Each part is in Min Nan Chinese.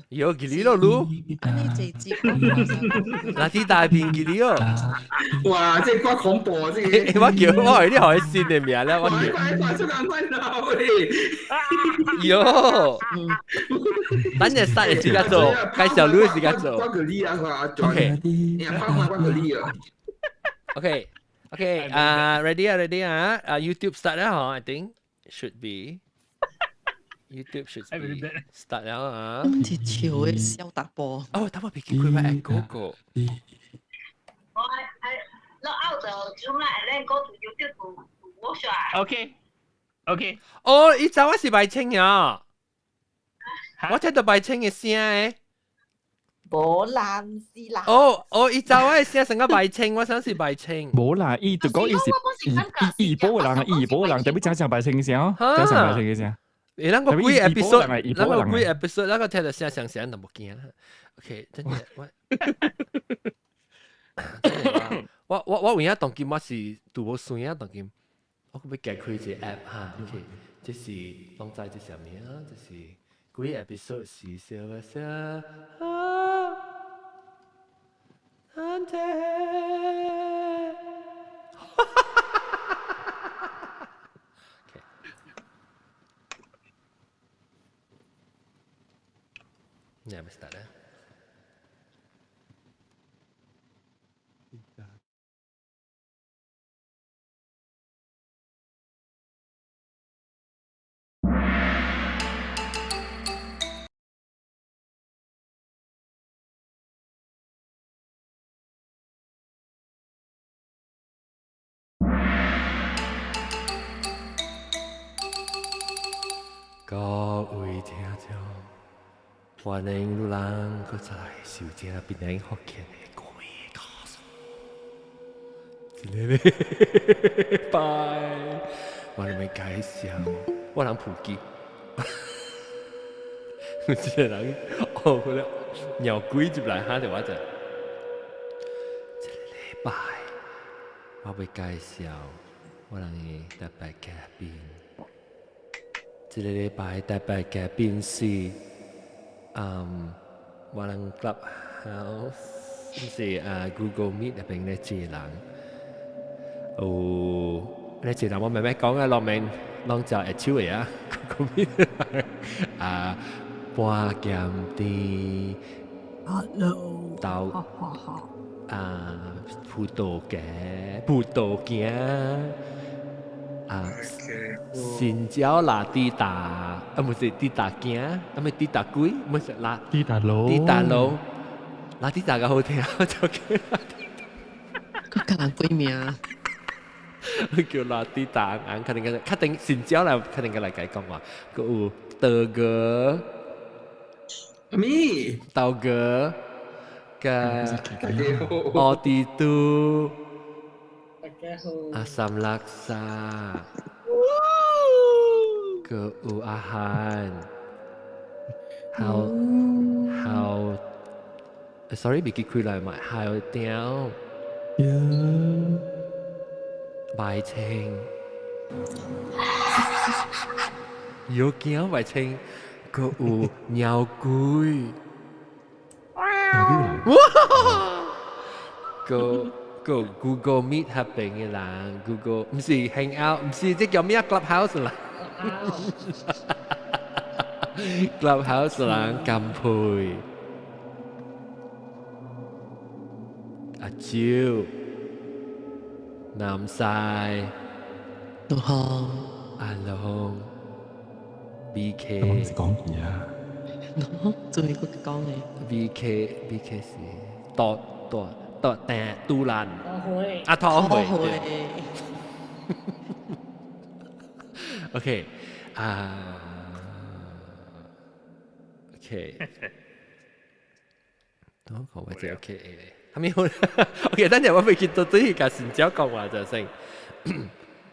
有記你咯，滷。你這節嗱啲大片記你哦。哇！這個恐怖啊！這個我叫我係啲海鮮嘅名咧，我叫。快快出眼快鬧喂！喲，等陣殺嘅時間做，介紹你嘅時間做。關個你啊，阿 OK，關個你啊。 OK，OK，啊，ready 啊，ready 啊，啊，YouTube start 啦，嗬，I think should be。YouTube should be start 了啊！是潮嘅小達波。哦，等我別記佢咪嗰個。我係係落out 就出來，then go to YouTube to watch 啊。 OK，OK。哦，伊早我是白清呀，我聽到白清嘅聲誒。無啦，毋是啦。哦哦，伊早我嘅聲成個白清，我想是白清。無啦，伊就講伊是伊伊波人，伊波人，特別真正白清聲，真正白清嘅聲。你咱個幾 episode，咱個幾 episode，咱個聽到聲聲聲都無驚啦。OK，真係我，我我我有影當今我是拄無算啊，當今我欲解開一個 app 哈。OK，這是攏知這啥物啊？這是幾 episode 是小小啊？安迪。Ya, start 啦。各位聽眾，歡迎你人閣再來收聽檳城福建的鬼故事。一个禮拜，我來介紹，我人普及，有一個人哦，佢咧尿鬼入來嚇著我者。這個禮拜，我欲介紹我人的特別嘉賓。這個禮拜特別嘉賓是，我人 Clubhouse，毋是啊 Google Meet 入邊咧一個人，有咧一個人我慢慢講啊，落面攏就會手的啊，Google Meet 啊，半鹹甜，Hello，豆啊，葡萄乾，葡萄乾。啊，新椒辣滴達，啊，毋是滴達羹，啊，毋是滴達鬼，毋是辣滴達佬，滴達佬，辣滴達較好聽，就叫佢教人鬼名，叫辣滴達，啊，肯定個，確定新椒啦，確定個來解講話，閣有豆哥，咩？豆哥，佮奧迪都。阿三拉薩，閣有阿漢，好好，sorry 未記開來嘛，還有雕，白青，有驚白青，閣有鳥鬼，哇，閣。個 Google Meet 合併嘅人，Google 毋是 Hangout，毋是這叫咩 Clubhouse 啦。Clubhouse 人甘配，阿蕉，南西，杜康，阿龍，BK，我唔是講嘢啊。做個講嘅。 BK BK 是多多。多訂杜蘭，阿湯會。OK，啊，OK，等我講 OK，係咪好？OK，等陣我未見到對佢新椒講話就先。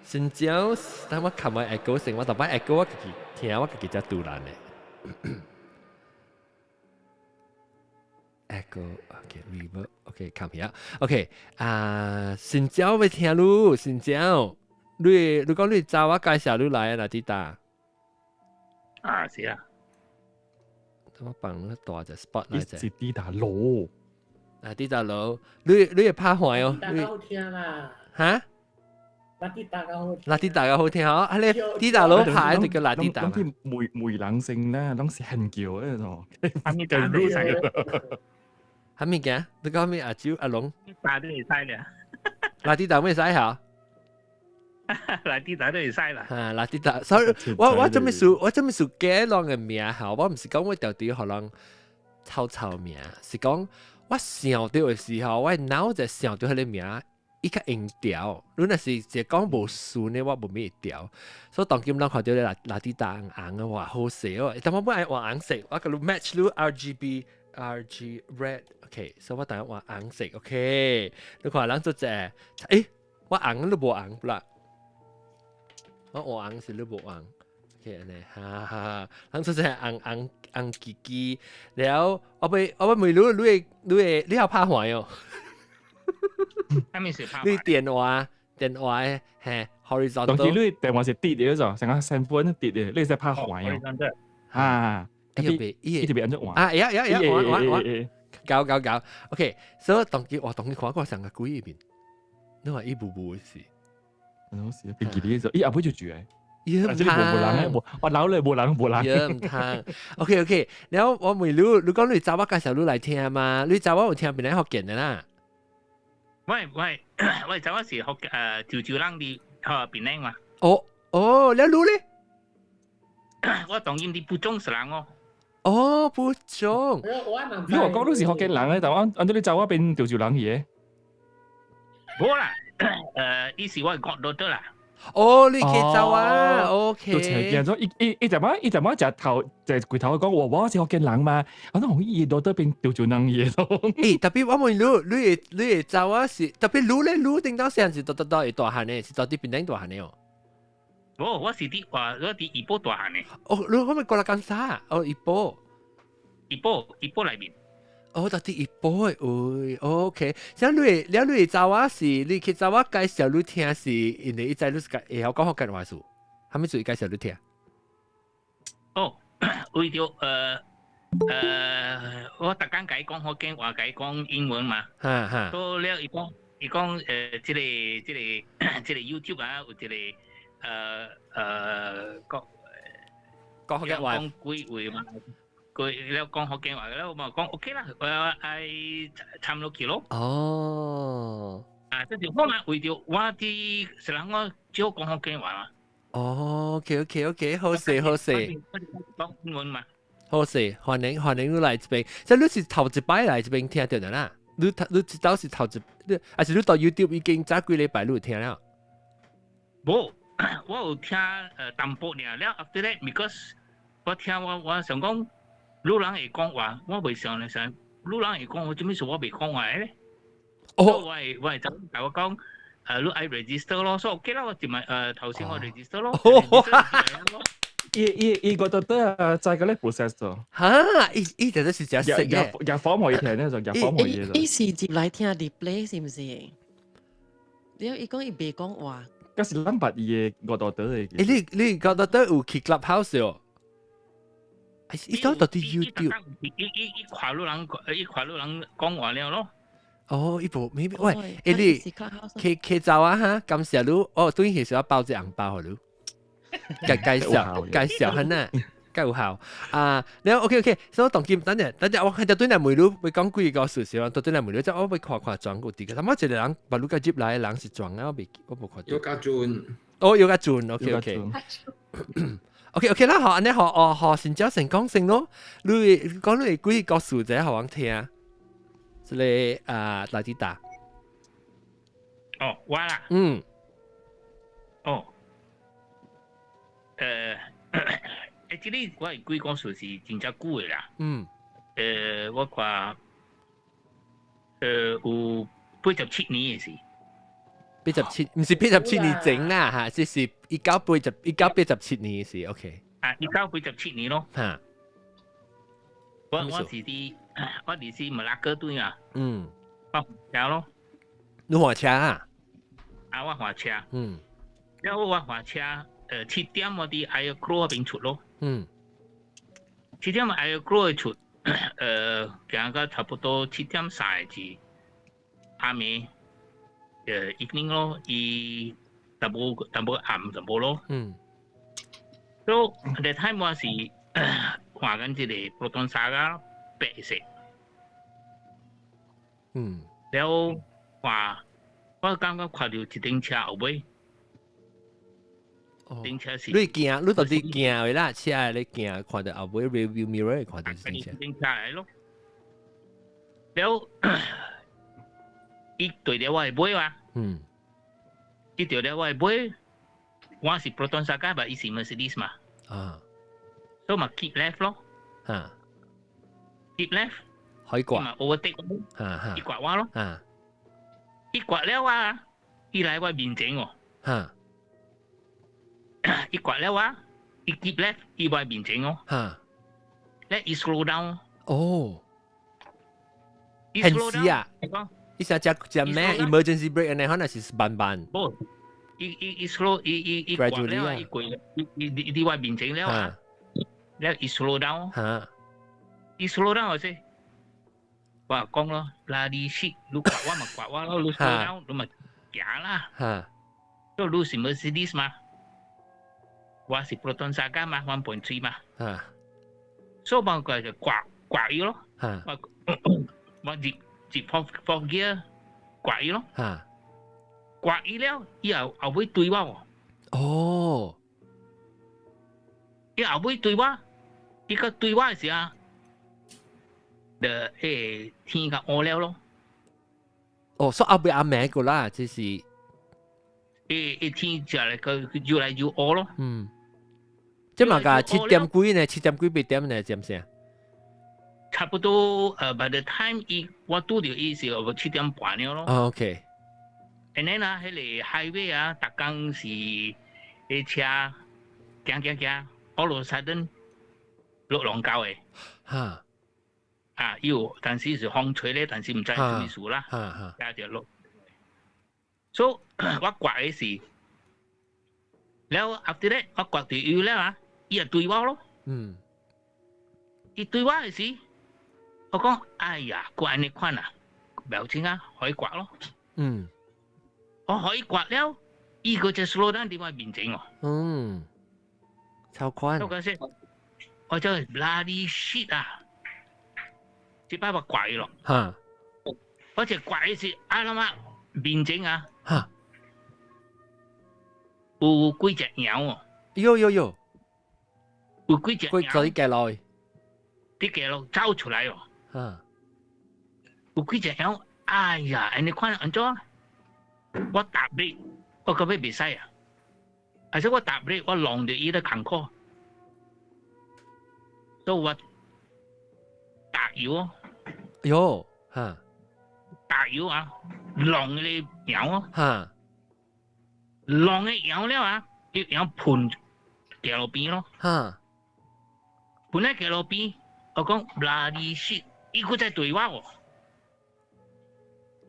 新椒，等我琴日 echo 先，我特擺 echo 我自己聽，我自己只杜蘭嘅。Echo OK reverb OK come here OK 啊，新椒欲聽你，新椒，你你講你早我介紹你來啊，哪啲打？啊，是啊。我放個大隻 spot 來者。是滴答羅。啊，滴答羅，你會拍壞哦？大家好聽啦。嚇？拉啲大家好。拉啲大家好聽嗬，啊你滴答羅拍就叫拉啲大。攏啲梅梅人聲咧，攏是很叫嗰種。係咪打都會使？係咪嘅？你講咩？阿蕉阿龍？打都會使啦。拉啲大咩使嚇？拉啲大都會使啦。嚇，拉啲大，所以我做咩事？我做咩事改人嘅名嚇？我唔是講我條條予人臭臭名，是講我想到嘅時候，我腦就想到彼个名。伊較用調，你若是一講無順的，我無咩會調。所以當今咱看著咧拉拉啲大紅紅的，哇，好勢哦！但我本愛換紅色，我共你 match 你 RGB RG red，OK，所以我等下換紅色，OK。你看人做者，我紅你無紅啦，我換紅是你無紅，OK 按呢，哈哈，人做者紅紅紅吱吱，了後尾後尾問你，你會你會你曉拍橫哦？啥物是拍？你電話嘿 horizontal。當時你電話是直的嗰種，成個成本直的，你使拍橫哦。啊，伊別伊就別按怎換。啊，會會會，換換換，搞搞搞。OK，所以當時我當時看過上個鬼面，你話伊無無是？儂是別記得咗，伊後尾就住誒。伊毋通，無人無，我老咧無人無人。伊毋通。OK OK，然後我問你，你講你查某介紹你來聽嘛？你查某有聽檳榔福建的啦？喂喂喂，就嗰時學潮州人佇學檳榔嘛。哦哦，你擼咧？我當然佇蒲種是人哦。哦，蒲種。你話講你是福建人咧，但我按照你走我變潮州人去嘅。無啦，伊是我國都得啦。哦，你去走啊？OK。就邪見咗，伊伊伊就乜伊就乜就頭就櫃頭講我我是福建人嘛，我講伊都得變潮州人去咯。特別我問你，你會你會走啊？是特別你咧，你頂到時陣是到到到會大漢的，是到佇檳榔大漢的哦。無，我是佇話我佇怡保大漢的。哦，你可唔可以過來講啥？哦，怡保。怡保怡保內面。哦，到佇怡保的位，OK。像你，了你會走啊？是你去走啊？介紹你聽是，因為伊知你是會曉講福建話數，啥物事伊介紹你聽？哦，為著我逐工共伊講福建話，共伊講英文嘛。哈哈。到了伊講，伊講這個 YouTube 啊，有一個講講福建話，講幾話嘛。佢了講福建話，了我嘛講 OK 啦，我愛參落去咯。哦。啊，這就我嘛為著我佇是人我少講福建話嘛。哦，OK OK OK，好勢好勢。講英文嘛。好勢，歡迎歡迎你來這邊。這你是頭一擺來這邊聽著的啦？你你知道是頭一，你還是你到 YouTube 已經早幾禮拜你有聽了？無，我有聽淡薄爾了，after that because 我聽我我想講。女人會講話，我袂想咧想，女人會講話，做咩事我袂講話咧？哦，我會我會就共我講，你愛 register 咯，所以 OK 啦，我就咪頭先我 register 咯。伊伊伊覺得得啊，在個咧 process 咗。哈，伊伊就係真識嘅。入房可以聽咧，就入房可以。伊是入來聽 replay 是毋是？了伊講伊袂講話。嗰是咱捌伊的我都得的。你你覺得得有去 Clubhouse 哦？伊講到底 YouTube。伊伊伊看到人，伊看到人講話了咯。哦，伊無 maybe 喂，你去去走啊哈，感謝你哦，對其實我包一紅包予你，介介紹介紹很啊，夠有效啊。然後 OK OK，所以當今等陣等陣，我看到對來問你，會講幾個事實，到對來問你，即我會看看轉過啲個，他媽一個人把你個入來的人是轉啊，我未我無看到。有家俊。哦，有家俊，OK OK。OK OK 啦，好，按呢好哦，好，先叫成講先咯。你講你幾個數字予阮聽？這個啊，來啲打。哦，我啦。嗯。哦。這個我的鬼故事是真正久的啦。我看，有87年的事。八十七，毋是八十七年前啦，嚇，這是1987年的事，OK。啊，一九八十七年咯。嚇。我是佇我佇是馬拉哥對啊。我換車咯。你換車啊？啊，我換車。了後我換車，7點我佇 Ayer Keroh 彼邊出咯。七點愛過出，行到差不多7點3個字，暗暝，evening 咯，伊淡薄淡薄暗淡薄咯。So that time 我是看緊這個 Proton Saga 白色。了看，我感覺看到一頂車後尾，頂車是你行，你到底行的啦，車你行，看到後尾 rear view mirror 看到一頂車。頂車來咯。了，伊對著我的尾嘛。伊對著我的尾，我是 Proton Saga 吧，伊是 Mercedes 嘛。所以嘛 keep left 咯。Keep left。可以掛。嘛 overtake。伊掛我咯。伊掛了啊，伊來我面前哦。伊掛了啊，伊 keep left，伊我面前哦。咧伊 slow down。伊 slow 現時啊，伊想食食咩 emergency brake 呢？可能是慢慢。無，伊 slow，伊掛了啊，伊過，伊佇我面前了啊。了伊 slow down。伊 slow down 我我講咯，bloody shit，你掛我嘛掛我咯，你 slow down，你咪行啦。所以你是 Mercedes 嘛？我是 Proton Saga 嘛，1.3 嘛。所以我就掛掛伊咯。我我入入 fourth gear 掛伊咯。掛伊了，伊後後尾對我喎。伊後尾對我，伊個對我的時候，就迄個天較烏了咯。哦，所以後尾阿妹個啦，這是。伊天就來個越來越烏咯。嗯。這嘛個七點幾呢？7點幾8點呢？知唔知啊？差不多by the time 伊我拄著伊是7點半了咯。哦，OK。 And then 啊，彼個 highway 啊，逐工是彼車行行行，all of a sudden 落浪溝的。啊，有，但是是風吹咧，但是毋知啥物事啦。加就落。So 我掛的是，了 after that 我掛著伊了啊，伊就對我咯。伊對我的時，我講哎呀，閣按呢款啊，不要緊啊，可以掛咯。我可以掛了，伊個就 slow down 佇我面前哦。嗯，超寬。我講說，我真係 bloody shit 啊！這擺我掛伊咯。我就掛的是啊，諗啊面前啊。有幾隻羊哦。喲喲喲。有幾隻羊。幾隻落去？啲街路走出來哦。有幾隻羊，哎呀，你看按怎？我踏你，我到尾袂使啊！而且我踏你，我弄著伊咧艱苦，所以我踏油哦。喲，哈！踏油啊，弄迄個羊哦。弄個羊了啊，伊羊噴街路邊咯。噴喺街路邊，我講 bloody shit，伊閣再對我哦。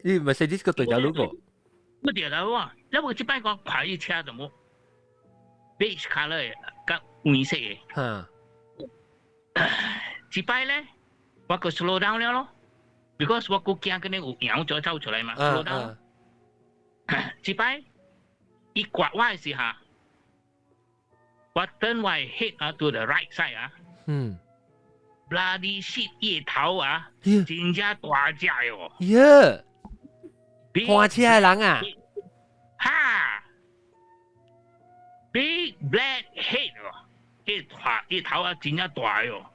你咪係呢個對咗嗰個？我對了我，那我這擺講看伊車就無 beige colour 的，佮黃色的。這擺咧，我閣 slow down 了咯，because 我閣驚嗰啲有羊再走出來嘛，slow down。這擺伊刮我的時候，我 turn 我的 head 啊 to the right side 啊。Bloody shit，伊的頭啊，真正大隻的哦。耶！看車的人啊！哈！Big black head 哦，伊大伊頭啊，真正大哦。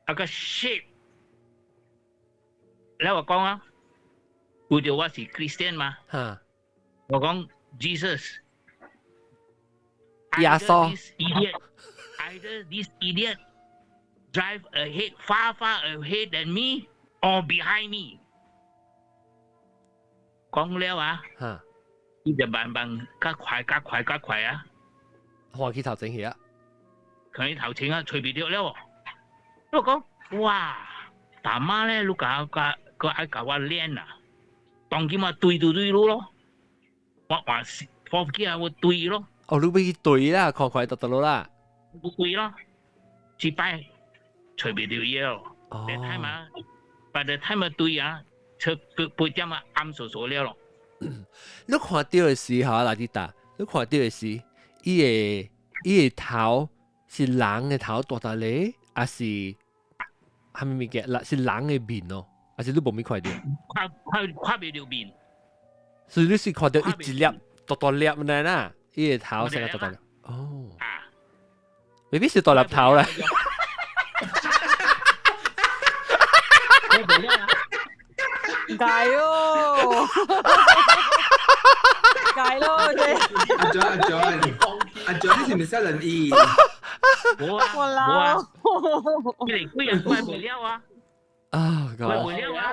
啊個 shit！來我講啊，為著我是 Christian 嘛，我講 Jesus，耶穌 either this idiot drive ahead far far ahead than me or behind me。講了啊，伊就慢慢較快較快較快啊，看去頭前去啊，看去頭前啊，揣袂著了。我講哇，大媽咧，你共共閣愛共我練啊，當今我對對對咯，我話是 fourth gear 我對咯。哦，你欲去對啦，看快得得咯啦。不對咯，一擺揣袂著伊了。That time 啊，by the time 啊對啊，出八八點啊暗嗖嗖了咯。你看著的時候，拉蒂達，你看著的時，伊的頭是人的頭大大咧，還是啥物物件？是人的面哦，還是你無物看著？看袂著面。所以你是看著伊一粒大大粒呢啦，伊的頭成個大大粒。哦。啊。未必是大粒頭啦。解哦，解咯，阿 John 阿 John 阿 John，你是唔是識人意？無啊，無啊，你哋幾人怪袂了啊？啊，怪袂了啊，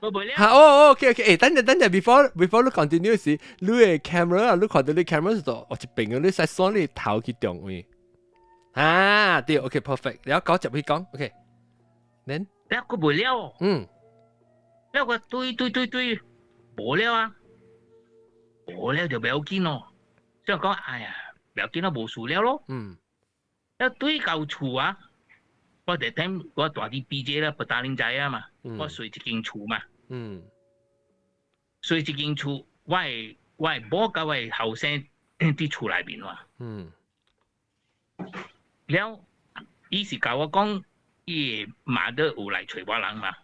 怪袂了。嚇哦哦，OK OK，誒，等陣等陣，before 你 continue 時，你的 camera 啊，你看到你 camera 是度，我一邊嘅，你使鎖你頭去中位。啊，對，OK perfect，然後講接去講，OK，then，了佢袂了。了個對對對對，無了啊，無了就不要緊咯。即係講，哎呀，不要緊咯，無事了咯。了對到厝啊，我就聽我住佇 PJ 啦，不打零仔啊嘛，我睡一間厝嘛。睡一間厝，我的某佮我的後生佇厝內面嘛。了，伊是共我講，伊的 mother 有來揣我人嘛。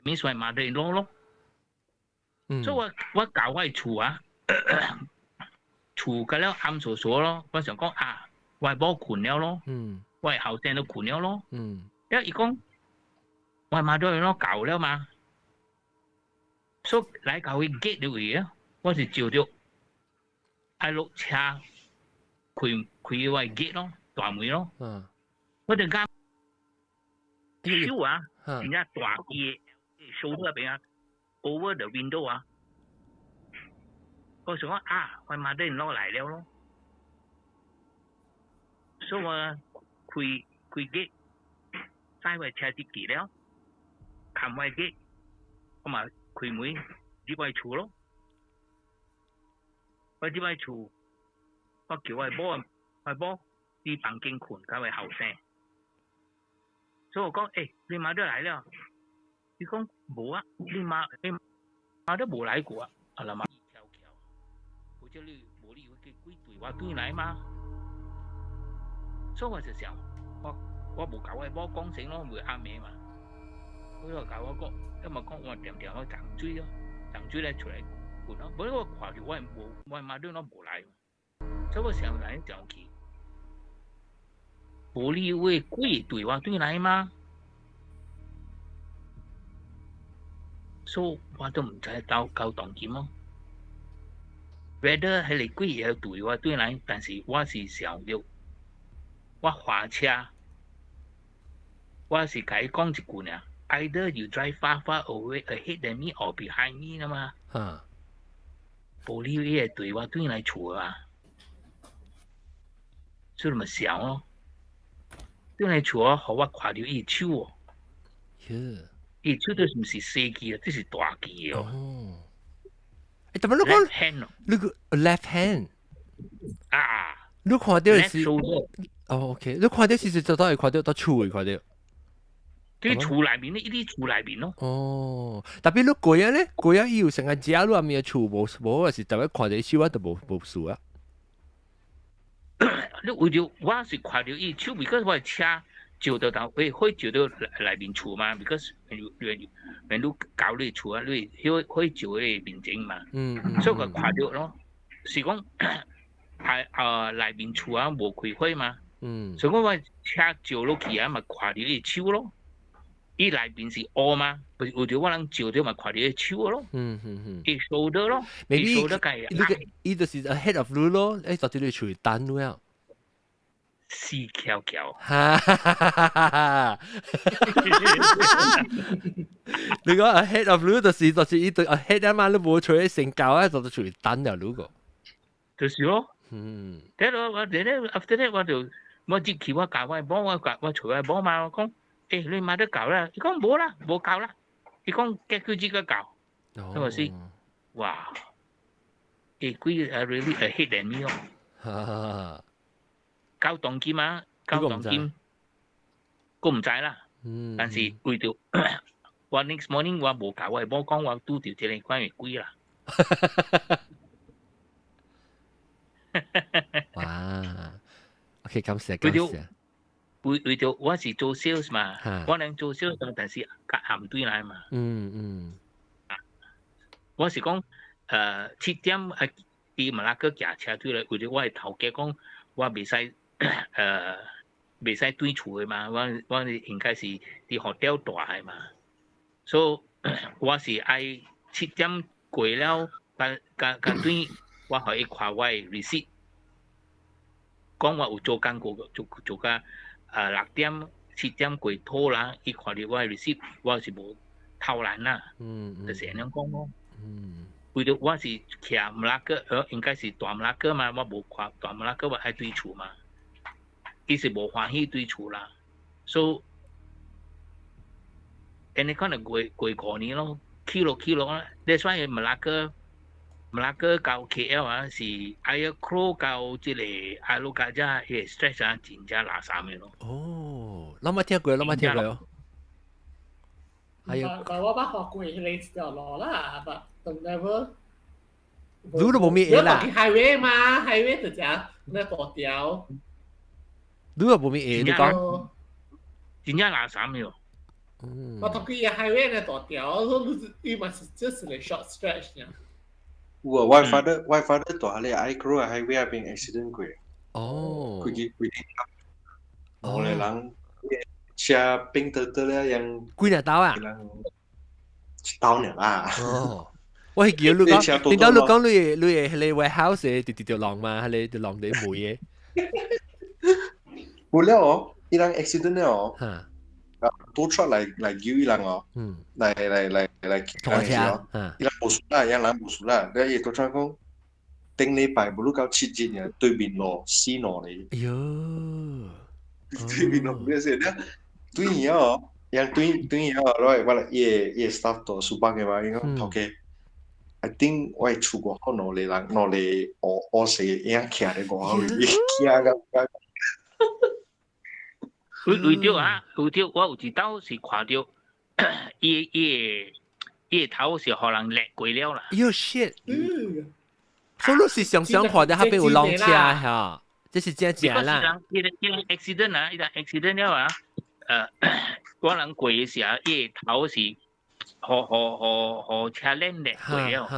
means 我 mother in law 咯。所以我到我的厝啊，厝個了暗嗖嗖咯，我想講啊，我的某睏了咯，我的後生都睏了咯。了伊講，我 mother in law 到了嘛，所以來到伊 gate 的位啊，我是照著愛落車開開我的 gate 咯，大門咯。我就講手啊，真正大伊的 shoulder 邊啊，over the window 啊。我想講啊，我 mother in law 來了咯，所以我開開 gate，載我車入去了，冚我 gate，我嘛開門入我厝咯。我入我厝，我叫我某，我某佇房間睏，佮我後生。所以我講，欸，你媽都來了？伊講無啊，你媽都無來過啊，啊啦嘛。或者你無你會鬼對我轉來嗎？所以我就想，我無共我某講聲咯，袂暗暝嘛。我就共我講，伊嘛講我定定我沖水咯，沖水咧出來睏咯。無我看著我無我媽都攏無來，所以我想來想去，無你話鬼對我轉來嗎？所以我都毋知到到當今咯。whether 彼個鬼會對我轉來，但是我是想著，我駛車，我是共伊講一句爾，either you drive far far away ahead than me or behind me 啦嘛。無你會對我轉來厝啊，所以咪想咯，轉來厝哦，予我看著伊手哦，伊手都毋是細支啊，這是大支哦。哦。欸，但係你講，你個 left hand 啊，你看著是，哦，OK，你看著是是做到會看著到厝會看著。佇厝內面咧，伊佇厝內面咯。哦，特別你過啊咧，過啊伊有成個食你阿面厝無無，是特別看著伊手啊，都無無事啊。你為著我是看著伊手，because 我的車照到頭，會會照到內面厝嘛，because when 你到你厝啊，你會會照彼個面前嘛。所以我看著咯，是講係啊內面厝啊無開火嘛。所以我我車照落去啊，嘛看著伊手咯。伊內面是烏嘛，有著我人照著嘛看著伊手咯。伊 shoulder 咯，伊 shoulder 計。你個伊就是 ahead of 你咯，欸，就佇你厝等你啊。死翹翹。哈哈哈哈哈！你講 ahead of 你就是伊對 ahead 啊嘛，你無出去成交啊，就出去等了你個。就是咯。得咯，我咧 after that 我就我入去我教我某，我教我揣我某嘛，我講，欸，你媽都教啦，伊講無啦，無教啦，伊講結佢這個教，我是，哇，欸，鬼啊 really ahead than me 哦。交當金啊，交當金。我毋知啦。但是為著我 next morning 我無共我的某講我拄著這个款的鬼啦。哇，OK，感謝感謝。為著我是做 sales 嘛，我能做 sales，但是較暗對來嘛。我是講，7點啊，佇馬拉克駕車對來，為著我的頭家講，我袂使轉厝的嘛，我應該是佇 hotel 蹛的嘛，所以我是愛7點過了，共共共轉，我予伊看我的 receipt，講我有做工過，做做甲6點7點過拖啦，伊看著我的 receipt，我是無偷懶啦，就是按呢講咯。為著我是徛馬拉克，應該是蹛馬拉克嘛，我無看蹛馬拉克，我愛轉厝嘛。伊是無歡喜轉厝啦，所以按呢可能過5年咯，起落起落啦。你所以馬拉克馬拉克到 KL 啊，是 Ayer Keroh 到這个 Alor Gajah，彼个 stretch 啊，真正垃圾的咯。哦，攏捌聽過，攏捌聽過哦。哎呀，但我捌看過彼個條路啦，but never。你都無物會啦。 highway 嘛，highway 就這那大條。你都無物會，你講。真正垃圾的。我讀佢 highway 那大條，說伊嘛是只是個 short stretch 爾。有啊，我 father 我 father 蹛佇 Ayer Keroh highway 那邊 accident 過。規個規個，五個人車變得得了樣。幾若刀啊？一刀爾啦。哦。我係記得你講，點解你講你彼個 warehouse 直直條浪嘛，彼個條浪底梅的。有了哦，伊人 accident 了哦。tow truck 來救伊人哦。來拖車。伊人無事啦，伊人無事啦。了伊 tow truck 講，頂禮拜無愈到7日爾，對面路死兩個。哎喲。對面路咩事？了對面哦，人對面哦，我來伊个 staff 到書房的嘛，伊講頭家。I think 我的厝外口兩個人，兩個烏烏色的影徛佇外口裡面，驚到甲。為著啊，為著我有一道是看著，伊个頭是予人裂過了啦。喲 shit！所以你是常常看著彼邊有浪車嚇，這是真正啦。伊個 accident 啊，伊個 accident 了啊，我人過的時候，伊个頭是予車輪裂過了，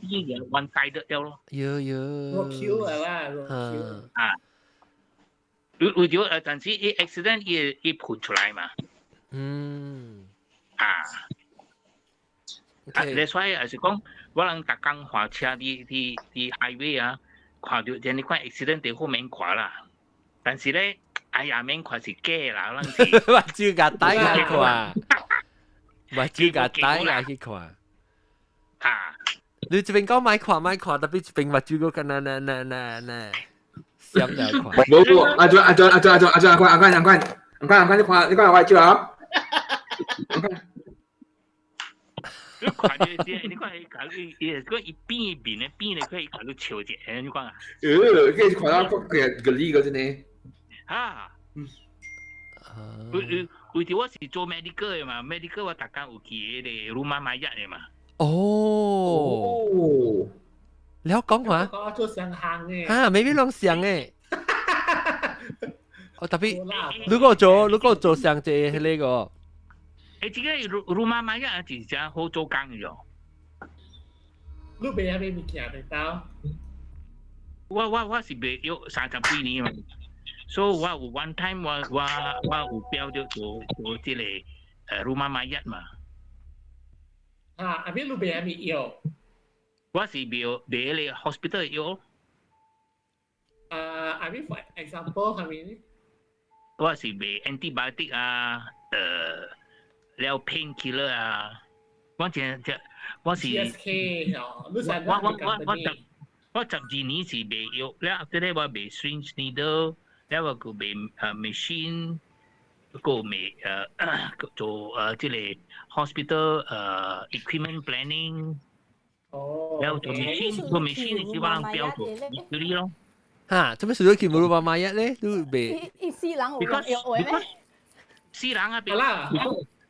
伊個 one side 了咯。喲喲。 roadkill 啦，roadkill。啊。為著但是伊 accident 伊噴出來嘛。啊。啊，你所以也是講，我人逐工駛車佇 highway 啊，看著這呢款 accident 佇好免看啦。但是咧，哎呀，免看是假啦，咱是。目睭共戴來看，目睭共戴來去看。啊！你這邊講莫看莫看，特別這邊目睭閣敢若那那那那。閃了看。無無，阿俊阿俊阿俊阿俊阿俊阿冠阿冠阿冠阿冠阿冠，你看我手啊！你看這這，你看伊共伊伊個伊變面的變的，可以共你笑一下，你看啊。可以看到個個個個真的。哈。為著我是做 medical 的嘛，medical 我逐工有去彼個 rumah mayat 的嘛。哦。你好講話？我做上行的。啊，maybe 攏像的。哦，特別，如果做上這那個。這个 rumah mayat 是真好做工的喲。你賣啥物物件袂到？我是賣約30幾年嘛，所以我有 one time 我有標著做這个rumah mayat 嘛。啊，啊邊你賣啥物藥？我是賣彼個 hospital 藥。啊，I mean for example 係咪？我是賣 antibiotic 啊，了 painkiller 啊，我真真我是。 GSK 哦，你我12年是賣藥，了後咧我賣 syringe needle，了我閣賣machine，閣賣做這个 hospital equipment planning。哦。了做 machine 做 machine 是我人標做處理咯。哈，做咩事都去 rumah mayat 咧？你賣？一世人有用藥話咩？死人啊！啦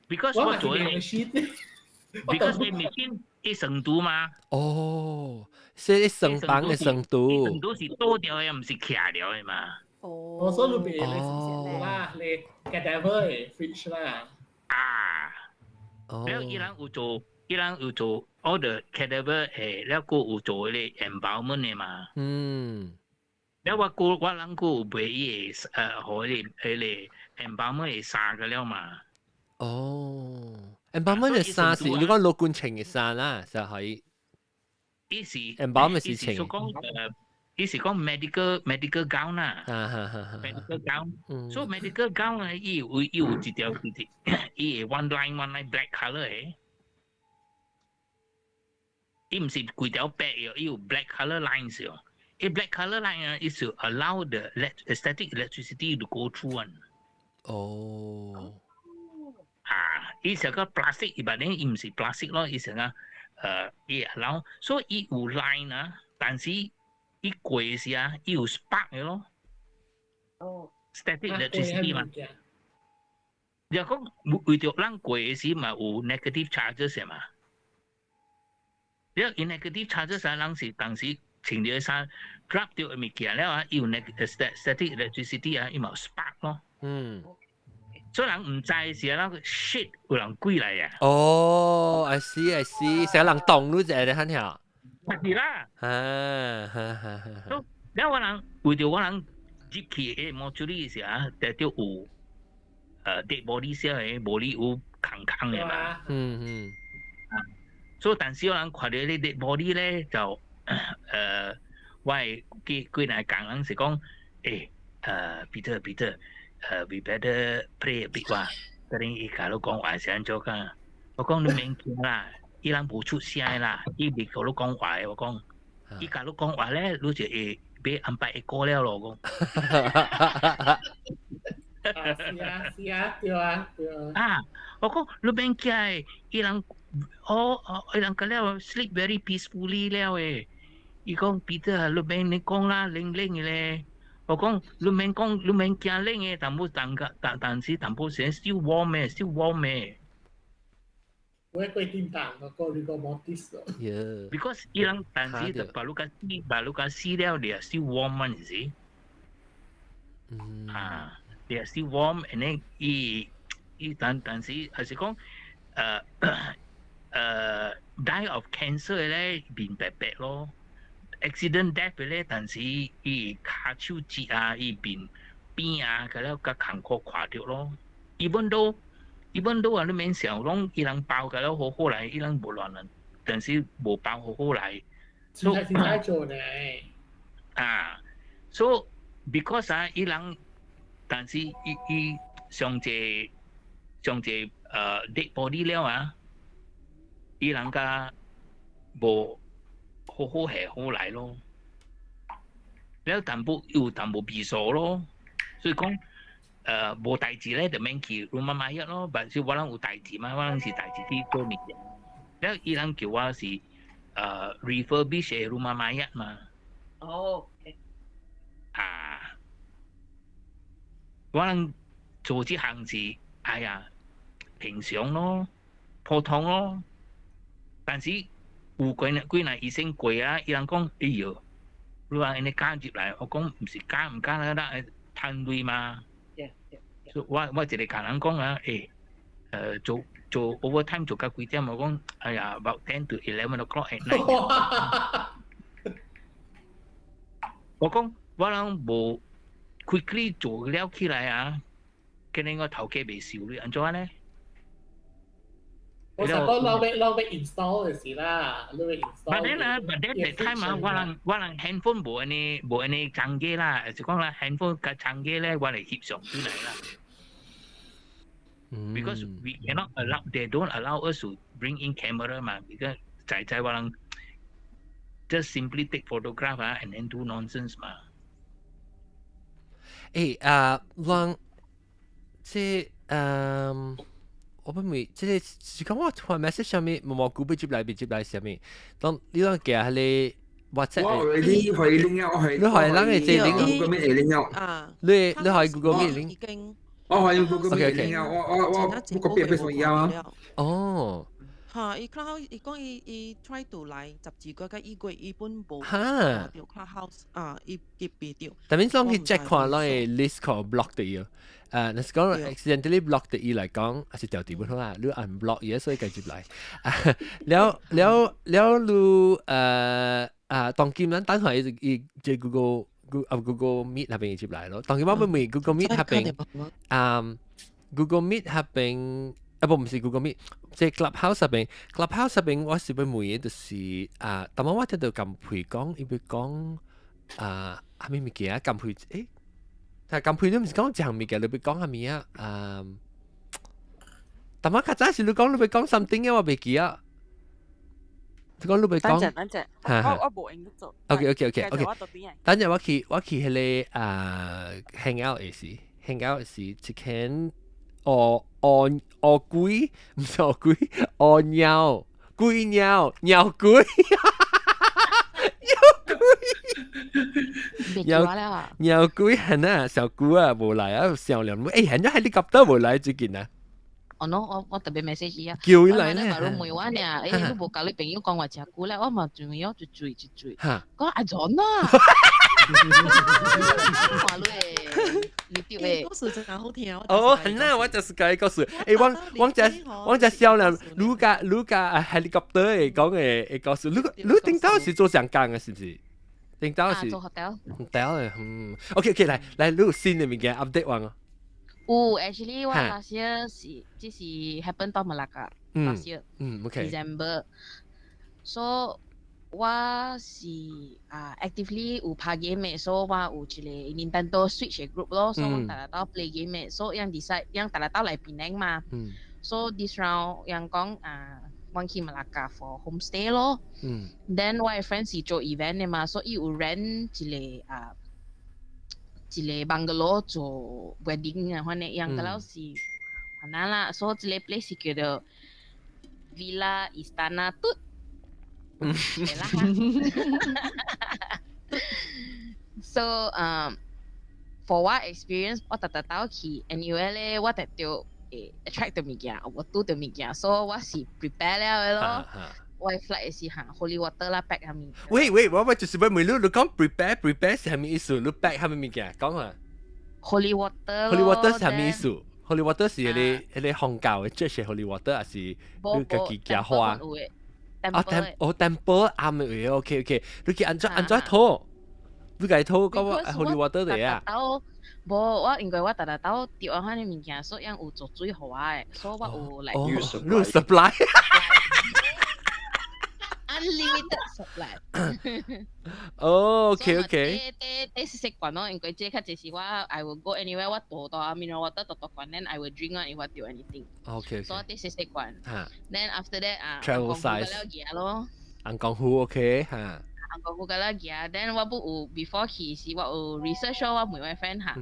，because 我做嘅，because 你 machine 一成都嘛。哦，是一成房嘅成都。成都是倒掉嘅，毋是徛掉嘅嘛。哦，我所以你別啦，你 cadaver 嘅 fridge 啦。啊，了伊人有做，伊人有做 all the cadaver 誒，了閣有做迄個 embalmment 嘅嘛。了我閣我人閣有賣伊個予彼個 embalmment 的衫個了嘛。哦，embalment 嘅衫是你講羅冠穿嘅衫啦，就可以。伊是 embalmment 是穿。伊是講 medical gown 啦，medical gown，所以 medical gown 咧，伊有一條是伊會 one line one line black colour 嘅，伊毋是規條白嘅，伊有 black colour lines 哦。伊 black colour line 啊，is to allow the static electricity to go through one。哦。啊，伊成個 plastic，伊捌咧，伊毋是 plastic 咯，伊成個伊 allow，所以伊有 line 啊，但是伊過時啊，伊有 spark 嘅咯。哦。 static electricity 嘛。就講為著咱過的時嘛有 negative charges 嘛。你伊 negative charges 啊，人是當時穿著衫 drop 掉的物件了啊，伊有 static electricity 啊，伊嘛有 spark 咯。所以人毋知時啊，那個 shit 有人過來啊。哦，I see I see，成人動你一個漢條。是啦。啊，哈哈哈。了我人為著我人入去的 mortuary 時啊，就著有dead body 寫的，無你有空空的嘛。啊，所以但是有人看著你 dead body 咧，就我的幾幾若工人是講，Peter Peter，we better pray a bit 哇。突然伊共你講話是按怎講？我講你免驚啦，伊人無出聲啦，伊袂共你講話的。我講，伊共你講話咧，你就會欲安排會過了咯。我講。啊，是啊，是啊，對啊，對啊。啊，我講你免驚的，伊人，哦哦，伊人個了 sleep very peacefully 了的。伊講 Peter 啊，你免你講啦，冷冷的咧。我講你免講，你免驚冷的，淡薄淡個，但但是淡薄時間 still warm 的，still warm 的。我會叮當個 rigor mortis 咯。 Yeah. Because 伊人但是就把你個死，把你個死了，你 still warm 嘛，是？啊，你 still warm，and then 伊伊但但是還是講，die of cancer 咧面白白咯，accident death 咧，但是伊跤手折啊，伊面扁啊，個了較艱苦看著咯。Even though 啊，你免想攏伊人包個了好好來，伊人無亂人，但是無包好好來。所以是做呢。啊，so because 啊，伊人，但是伊伊上濟上濟dead body 了啊，伊人家無好好下好來咯，了淡薄有淡薄味素咯，所以講無代誌咧就免去 rumah mayat 咯，但是我人有代誌嘛，我人是代誌去做物件，了伊人叫我是refurbish 的 rumah mayat 嘛。哦。啊，我人做這項是，哎呀，平常咯，普通咯。但是有幾若幾若醫生過啊，伊人講，哎喲，你話按呢加入來，我講毋是加毋加啦，咱趁鐳嘛。所以我一個共人講啊，做做 overtime 做到幾點？我講，哎呀，about 10 to 11 o'clock at night。我講我人無 quickly 做了起來啊，可能我頭家袂受你，按怎呢？我想講老尾老尾 install 的時啦，老尾 install。 But then 啊，but then that time 啊，我人 handphone 無按呢無按呢裝機啦，就講啦 handphone 共裝機咧，我嚟翕相出來啦。Because we cannot allow, they don't allow us to bring in camera 嘛，because 在在我人 just simply take photograph 啊，and then do nonsense 嘛。啊，人這我不明，這個是講我傳 message 上面，毛毛菇被接來被接來上面，當你當寄迄個 WhatsApp，我 already 去 link 了，我去你係咱嘅這 link Google Meet 嘅 link 了。啊，你你係 Google Meet link。已經。我發現 Google OK， Meet OK 我我我我 copy 變成要啊。哦。嚇！伊 Clubhouse 伊講伊伊 try to 來12個甲伊月伊本無到 Clubhouse 啊，伊入袂著。但係講去 check 看攏會 list 看 block 的伊，若是講 accidentally block 的伊來講，還是掉地本好啦，你 unblock 伊，所以繼續來。了了了，你當今咱等下伊伊這 Google 啊 Google Meet 那邊入來咯。當今我問 Google Meet 那邊，Google Meet 那邊。啊，不，毋是 Google Meet，即 Clubhouse 入邊，Clubhouse 入邊，我是欲問的就是啊，當晚我聽到甘佩講，伊欲講啊，啥物物件？甘佩，但甘佩你毋是講一項物件，你欲講啥物啊？啊，當晚較早是你講你欲講 something 嘅，我袂記啊。你講你欲講，等陣等陣，我我無閒做。 OK。等陣我去彼個啊 Hangout 的時，Hangout 時一間。哦哦哦鬼，毋是烏龜，烏鳥，鬼鳥，鳥鬼，鳥鬼，鳥鳥鬼係啊，小姑啊，無來啊，笑臉，係咗 helicopter 無來最近啊。哦喏，我特別 message 伊啊，叫伊來咧。我問我呢，你無共你朋友講話誠久咧，我嘛仲要一醉一醉，講阿 John 啊，看你你對故事真好聽。哦，係啦，我就是講故事。我只笑臉，你共 helicopter 會講的故事，你頂到是做上工的，是毋是？頂到是做 hotel。 hotel 的，OK OK，來來，你有新的物件 update 完啊？有，actually 我 last year 是這是 happen 到馬拉嘎，last year，December。So 我是啊 actively 有拍 game 的，所以我有一個 Nintendo Switch 的 group 咯，所以我逐日鬥 play game 的，所以𪜶 decide 𪜶逐日鬥來檳城嘛。So this round 𪜶講啊，阮去馬拉嘎 for homestay 咯。Then 我的 friend 是做 event 的嘛，所以伊有 rent 一個啊一個 bungalow 做 wedding 啊，反正𪜶個了是很難啦，所以這個 place 是叫做 Villa Istana 嘟。對啦。So for 我 experience，我逐逐鬥去，anyway 咧，我特著會 attract 到物件，我拄著物件，所以我是 prepare 了的咯。我的 flight 是行 holy water 啦，pack 啥物。喂喂，我就是欲問你，你講 prepare prepare 是啥物意思？你 pack 啥物物件？講啊。 Holy water。 Holy water 是啥物意思？Holy water 是彼個宗教的，這是 holy water 還是你家己加花？啊，temple 哦，temple 啱嘅，OK OK，你去按怎按怎討？你家討個 holy water 的啊？無，我因為我逐逐鬥著按款的物件，所以有做水予我的，所以我有來。哦，你有 supply。 Unlimited supply。哦，OK OK。這這是習慣咯，因為這較濟是我 I will go anywhere，我大大 mineral water 大大罐，then I will drink 啊，if 我著 anything。 OK。所以這是習慣。Then after that 啊，travel size。了行咯。紅光湖 OK 哈。紅光湖個了行，then 我不有 before 去時，我有 research 我問我 friend 哈，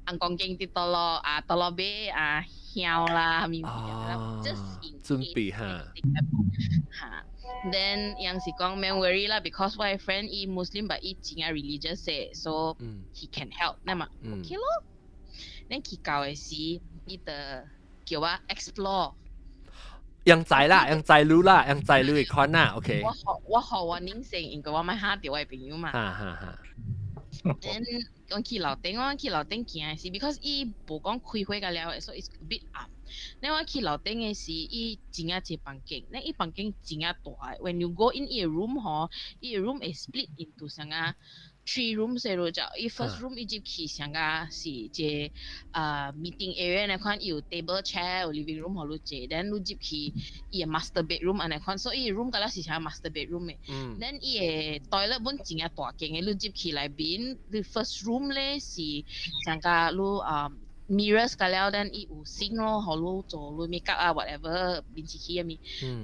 紅光間佇佗落啊，佗落買啊香啦，物件啦，just in 準備哈。哈。Then 𪜶是講免 worry 啦，because 我的 friend 伊 Muslim but 伊真正 religious 的，so he can help，那麼 OK 咯。Then 去到的時，伊就叫我 explore。用載啦，用載路啦，用載路的款啦，OK。我予我擰先，因為我莫嚇著我的朋友嘛。哈哈哈。 Then 我去樓頂，我去樓頂行的時，because 伊無講開火個了，所以 it's a bit 暗。then 我去樓頂的時，伊真正一個房間，then 伊房間真正大。When you go in 伊的 room 吼，伊的 room 會 split into 啥個 three rooms 的就，伊 first room 伊入去啥個是一個meeting area 那款，伊有 table chair 有 living room 予你坐，then 你入去伊的 master bedroom 按呢款，所以伊 room 敢若是啥 master bedroom 的。Then 伊的 toilet 本真正大間的，你入去內面，你 first room 咧是啥個你mirrors 個了，then 伊有 sink 咯，予你做你 makeup 啊 whatever 面試起的物。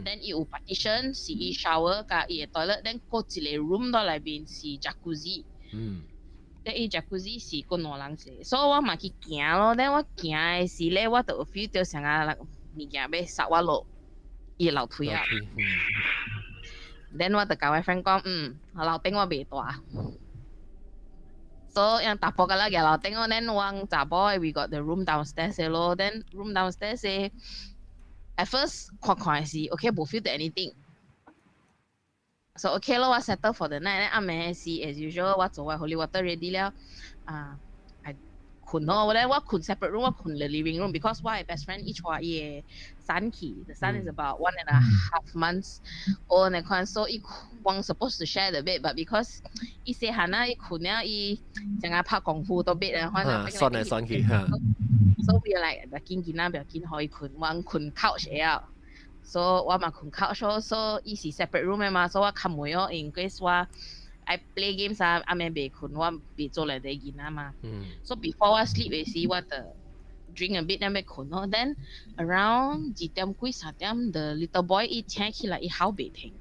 Then 伊有 partition 是伊 shower 佮伊的 toilet，then 閣一個 room 到內面是 jacuzzi。Then 伊 jacuzzi 是閣兩人坐，所以我嘛去行咯。Then 我行的時咧，我就有 feel 到啥個物件欲殺我落伊的樓梯啊。Then 我就共我 friend 講，樓頂我袂蹛。So 樣查埔個啦，嘅樓頂我 then 我查埔 we got the room downstairs 咯，then room downstairs at first 看看是 okay 無 feel 到 anything。So okay 咯，我 settle for the night。暗暝是 as usual，我做我 holy water ready 了，啊，係困咯。我咧我困 separate room，我困 the living room because 我 best friend 伊帶伊个 son 去，the son is about 1.5 months old 那款，所以伊我 supposed to share the bed，but because 伊細漢啊，伊困了伊成日拍功夫到 bed 啊，反正算來算去嚇。 So we like 不要緊緊啊，不要緊，可以困，我困 couch 了。So 我嘛困 couch 所以伊是 separate room 的嘛，所以我較袂哦，in case 我愛 play games 啊，暗暝袂困，我袂做來個囡仔嘛。So before 我 sleep 的時，我就 drink a bit then 欲困咯。Then around 2點幾3點，the little boy 伊醒起來，伊哭袂停。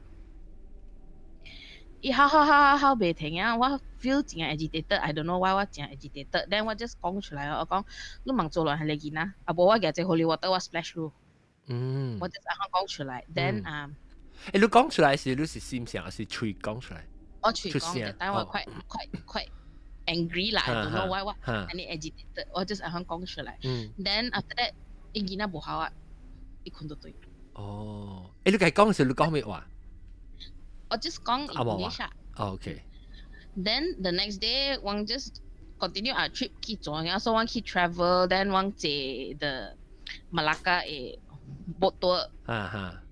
伊哭哭哭哭哭袂停啊！我 feel 真 agitated，I don't know why 我真 agitated。Then 我 just 講出來，我講你莫做亂彼個囡仔，啊無我舉這 holy water 我 splash 你。我就按講出來，then 啊，欸，你講出來時，你是心想還是喙講出來？我喙講，但我 quite quite quite angry 啦，I don't know why 我按呢 agitated，我 just 按講出來。Then after that，伊囡仔無哭啊，伊困到對。哦，欸，你共伊講時，你講咩話？我 just 講 English 啊。哦，OK。 Then the next day，我 just continue our trip 去做，然後我去 travel，then 我坐 the Malacca 的 boat tour。啊哈。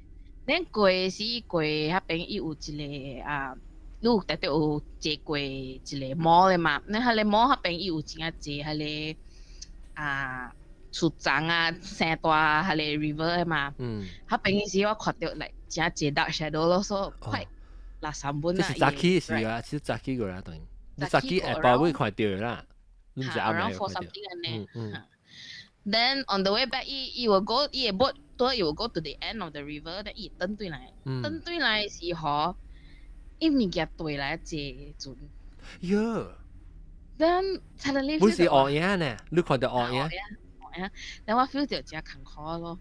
Then 過時過彼邊伊有一個啊，你有特別有坐過一個 mall 的嘛？那彼個 mall 彼邊伊有真正濟彼個啊樹叢啊，生大彼個 river 的嘛。彼邊時我看著 like 真濟 dark shadow 咯，所以快垃圾本這是早起時啊，是早起過來等於。你早起下晡會看著啦，你毋是暗暝看著。嗯嗯。Then on the way back，伊伊 will go，伊個 boat 都伊 will go to the end of the river，then 伊轉轉來，轉轉來時吼，伊物件對來坐船。喲。 Then suddenly 不是烏影呢？你看著烏影？烏影，then 我 feel 著誠艱苦咯。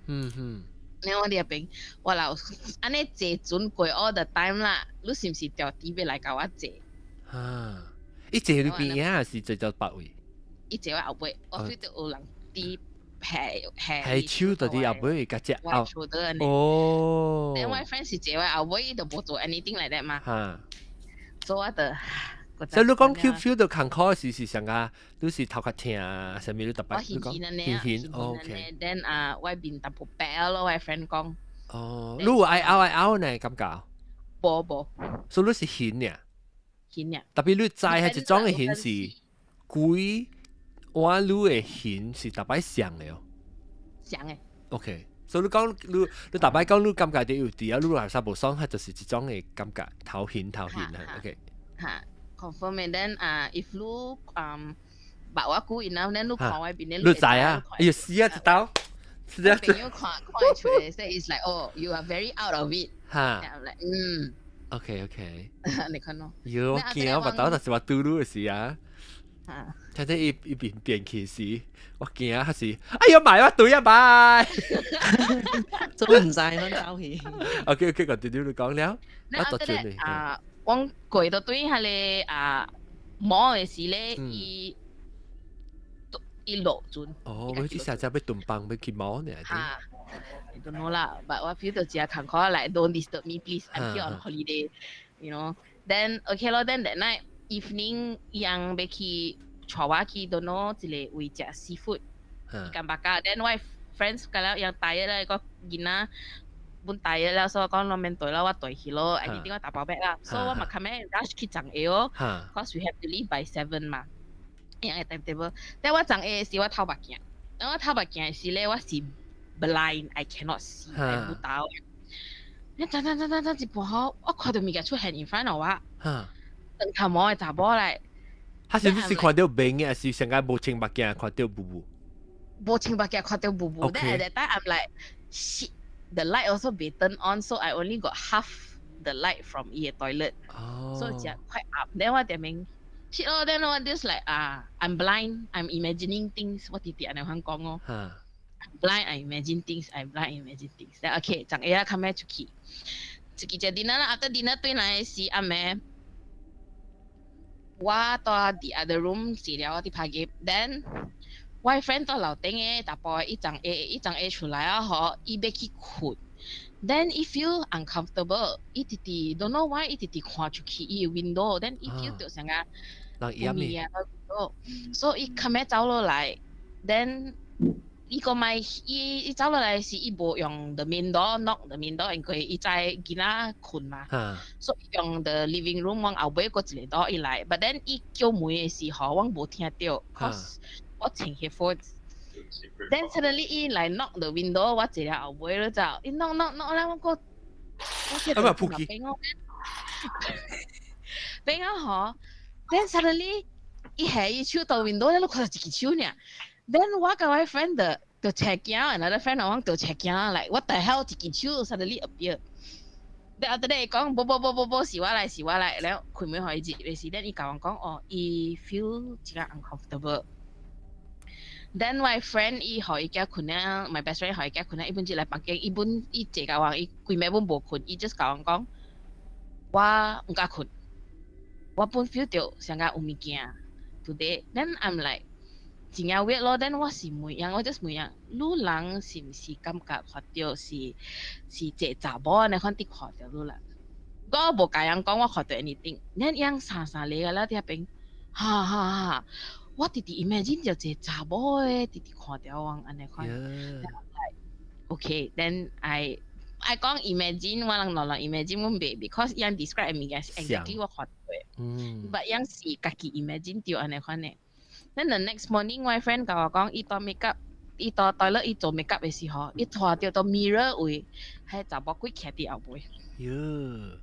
然後我佇彼邊，我老按呢坐船過 all the time 啦，你是毋是著佇欲來共我坐？啊！伊坐你邊影，還是坐著別位？伊坐我後尾，我 feel 著有人佇下下。係手佇佇後尾，共隻後。哦。 Then 我 friend 是坐我後尾，伊就無做 anything like that 嘛。所以我就。所以你講 feel 著艱苦時是啥個？你是頭殼疼啊？啥物你特別？我興興按呢興興，OK。 Then 啊，我面淡薄白咯，我 friend 講。哦，你有愛拗愛拗呢？感覺？無無。所以你是興呢？興呢。特別你知彼一種的興是規我你的興是逐擺像的哦。像的。 OK，所以你講你你逐擺講你感覺著有佇啊，你垃圾無爽，彼就是一種的感覺，頭興頭興啊。OK。哈，confirm and then 啊，if 你捌我久 enough then 你看我面你知啊？哎呦，死啊！一刀，是啊。朋友看看出來，say it's like oh you are very out of it。哈。 I'm like 嗯。 OK。你看咯。喲，我驚我腹肚就是我拄拄的時啊。聽聽伊伊變變去時，我驚還是，哎呀媽，我對啊拜。做毋知阮走去。 OK，個弟弟你講了，我讀轉你。啊，我過到對彼個啊 mall 的時咧，伊伊落船。哦，我一下子欲囤放欲去 mall 呢。哈，I don't know 啦，but 我 feel 到誠艱苦，like don't disturb me please, I'm here on holiday, you know. Then okay 咯，then that night evening 𪜶欲去帶我去 don't know 一個位食 seafood ikan bakar. Then 我 friends 甲了𪜶 tired 啦，個囡仔本 tired 了，所以我講攏免綴啦，我綴去咯，anything 我打包 back 啦。所以我嘛較尾 rush 去送下哦，cause we have to leave by 7 嘛。𪜶個 timetable。但我送下的時，我透目鏡，等我透目鏡的時咧，我是 blind，I cannot see，睇不到。你等等等等等一半吼，我看著物件出現 in front of 我，長頭毛的查某來。他是不是看著明的，還是上個無穿目鏡看著霧霧？無穿目鏡看著霧霧。Then at that time I'm like shit, the light also 未 turn on, so I only got half the light from 伊个 toilet. 哦。 So 誠 quite 暗。Then 我點明 shit 咯，then 我 just like 啊，I'm blind, I'm imagining things。我直直按呢款講哦。I'm blind, I imagine things. I'm blind, I imagine things. Then okay，昨下較尾出去，出去食 dinner 啦。After dinner 轉來時暗暝，我到 the other room 時了，我佇拍 game，then 我 friend 到樓頂嘅，查埔伊從 A 伊從 A 出來啊，嗬，伊欲去睏。Then 伊 feel uncomfortable，伊直直 don't know why 伊直直看出去伊 window，then 伊 feel 到啥個人有物件喺 window，所以伊較尾走落來，then 伊個咪伊伊走落來時，伊無用 the main door knock the main door，因為伊知囡仔睏嘛，所以用 the living room 往後尾閣一個 door 伊來，but then 伊叫門的時候，我無聽到，cause 我穿 headphones。Then suddenly 伊來 knock the window，我坐了後尾了就，伊 knock knock knock 咧，我閣我聽到啊咪撲去邊我邊啊嗬，then suddenly 伊下伊手到 window 咧，你看到一支手爾。Then 我佮我 friend 就就赤驚，another friend 我就赤驚，like what the hell 一支手 suddenly appear。Then after that 伊講無無無無無是我來是我來，了開門予伊入的時，then 伊共我講哦，伊 feel 真正 uncomfortable。Then my friend 伊予伊囝睏了，my best friend 予伊囝睏了，伊本入來房間，伊本伊坐共我，伊規暝本無睏，伊 just 共我講，我毋敢睏，我本 feel 到啥個有物件 today。Then I'm like 真正 weird 咯，then 我是問樣，我 just 問樣，你人是毋是感覺看到是是一個查某按呢款佇看著你啦？我無共人講我看到 anything，then 樣三三個了佇遐邊，哈哈哈！我直直 imagine 就一個查某的直直看著我按呢款。Okay, then I 講 imagine 我人落落 imagine 阮袂，because 伊樣 describe 的物件是 exactly 我看到的。But 樣是家己 imagine 著按呢款的。Then the next morning，我 friend 共我講，伊到 make up，伊到 toilet 伊做 make up 的時候，伊看著到 mirror 位，彼查某鬼徛佇後尾。喲，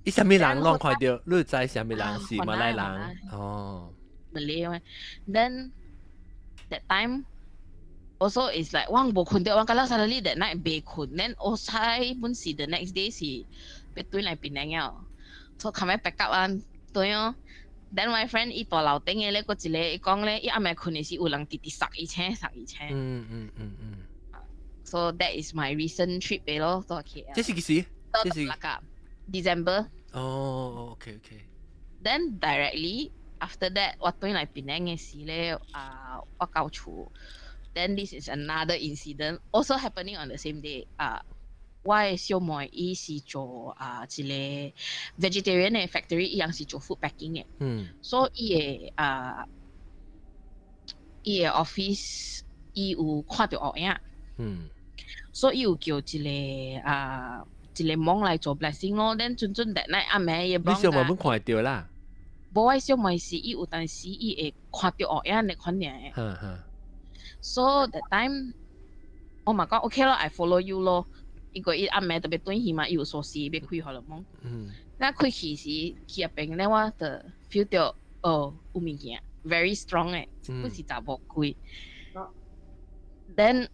伊啥物人攏看著？你知啥物人是馬來人？哦。 Malay 嘛。Then that time also is like 我無睏著，我感覺 suddenly that night 袂睏。Then 我猜本是 the next day 是欲轉來檳城了，所以較尾 pack up 啊，對哦。Then my friend 伊蹛樓頂的咧，閣一個伊講咧，伊暗暝睏的時有人直直捒伊醒，捒伊醒。So that is my recent trip 的咯，到 KL。這是幾時？到這是 December。哦，OK OK。 Then directly after that，我轉來檳城的時咧，啊，我到厝。Then this is another incident also happening on the same day。啊，我的小妹伊是做啊一個 vegetarian 的 factory，伊樣是做 food packing 的。所以伊的啊，伊的 office 伊有看著烏影。所以伊有叫一個啊一個 monk 來做 blessing 咯。Then 準準 that night 暗暝伊你小妹本看著啦？無，我小妹是伊有當時伊會看著烏影的款爾。哈哈。 So that time 我嘛講 OK 咯，I follow you 咯。伊個伊暗暝特別轉去嘛，伊有鎖匙欲開予了門。咱開去時去入邊咧，我就 feel 到哦有物件 very strong 的，不是查某鬼。Then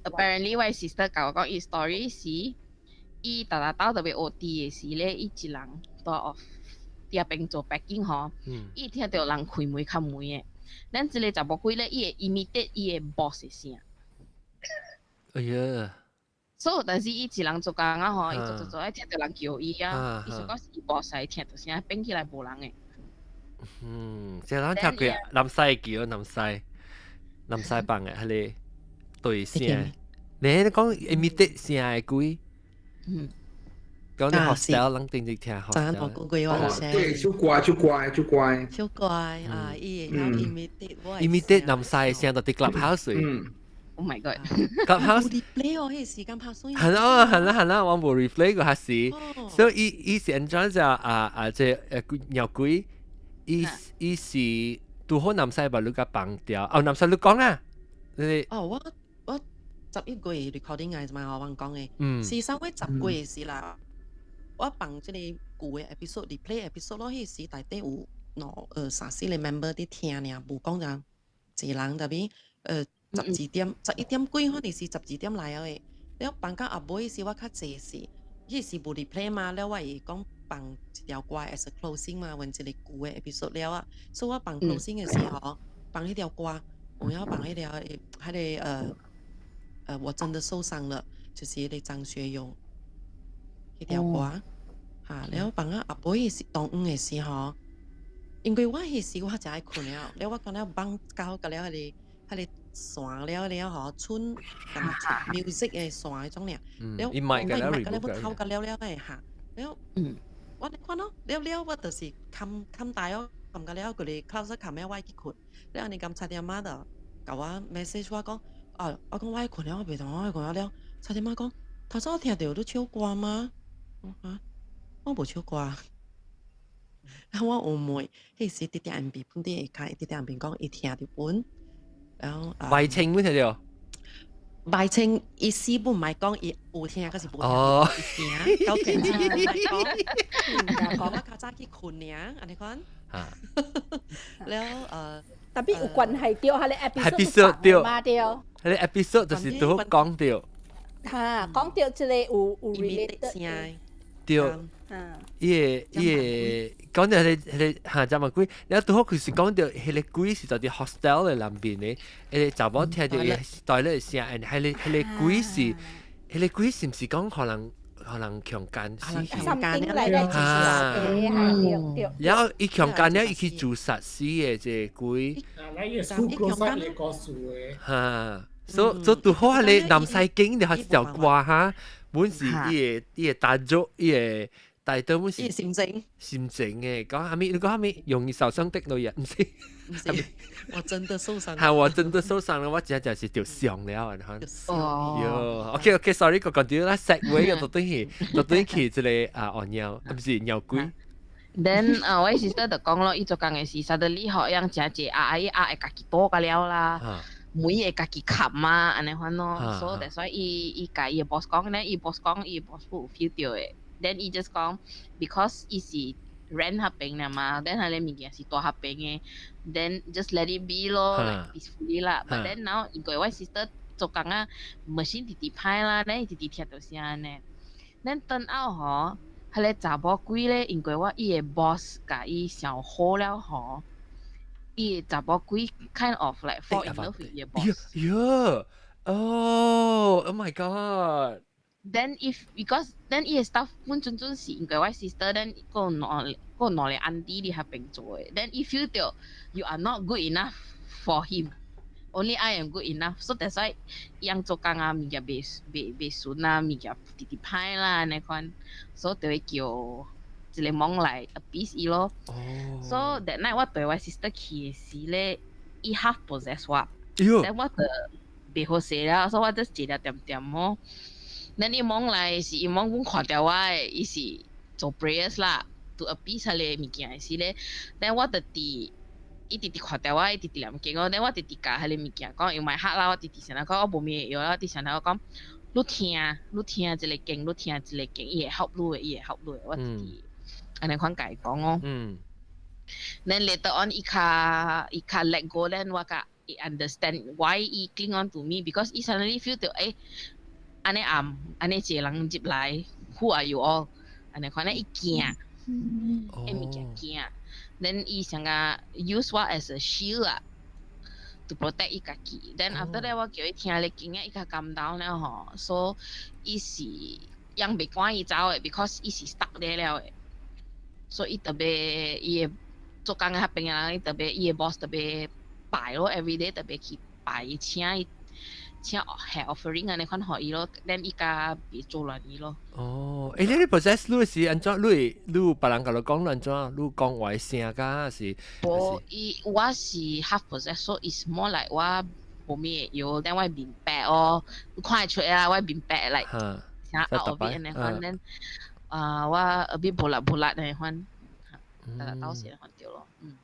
apparently 我 sister 共我講伊 story 是，伊逐逐兜特別 OT 的時咧，伊一人蹛 off 佇遐邊做 packing 吼，伊聽著人開門敲門的。咱這個查某鬼咧，伊會 imitate 伊的 boss 的聲。哎呀！所以但是伊一人做工啊吼，伊做做做，愛聽著人叫伊啊，伊想講是伊 boss 來聽著聲，變起來無人的。嗯，這咱聽過南西叫南西，南西放的彼個對聲。你講 imitate 聲的鬼？嗯。講你 hostel 人定定聽 hostel。昨我講過我聲。對，足怪足怪足怪。足怪啊！伊會曉 imitate 我。 imitate 南西的聲，就佇 clubhouse。 Oh my god！ clubhouse replay 哦，彼時間拍水。係咯係啦係啦，我無 replay 過下時，所以伊伊是按怎就啊啊這鳥鬼，伊伊是拄好南西把你共放掉，哦南西你講啦，你哦我我11月 recording 嘅嘛，我講嘅，是三月10月時啦，我放這個舊的 episode replay episode 咯，彼時大底有兩三四個 member 佇聽爾，無講誠濟人特別12點11點幾，可能是12點來了的。了放到後尾時，我較濟時，彼時無 replay 嘛，了我會講放一條歌 as a closing 嘛，阮這個舊的 episode 了啊，所以我放 closing 的時候，放彼條歌，有影放彼條彼個我真的受傷了，就是彼個張學友彼條歌，哈，了放到後尾是當晚的時候，因為我彼時我誠愛睏了，了我敢若放到個了彼個線了了吼，剩敢若 music 的線彼種爾，了伊麥個了麥個了，我偷個了了的哈，了，我你看咯，了了我就是冚冚大哦，冚個了佢哋 close 冚了我愛去睏，了按呢咁7點仔就共我 message 我講，啊，我講我愛睏了，我袂當我愛睏了了，7點仔講，頭先我聽著你唱歌嗎？啊，我無唱歌。然後我有問，彼時佇佇岸邊本地下跤，佇佇岸邊講伊聽著本，然後白清本聽著？白清伊死本毋愛講，伊有聽，抑是無聽？伊聽，到聽毋愛講，講我較早去睏爾，按呢款。了 Tapi 有關係著，彼个 episode 對嘛對。彼个 episode 就是拄好講著。哈，講著這個有 related。對。伊個講著彼個哈怎麼鬼？了拄好佢是講著彼个鬼是佇 hostel 的內面的，彼个查某聽著伊 toilet 聲，彼個鬼是彼个鬼是毋是講予人予人強姦死去？強姦來來自殺的，對。然後伊強姦了，伊去自殺死的這個鬼。啊，那伊 school close up 的故事的。哈，所以拄好彼个南西景就條歌哈，本是伊個大作伊個。大多本是心情，心情嘅，講啥物？你講啥物？容易受傷的女人，毋是？毋是，我真的受傷。係我真的受傷了，我真正是著傷了，你看。哦。喲，OK OK，sorry，個講到啦，segue 個到底去這個啊，哦貓，毋是鳥鬼。 Then 啊，我 sister 就講咯，伊做工嘅時，suddenly 嗬，樣誠濟阿伊阿會家己倒個了啦。門會家己冚啊，按呢款咯，所以 that's why 伊共伊個 boss 講咧，伊 boss 講伊 boss 有 feel 到的。Then 伊 just 講，because 伊是 rent 彼邊啦嘛，then 彼个物件是蹛彼邊的，then just let it be 咯，like peacefully 啦。But then now 因為我 sister 做工啊，machine 直直歹啦，then 伊直直聽著聲呢。Then turn out 吼，彼个查某鬼咧，因為我伊个 boss 共伊上好了吼，伊个查某鬼 kind of like fall in love with 伊个 boss。喲，哦，Oh my God！ Then if because then 伊個 staff 本準準是因為我 sister then 閣有兩個 auntie 佇彼邊做的，then 伊 feel 著 you are not good enough for him。Only I am good enough, so that's why 伊樣做工啊，物件袂順啊，物件直直歹啦，按呢款，所以就會叫一個懵來 appease 伊咯。So that night 我綴我 sister 去的時咧，伊 half possess 我，then 我就袂好勢了，所以我就坐了恬恬哦。Then 伊懵來是伊懵阮看著我的，伊是做 prayers 啦，to appease 彼個物件的時咧，then 我就佇伊直直看著我，伊直直念經哦，then 我直直共彼個物件講，用麥克啦，我直直想來講，我無物會曉啦，我直想來我講，你聽，你聽這个經，你聽這個經，伊會 help 你的，伊會 help 你的，我直直按呢款共伊講哦。Then later on 伊較 let go then 我較伊 understand why 伊 cling on to me because 伊 suddenly feel 到欸，按呢暗，按呢一個人入來，who are you all？按呢款咧伊驚，伊物件驚，then 伊想共 use 我 as a shield 啊，to protect 伊家己。Then after that 我叫伊聽咧經啊，伊較 calm down 了吼，所以伊是樣袂趕伊走的，because 伊是 stuck 咧了的，所以伊特別伊的做工的彼邊的人，伊特別伊的 boss 特別拜咯，every day 特別去拜伊請伊請下 offering 按呢款予伊咯，then 伊較袂做亂伊咯。哦，欸，你 possess 你是按怎？你有別人共你講按怎？你講話聲㗎是？無，伊我是 half possess，so it's more like 我無咩會曉，但我面白哦，你看會出來啦，我面白 like 啥 out of it 按呢款，then 啊我 a bit 無力無力按呢款，到時款對咯，嗯。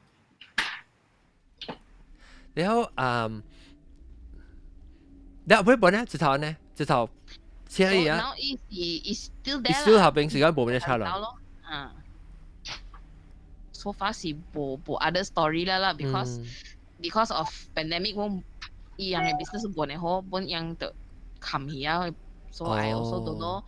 然後嗯，你後尾本呢？直頭呢？直頭車伊啊？ Now 伊是伊 still there 伊 still 彼邊時間無咩差啦。咯，嗯。So far 是無 other story 啦啦，because of pandemic 我伊樣的 business 無呢好，本樣就冚起啊，so I also don't know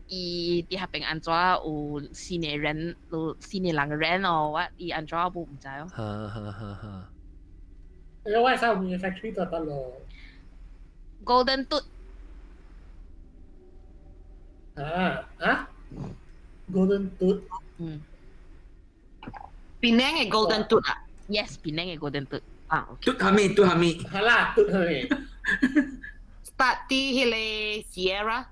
伊佇彼邊按怎有新的人，有新的人 rent 哦，我伊按怎我毋知哦。哈哈哈哈。因為我喺面 factory 就得咯。 Golden Tooth。啊啊！Golden Tooth。嗯。檳城嘅 Golden Tooth 啊？Yes，檳城嘅 Golden Tooth。啊，嘟下面，嘟下面。好啦，嘟下面。 Start 啲彼個 Sierra，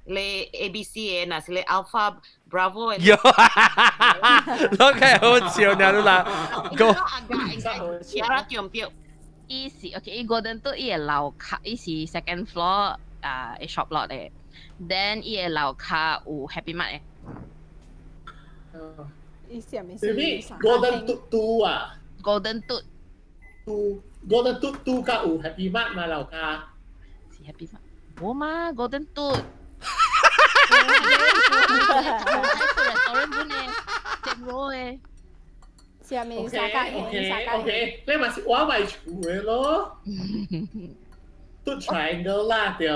咧 A B C 嘅，若是咧 Alpha Bravo 嘅。有，攞開好笑呢，你啦。Go。Sierra 對唔對？伊是 OK，伊 Golden Tooth 伊嘅樓跤，伊是 second floor 啊，shop lot 嘅。Then 伊嘅樓跤有 Happy Mart 嘅。伊是咪是 Golden Tooth 嘟啊？Golden Tooth 嘟 Golden Tooth 嘟較有 Happy Mart 嘛樓跤？是 Happy Mart？無嘛，Golden Tooth。restaurant 本嘅，正路嘅。是咪三角形？三角形。 OK，你嘛是我賣厝嘅咯，都 triangle 啦對。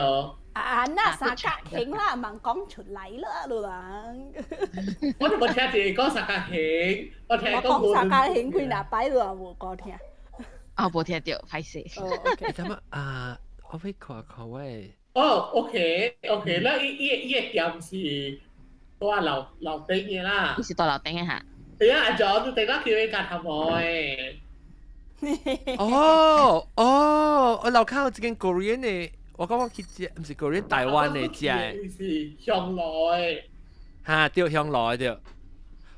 啊，那三角形啦，盲講出嚟啦，老人。我都冇聽住講三角形，我聽講三角形幾若擺，你也無講聽。啊，無聽著，歹勢。哦，OK。你睇啊，我欲看看喂。哦，OK，OK，那伊伊店是蹛樓樓頂嘅啦。伊是蹛樓頂嘅哈。係啊，阿 John，你頂到叫伊夾頭毛誒。哦哦，我樓跤有一間 Korean 嘅，我講我去食，毋是 Korean 台灣嘅食的。是香來。哈，對，香來對。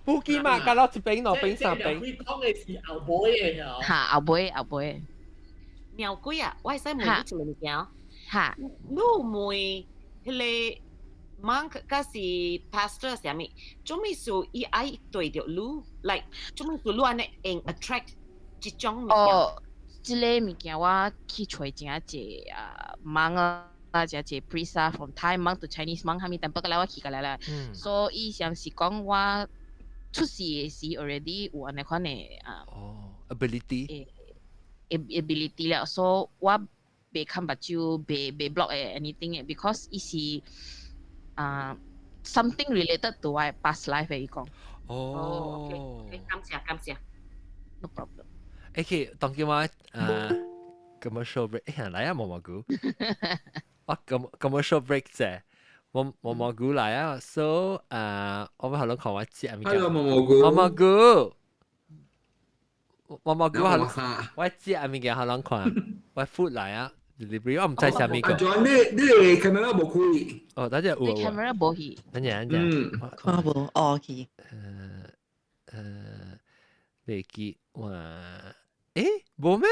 布基嘛，隔落一邊、兩邊、三邊。佢講嘅是後尾嘅。哈，後尾後尾。妙鬼啊！我會使問你一個物件。哈。你有問彼個 monk 佮是 pastor 啥物？做物事伊愛對著你，like 做物事你按呢會 attract 這種物件？哦，這个物件我去揣誠濟啊 monk 啊，誠濟 priest 啊，from Thai monk to Chinese monk 啥物，但不過來我去過來啦。所以伊是講我出世的時 already 有按呢款的啊。哦，ability。 ability 了，所以我袂看目睭，袂袂 block 的 anything 的，because 伊是啊 something related to 我 past life 的伊講。哦。 OK，感謝感謝。 No problem。 OK，當叫我啊 commercial break，哎來啊毛毛菇，我 commercial break 啫，毛毛毛菇來啊，so 啊，我欲予恁看我食物件。 Hello，毛毛菇。毛毛菇。毛毛菇，我我食物件予恁看，我 food 來啊，delivery 我毋知啥物個。阿 John，你你 camera 無開？哦，等陣有。你 camera 無去。等陣等陣。看無，哦去。未記哇？誒，無咩？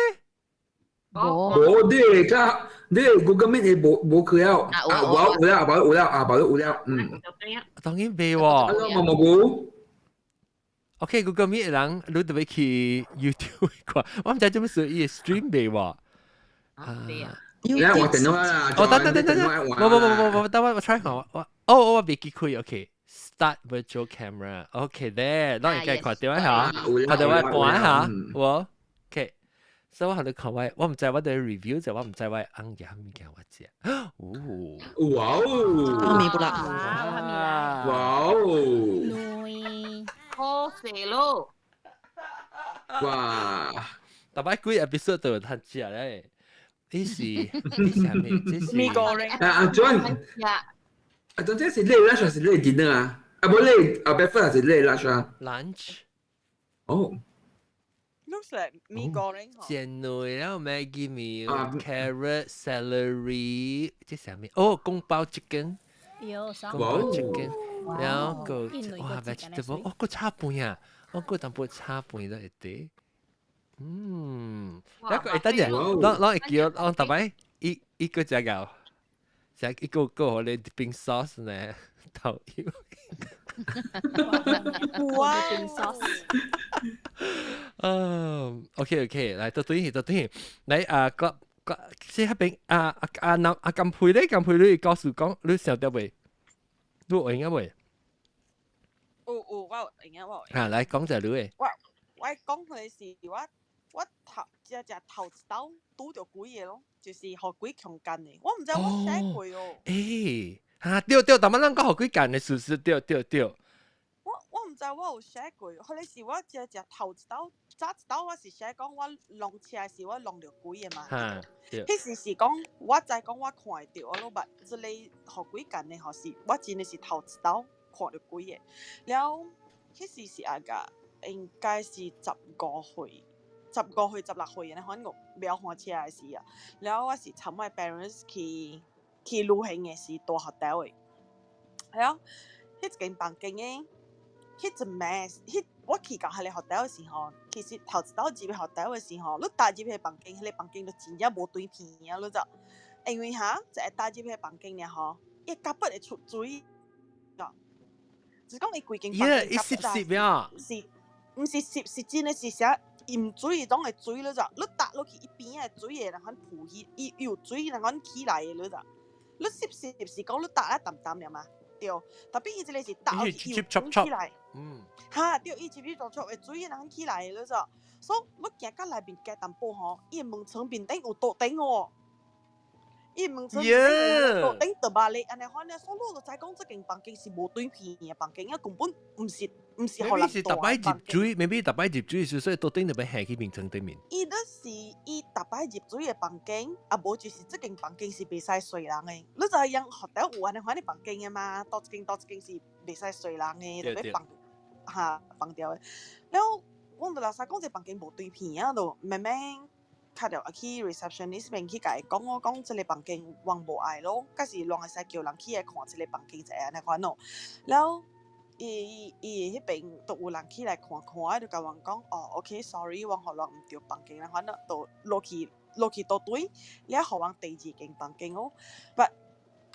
無。無，你個你 Google Meet 無無開了，啊，有有了，有了，啊，有了，嗯。當然未喎。 Hello，毛毛菇。 OK，Google Meet 人，你特別去 YouTube 看，我毋知做乜事，伊 stream 未喎。啊，嚟我電腦啦。哦，等等等等等，無無無無無，等我我 try 看我，哦我未記開，OK。Start virtual camera，OK 咧，咱應該看著下，看著我盤下，我 OK。所以我予你看我，我毋知我佇 review 就我毋知我按嘢物件我食。哦，哇哦，咪不啦，哇哦，好食咯！哇！逐擺幾 episode 都有通食咧，呢是呢是啥物？這是 Mee goreng 啊阿 John，阿 John，這是你 lunch 還是你 dinner 啊？啊，無你啊 breakfast 還是你 lunch 啊？Lunch。哦。 Looks like mee goreng。煎內了 Maggi mee、carrot、 celery，這啥物？哦，宮保 chicken。宮保 chicken，然後個哇 vegetable，哦個炒飯啊，我個淡薄炒飯都會得。嗯，一個等陣，攏攏會叫，攏逐擺一一個食到，食一個個予你 dipping sauce 呢，頭油。哇！sauce。嗯，OK OK，來到對到對，來啊個個，這彼邊啊啊啊南啊金佩咧，金佩你告訴講，你想著未？你有閒未？有有，我有閒我有。啊，來講者你的。我我講彼是我我頭只只頭一刀拄著鬼的咯，就是予鬼強姦的。我毋知我寫過哦。欸，哈對對，逐擺咱講予鬼姦的事實，對對對。我我毋知我有寫過，彼個是我只只頭一刀早一刀，我是寫講我弄車時我弄著鬼的嘛。哈，對。彼時是講我知講我看會著，我攏捌這个予鬼姦的吼，是我真的是頭一刀看著鬼的。了，彼時是阿個應該是15歲，15歲16歲呢，可能我袂曉開車的時啊。了我是參我 parents 去旅行的時住 hotel 的。了，彼一間房間的，彼一暝，彼我去到彼个 hotel 的時候，其實頭一道入去 hotel 的時候，你踏入彼个房間，彼个房間就真正無對片啊，你知？因為哈，一個踏入彼個房間爾吼，伊 carpet 會出水啊，就是講伊規間房間伊濕濕呀，是，毋是濕，是真的是啥淹水種的水，你知？你踏落去伊邊仔的水會人款浮起，伊有水人款起來的，你知？你濕濕是講你踏咧澹澹爾嘛？對，特別伊這個是踏落去伊有浮起來，哈，對，伊入去做出的水人款起來的，你知？所以你行到內面加淡薄吼，伊的門窗面頂有桌頂哦。伊門窗面頂有桌頂桌肉咧，按呢款咧，所以你就知講這間房間是無對片的房間，啊根本毋是予人是逐擺入水，maybe 逐擺入水時，所以桌頂就欲下去眠床頂面。伊就是伊逐擺入水的房間，啊無就是這間房間是袂使睡人的。你知影 hotel 有按呢款的房間的嘛？佗一間佗一間是袂使睡人的，就欲放哈放掉的。了，阮就老實講，這房間無對片啊，就慢慢。敲電話去 receptionist 邊去共伊講，我講這个房間我無愛咯，閣是攏會使叫人起來看這个房間一下按呢款咯。了，伊伊彼邊都有人起來看看，就共阮講，哦，OK，sorry，阮予阮毋著房間，按款咯，就落去倒轉，了予阮第二間房間哦。But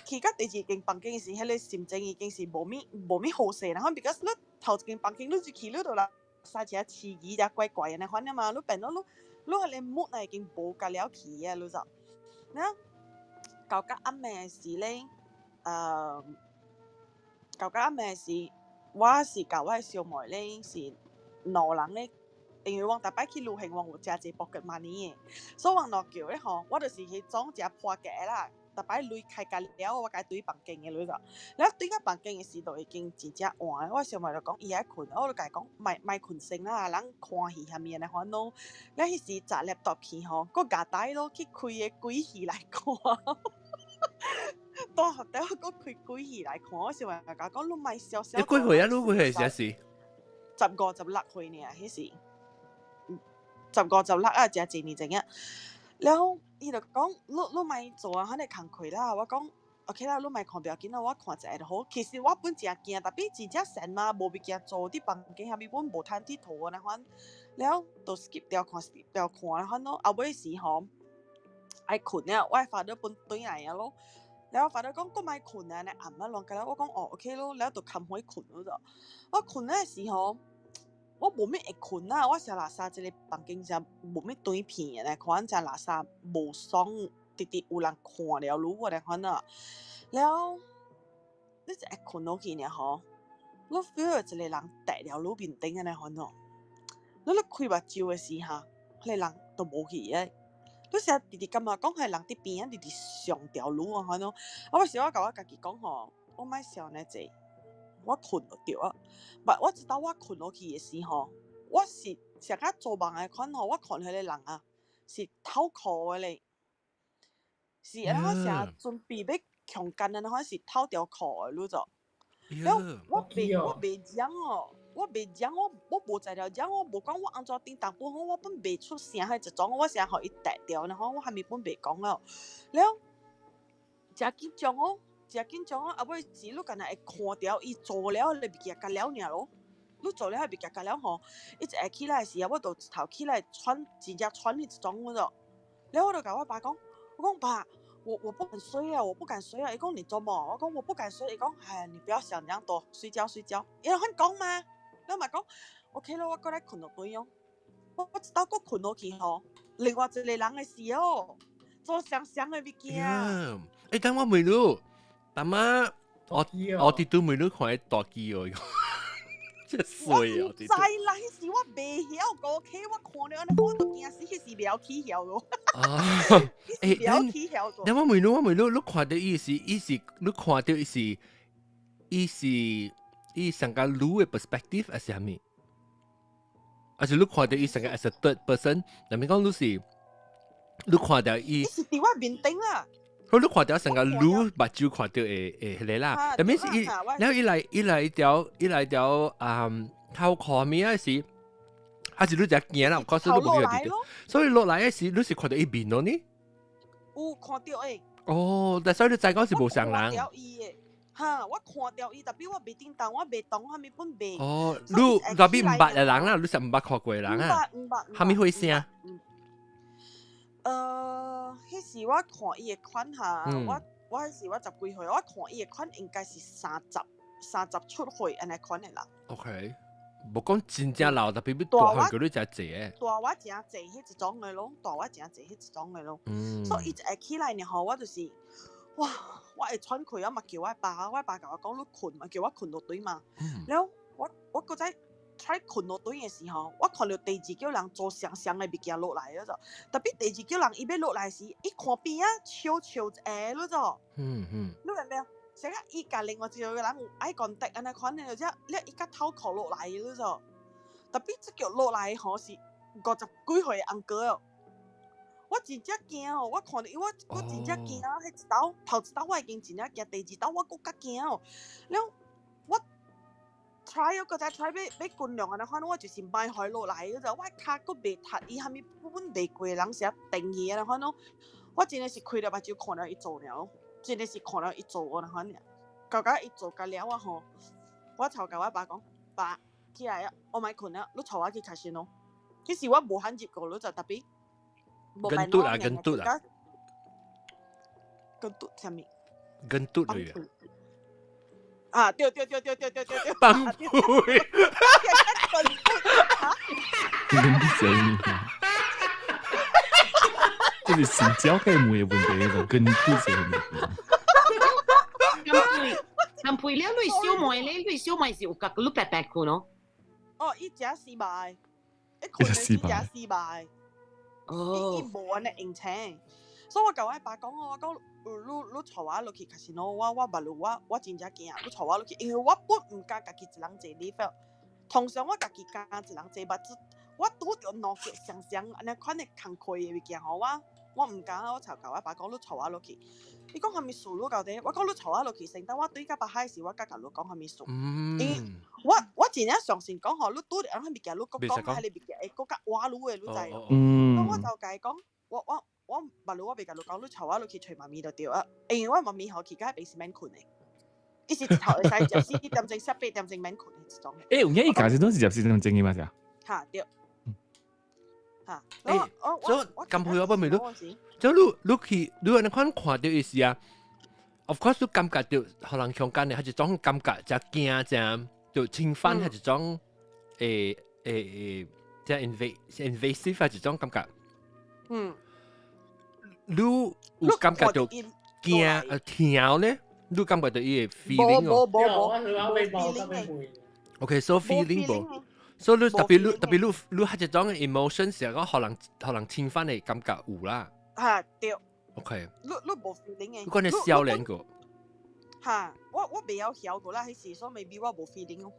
去到第二間房間時，彼个心情已經是無物好勢，然後 because 你頭一間房間你入去你就來啥只刺耳只怪怪按呢款了嘛，你變做你。你彼個 mood 已經無甲了去啊，你就，了到較暗暝時咧，到較暗暝時，我是共我的小妹咧是兩人咧，因為阮逐擺去旅行，阮有誠濟 pocket money 的，所以阮若叫咧吼，我就是彼種誠破格啦。逐擺鐳開甲了，我共伊轉房間的，你就，了轉到房間的時，就已經真正晚。我小妹就講伊愛睏，我就共伊講莫莫睏先啦，咱看戲啥物按呢款咯。了彼時摘 laptop 去吼，閣共帶咯去開個鬼戲來看。到後底我閣開鬼戲來看，我小妹共我講你莫笑笑。你幾歲啊？你幾歲時時？ 15、16歲爾，彼時。15、16啊，誠濟年前啊。了，伊就講，你你莫做啊，彼个工課啦。我講，OK 啦，你莫看不要緊啦，我看一下就好。其實我本誠驚，特別真正閒嘛，無物件做，佇房間遐邊阮無趁𨑨迌按呢款。了，就 skip 掉看，skip 掉看按呢款咯。後尾時吼，愛睏了，我 father 本轉來啊咯。了，我 father 講，閣莫睏啊，按呢暗啊亂個了。我講哦，OK 咯，了就崁回睏咯就。我睏的時吼，我無物會睏啊！我誠垃圾，這个房間誠無物對片的，看誠垃圾無爽，直直有人看了你按呢款啊。了，你一會睏落去爾吼，你 feel 到一个人趯了你面頂按呢款哦。你咧開目睭的時哈，彼个人都無去的。你成直直感覺講彼個人佇邊仔直直上牢你按款咯。啊，我時我共我家己講吼，我莫想遮濟。我睏就對啊，but 我知道我睏落去的時候，我是成較做夢的款吼，我看彼个人啊是透褲的咧，是按怎成準備欲強姦按呢款是透條褲的，你知？了我袂講哦，我袂講，我無在條講，我無講我按怎叮當本好，我本袂出聲彼一種，我成予伊綴著，然後我還咪本袂講了，了誠緊張哦。誠緊張啊！後尾是你敢若會看著伊做了彼个物件甲了爾咯，你做了彼个物件甲了吼，伊一下起來時啊，我就一頭起來喘，真正喘彼一種我就，了我就共我爸講，我講爸，我不敢睡啊，我不敢睡啊。伊講你做麼？我講我不敢睡。伊講哎，你不要想這樣多，睡覺睡覺。伊會講嘛？你嘛講，OK 咯，我閣來睏落轉哦。我一道閣睏落去吼，另外一個人的事哦，做相像的物件。欸，等我問你。阿媽，我佇拄問你看大機哦，真衰啊！我毋知啦，彼時我袂曉過去，我看著按呢，我都驚死，彼時袂曉起曉咯。啊，欸，袂曉起曉。等我問你，我問你，你看著伊是，伊是，你看著伊是，伊是，伊上個你的 perspective 還是啥物？還是你看著伊上個 as a third person？若咪講你是，你看著伊。伊是佇我面頂啦。佢你看著成個你目睭看著的彼個啦，特別是伊，然後伊來伊來條伊來條透看物啊是，還是你只驚啦？確實你無去到，所以落來嘅時，你是看到伊面咯呢？有看到誒。哦，但所以你知講是無相人。我伊的，哈，我看到伊，特別我袂叮當，我袂懂，啥物本袂。哦，你特別毋捌的人啦，你是毋捌看過的人啊？毋捌，毋捌。啥物歲聲？彼時我看伊的款哈，我彼時我十幾歲，我看伊的款應該是37歲按呢款的啦。 OK，無講真正老，特別比大漢過你誠濟的。大我誠濟彼一種的咯，大我誠濟彼一種的咯。所以伊一下起來呢吼，我就是，哇！我會喘氣，我嘛叫我爸，我爸共我講你睏嘛，叫我睏落地嘛。了我閣再 try 睏落地的時候，我看著第二叫人做雙雙的物件落來了就，特別第二叫人伊欲落來時，伊看邊仔笑笑一下了就。你明白？成個伊共另外一個人有 eye contact 按呢款的，就了伊較頭殼落來了就。特別這叫落來吼是50幾歲的 uncle 哦。我真正驚哦！我看著伊，我真正驚啊！彼一道頭一道我已經真正驚，第二道我閣較驚哦。了我 try 閣再 try 欲盡量按呢款，我就是莫予伊落來了就，我跤閣袂踢伊，啥物本袂過人是定去按呢款咯。我真的是開了目睭看了伊做了，真的是看了伊做按呢款爾。到甲伊做甲了啊吼，我頭共我爸講，爸起來啊，我莫睏了，你帶我去 casino。其實我無罕入過，你就特別。跟嘟啊，跟嘟啊，跟嘟啥物？跟嘟嚟啊！啊，對對對對對對對對。崩潰。跟嘟啥物？這是新教嘅問問題，就跟嘟啥物？咁配咁配了，你小妹咧，你小妹是有共你白白睏喏？哦，伊食失敗，伊睏的是食失敗。哦，伊無按呢用錢，所以我共我爸講我講，你帶我落去 casino，我捌路我真正驚，你帶我落去，因為我本毋敢家己一人坐 lift，通常我家己敢一人坐，but 我拄著兩腳雙雙按呢款的工課的物件吼，我毋敢，我就共我爸講，你帶我落去。伊講啥物事你到底？我講你帶我落去先，等我對到北海時，我才共你講啥物事。因為我真正相信講吼，你拄著按物件，你閣講彼个物件會閣較倚你的，你知無？我就共伊講，我捌路我袂共你講，你帶我落去揣媽咪就對啊。因為我媽咪吼去到 basement 睏的，伊是一頭會使14點鐘、8點鐘免睏的這種。欸，有影伊家時都是14點鐘的嘛是啊？哈對。哈。欸，所以咁配我不明你，就你去你按呢款看著伊時啊，of course 你感覺著予人強姦的，彼一種感覺，誠驚誠就侵犯，彼一種誠 invasive 彼一種感覺。你有感覺著驚疼咧？你感覺著伊的 feeling 哦？無無無無 feeling OK，so feeling 無。所以你特別你特別你彼一種 emotion 是講予人予人侵犯的感覺有啦。哈對。 OK。你無 feeling 的。你講你少年過。哈，我袂曉曉過啦，彼時所以 maybe 我無 feeling 哦。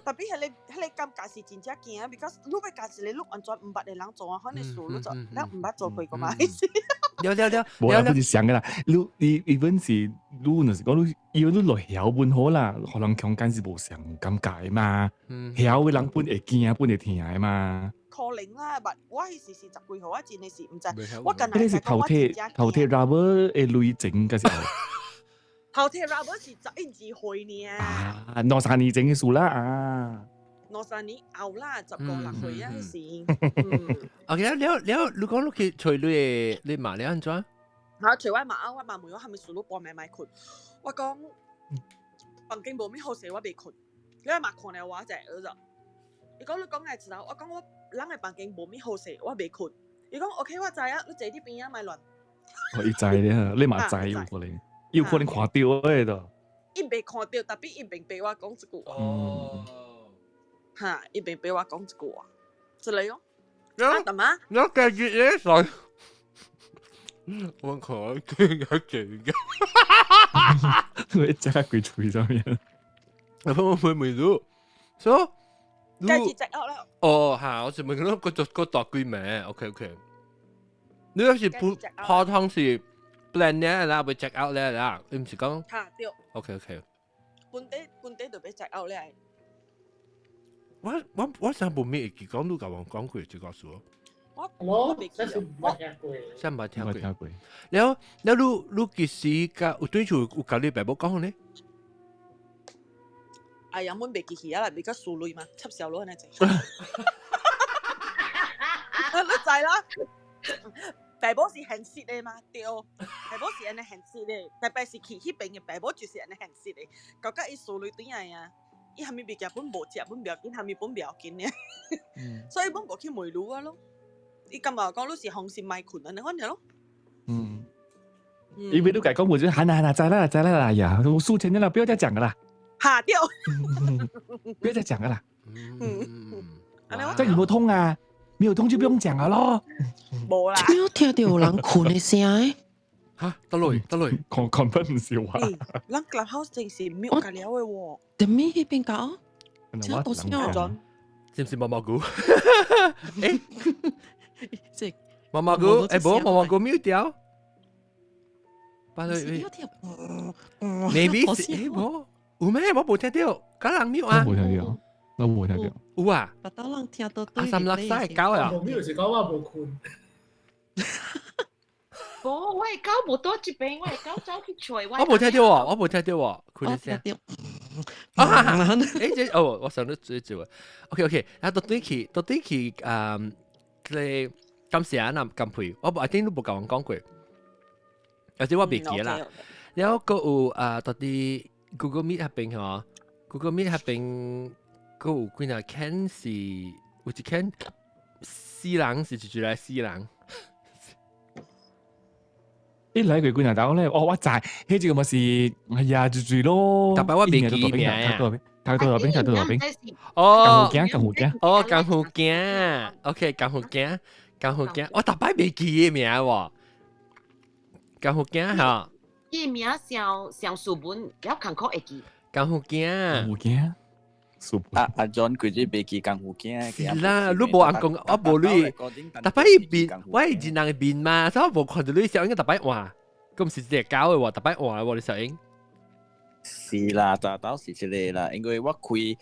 特別彼个感覺是真正驚，because 你欲共一個你完全毋捌的人做啊，可能事你做，你毋捌做過過嘛？了了了，無啦，不是想个啦。你你 even 是你若是講你，因為你落曉本好啦，予人強姦是無相感覺的嘛。曉的人本會驚，本會疼的嘛。可能啦，but 我彼時是十幾歲，我真的是毋知。我近彼個是頭提頭提 rubber 的鐳前個時候。頭提 rubber 是11、12歲呢。啊，兩三年前的事啦啊。兩三年後啦，15、16歲啊，彼時。 OK，了了，你講你去揣你的你媽了按怎？嚇，揣我媽啊，我媽問我啥物事，你半暝莫睏。我講房間無物好勢，我袂睏。你媽看了我一下就，伊講你講的時候，我講我人的房間無物好勢，我袂睏。伊講 OK，我知啊，你坐佇邊仔莫亂。哦，伊知咧，你嘛知有可能，有可能看著的都。伊袂看著，特別伊明白我講這句話。哦。哈，伊明白我講這句話，這個喲。啊，幹嘛？我繼續咧水。我可驚一勁嘅。我一隻鬼吹上面。我會未到，所以繼續 check out 啦。哦，嚇！我就問佢個個大幾名？OK OK。你嗰是普普通是 plan 咧啦，會 check out 咧啦，你毋是講？嚇對。 OK OK。本地本地就欲 check out 咧。我上部未記講你共我講過這個事。我這是無聽過。真無聽過。了了，你幾時共有對厝有共你爸母講呢？哎呀，阮袂記去啊啦，比較輸鐳嘛，插小路安呢濟。你知啦，爸母是現實的嘛，對，爸母是按呢現實的，特別是去彼邊的爸母就是按呢現實的，感覺伊輸鐳轉來啊，伊啥物物件本無食，本不要緊，啥物本不要緊的，所以本無去問你啊咯。伊感覺講你是放心莫睏按呢款爾咯。因為你共講，我就喊啦喊啦，知啦知啦啦呀，我輸錢了，不要再講了啦。嚇掉！不要再講了啦。嗯，這有沒有痛啊？沒有痛就不用講了咯。無啦。沒有聽到有人睏的聲誒。嚇，得來得來，講講分唔笑話。咱 Clubhouse 真是 mute 甲了的喎。點咩彼邊搞？這多聲。是唔是毛毛菇？誒，這毛毛菇，誒，無毛毛菇 mute 掉。Maybe 誒，無有咩？我無聽到，敢人 mute 啊？我無聽到，我無聽到。有啊。別兜人聽到。阿三六三狗啊！無 mute 是講我無睏。無，我的狗無佇這邊，我的狗走去揣我。我無聽到喎，我無聽到喎，睏的聲。啊！誒，這哦，我想到最最 OK OK，啊，到底去到底去，嗯，這個感謝啊，那感佩，我無，I think 你無共我講過，或者我袂記啦。了閣有啊，到底 Google Meet 彼邊吼，Google Meet 彼邊閣有幾若間是有一間死人是一來死人。一來過幾若兜咧，哦，我知，彼個嘛是，哎呀，就住咯。逐擺我袂記名啊。頭頭邊，頭頭邊。哦，江湖鏡，哦，江湖鏡，OK，江湖鏡，江湖鏡，我逐擺袂記伊名喎。江湖鏡吼。伊名上上書本，了艱苦會記。江湖鏡。江湖鏡。阿阿 John 佢只袂記江湖鏡。是啦，你無人講，我無你。逐擺伊面，我係認人的面嘛，所以我無看到你小英逐擺換，佮毋是一個狗的喎，逐擺換喎，你小英。是啦，大到是這個啦，因為我開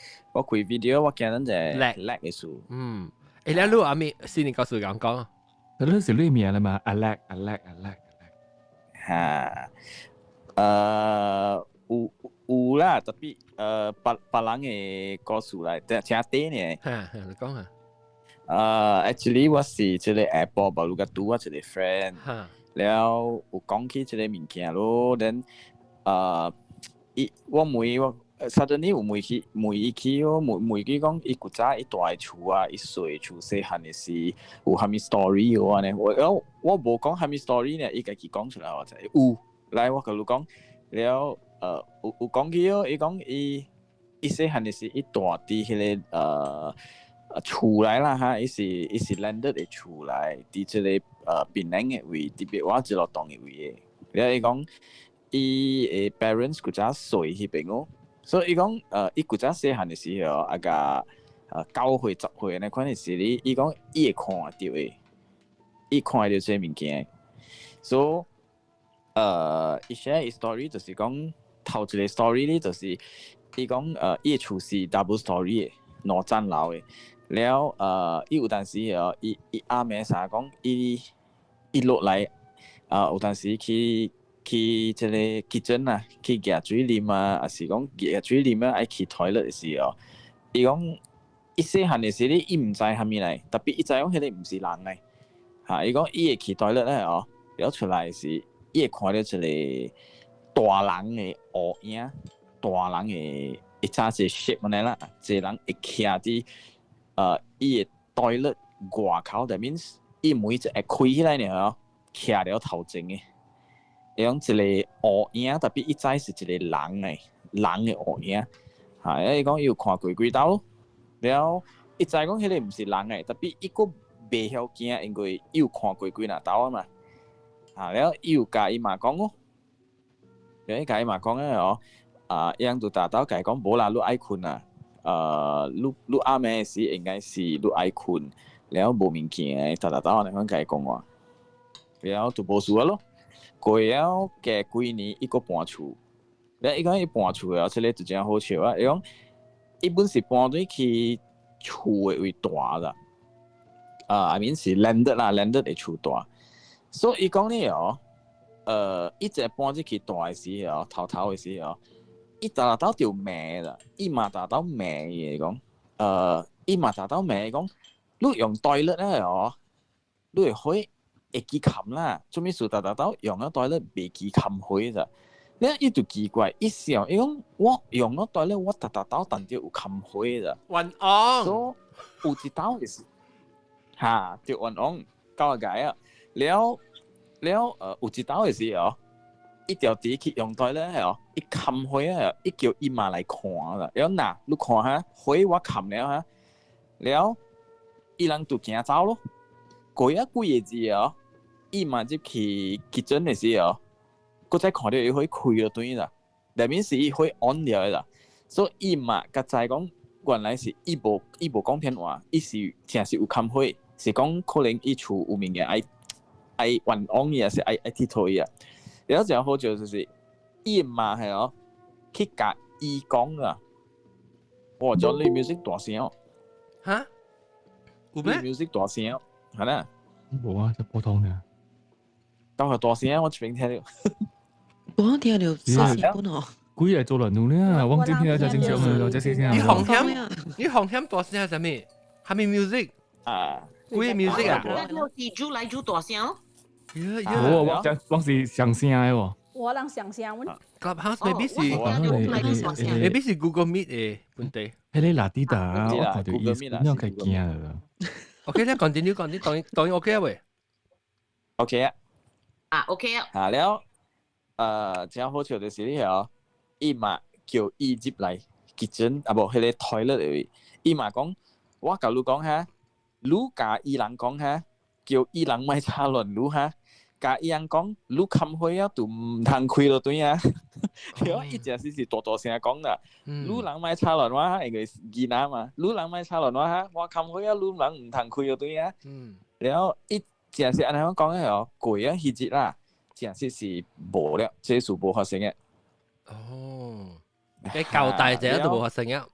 video，我驚咱就叻叻的事。嗯，欸，你阿咪先年告訴講講。你是你名啦嘛？阿叻阿叻阿叻。哈，有有啦，特別別別人的故事來，聽聽短呢。哈，你講啊。Actually 我是這個下晡無路甲拄我一個 friend，了有講起這個物件咯，then 伊我問我 suddenly 有問起問伊起哦，問問伊講伊古早伊住的厝啊，伊細厝細漢的時有啥物 story 有按呢？我我我無講啥物 story 呢，伊家己講出來我知有。來我共你講了，有有講起哦，伊講伊伊細漢的時伊住佇彼個厝內啦哈，伊是伊是 landed 的厝內，佇這個檳城的位，特別我一路當的位的。了伊講伊的 parents 古早細彼邊哦，所以伊講伊古早細漢的時候，啊共9歲10歲那款的時哩，伊講伊會看著的，伊看著這物件，所以伊寫 story 就是講頭一個 story 咧，就是伊講伊的厝是 double story 的，兩層樓的。了伊有當時哦，伊伊阿妹啥講，伊伊落來啊，有當時去去這個 kitchen 啊，去蜈水啉啊，抑是講蜈水啉啊，愛去 toilet 的時候，伊講伊細漢的時咧，伊毋知啥物來，特別伊知講彼個毋是人來，哈，伊講伊會去 toilet 咧哦，了出來時，伊會看到一個大人的烏影，大人的一早一個 shape 按呢啦，一個人會徛佇伊的 toilet 外口，that means 伊門一會開起來爾哦，徛佇頭前的，伊講一個烏影，特別伊知是一個人的，人的烏影，哈，伊講伊有看過幾兜，了伊知講彼個毋是人的，特別伊閣袂曉驚，因為伊有看過幾若兜啊嘛，啊，了伊有共伊媽講哦，了伊共伊媽講咧哦，啊，伊翁就逐兜共伊講無啦，你愛睏啊。你你暗暝時應該是你愛睏，了無物件，逐逐兜按呢款共伊講話，了就無事啊咯。過了過幾年，伊閣搬厝，了伊講伊搬厝了，這個就真好笑啊！伊講伊本是搬轉去厝的位大啦。啊，I mean 是 landed 啦，landed 的厝大。所以伊講呢哦，伊一搬入去大的時候，頭頭的時候，伊逐日兜就罵啦，伊嘛逐日兜罵伊講，伊嘛逐日兜罵講，你用 toilet 咧哦，你會火會記冚啦，做咩事逐日兜用咗 toilet 袂記冚火咋？你伊就奇怪，伊想伊講我用咗 toilet，我逐日兜淡著有冚火咋。冤枉。所以有一兜就是哈，就冤枉九個解啊！了了，有一兜的時候，伊條佇去用 toilet 哦，伊冚火啊，伊叫伊媽來看啦。了嗱，你看下火我冚了哈，了伊人就行走咯。過咗幾個字哦，伊媽入去 kitchen 的時候，閣再看到伊火開咗轉啦，內面是伊火 on 了的啦，所以伊嘛較知講原來是伊無講騙話，伊是真是有冚火，是講可能伊厝有物件愛愛冤枉伊，抑是愛愛鐵佗伊啊。然後真好笑就是伊媽係哦去共伊講啊，哇！將你 music 大聲哦，哈？有咩？music 大聲哦，係啦。無啊，就普通嘅。當係大聲，我這邊聽到。我聽到細聲本哦。幾日做輪呢？我今天就正常嘅，這細聲。你紅險，你紅險大聲係啥物？係咪 music？啊，幾個 music 啊？是煮來煮大聲咯。無啊，我我是上聲的喎。我人上聲，阮 Clubhouse maybe 是，maybe 是 Google Meet 的問題。彼个拉蒂達，我看到伊，你有較驚啦。 OK，你 continue continue，當當 OK 啊喂？OK 啊。啊 OK 啊。啊了，真好笑就是你哦，伊嘛叫伊入來 kitchen 啊無，彼个 toilet 位，伊嘛講，我共你講哈，你共伊人講哈，叫伊人莫吵亂你哈。共伊人講，你冚火啊，就毋通開落轉啊！對，伊真是是大大聲講啦。你人莫吵亂我，因為囡仔嘛，你人莫吵亂我哈，我冚火啊，你人毋通開落轉啊。然後伊真是按呢講的哦，過啊彼日啦，真是是無了，這事無發生的。哦，你交代者都無發生啊。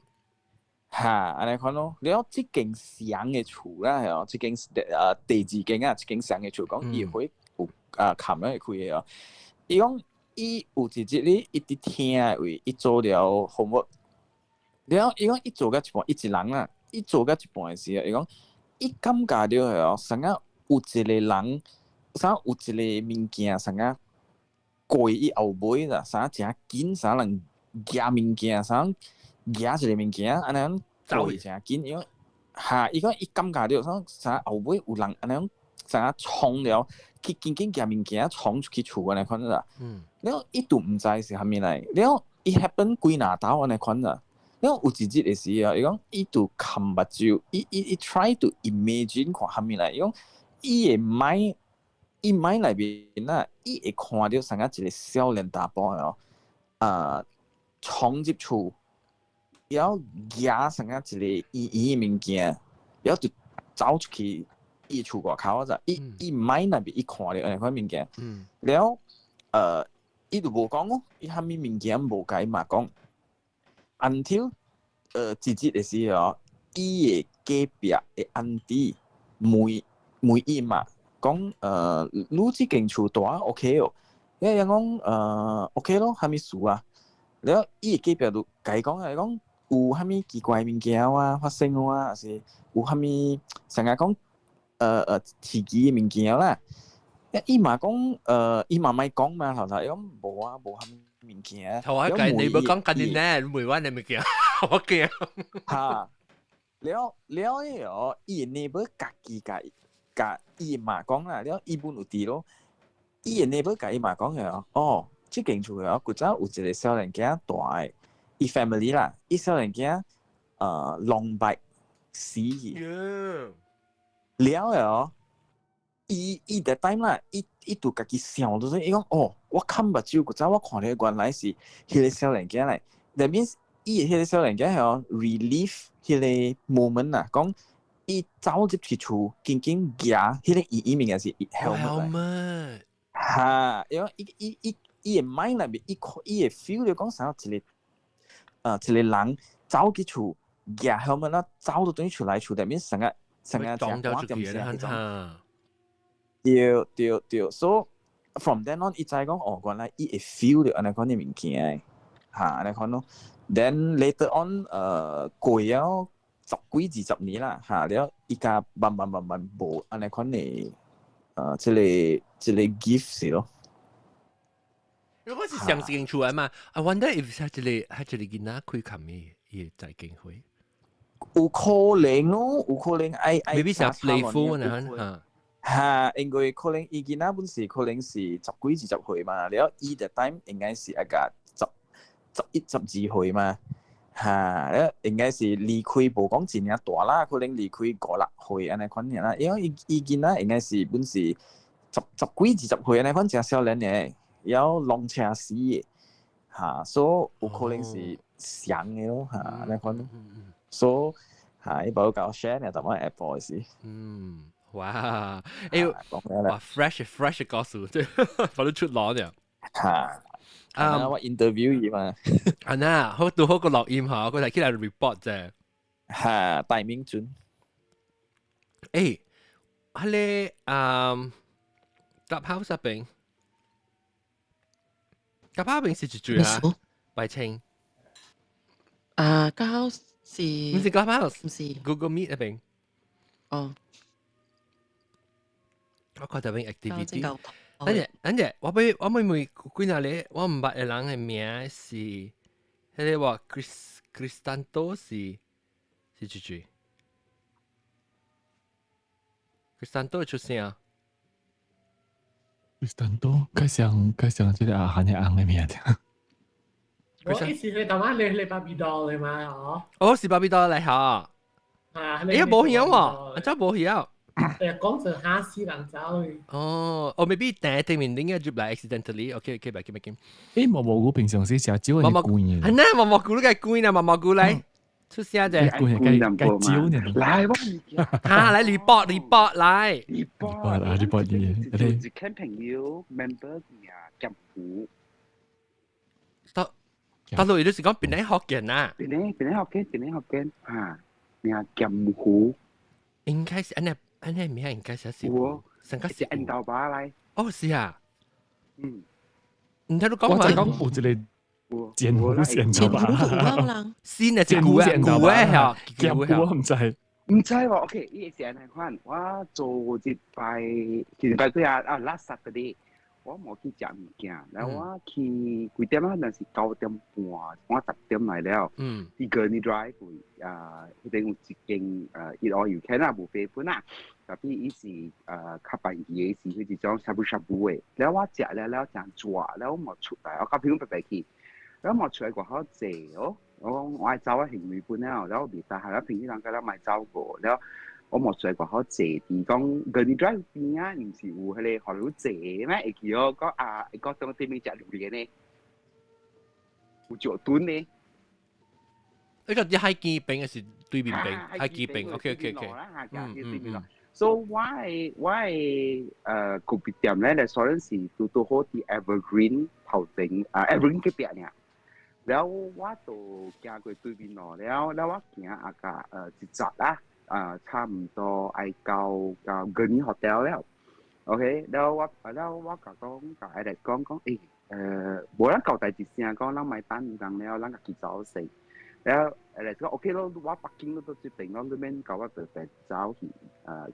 哈，按呢款咯。了，這間上的厝啦，係哦，這間第二間啊，這間上的厝講伊會有啊冚了會開的哦。伊講伊有一日咧，伊佇廳的位，伊做了 homework，了伊講伊做到一半，伊一人啦，伊做到一半的時候，伊講伊感覺著係哦，啥個有一個人，啥有一個物件，啥個過伊後尾啦，啥誠緊，啥人舉物件，啥舉一個物件，按呢樣過誠緊，伊講哈，伊講伊感覺著啥啥後尾有人按呢樣啥衝了，去緊緊舉物件衝出去厝按呢款啦。了伊都毋知是啥物來，了伊 happen 幾若晝按呢款啦。了有一日的時啊，伊講伊就含目睭，伊伊伊 try to imagine 看啥物來，伊講伊的 mind，伊 mind 內面啊，伊會看著啥個一個少年查埔哦，啊，衝入厝，然後舉啥個一個圓圓的物件，然後就走出去伊厝外口啊！伊伊 mind 內面伊看著按呢款物件，了，伊就無講哦，伊啥物物件無共伊嘛講。until 一日的時候，伊的隔壁的 auntie 問問伊嘛，講你這間厝住 OK 哦，伊人講OK 咯，啥物事啊？了伊的隔壁就共伊講啊，講有啥物奇怪物件啊發生啊，還是有啥物成日講刺激的物件啦。伊嘛講伊嘛莫講嘛，頭頭伊講無啊，無啥物物件。頭一計你無講緊啲呢，你問我你物件，我驚。哈，了了彼哦，伊的 neighbor 家己共共伊嘛講啦，了伊本有佇咯，伊的 neighbor 共伊嘛講的哦，哦，這間厝哦，古早有一個少年囝蹛的，伊 family 啦，伊少年囝long bike 死去。了哦，伊伊 that time 啦，伊伊就家己想到說，伊講哦，我看目睭古早我看著原來是彼個少年囝來，that means 伊的彼個少年囝係哦 relive 彼個 moment 啊，講伊走入去厝，緊緊舉彼個圓圓物件是 helmet 來。哈，因為伊伊伊伊的 mind 內面，伊伊會 feel 著講啥一個一個人走去厝，夾 helmet 啦，走到等於出來厝內面成個成個撞掉出去啦，嚇！對對對，so from then on，伊知講哦，原來伊會 feel 到按呢款的物件，嚇按呢款咯。Then later on，過了十幾二十年啦，嚇了，伊家慢慢慢慢無按呢款的，這個 gift 是咯。如果是相信出來嘛，I wonder if 係這個囡仔開冚嘅伊在經會。有可能咯，有可能愛愛。 maybe 是 playful 呢嚇。嚇，因為可能伊囡仔本是可能是十幾二十歲嘛，了伊的 time 應該是一個11、12歲嘛，嚇，了應該是離開無講真正大啦，可能離開五六歲按呢款爾啦，因為伊伊囡仔應該是本是十幾二十歲按呢款誠少年的，了攏車死的，嚇，所以有可能是想的咯，嚇，按呢款咯，所以嚇，伊無共我 share 呢，就我 Apple 是。嗯。哇！哎，哇，fresh fresh 告訴，對，反正出攞呢。嚇，啊，我 interview 伊嘛。啊那，好拄好個錄音嚇，佢係起來 report 啫。嚇，大明準。誒，彼個嗯，Clubhouse 入邊，Clubhouse 邊是一住啊？白清。啊，Clubhouse 是。唔是 Clubhouse，唔是 Google Meet 入邊。哦。我看到邊 activity。等陣，等陣，我俾我妹妹幾若個，我毋捌的人的名是，彼個話 Chris Cristanto 是幾句？Cristanto 出聲。 Cristanto，該像這個阿韓的翁的名字。我意思係頭晚你芭比 doll 嚟嘛？哦。哦，是芭比 doll 嚟嚇。啊！哎呀，無曉喎，真無曉。講就嚇死人走去。哦，哦，maybe 第對面應該入來 accidentally，OK OK，白金白金。誒，毛毛菇平常時食少嘅貴嘅。係呢，毛毛菇你該貴呢，毛毛菇來出聲啫。貴係該少呢。來，我嚇，來 report report 來。 report 啊，report 啲。一間朋友 member 名劍湖。到到落就是講檳城福建啊。檳城福建，檳城福建嚇，名劍湖。應該是按呢。按呢名應該是是，成個是印度巴來。哦，是啊。嗯。你聽你講我就講有一個劍湖剪刀把，新的劍湖剪刀把，劍湖我毋知。毋知喎，OK，伊是按呢款，我做一擺，一擺幾啊啊，last Saturday，我無去食物件，然後我去幾點啊？若是9點半，我10點來了。佇 Gurney Drive 啊，彼邊有一間Eat All You Can 啊，無飛本啊。特別伊是較便宜的，是彼一種 shabu shabu 的。了我食了了誠熱，了我無出來，我佮朋友白白去，了無出來外口坐哦。我講我愛走啊，行為本了，了我袂使，了朋友人佮了莫走過，了我無出來外口坐，佇講 Gurney Drive 邊仔，毋是有彼個予你坐咩？會記哦，講啊，講當對面食榴蓮呢，有石墩呢。呢個啲海墘邊還是對面邊？海墘邊，OK OK OK。嗯嗯。 So 我的我的咖啡店咧，就所以是拄拄好佇 Evergreen 頭前啊，Evergreen 隔壁爾。了我就行過對面路了，了我行啊個一閘啦，啊差唔多愛到到 Gurney Hotel 了。OK，了我了我共講共 Alex 講講，無咱交代一聲講，咱莫等人了，咱家己走勢。了 Alex 講 OK 咯，我 parking 都到這邊咯，你免共我白白走去，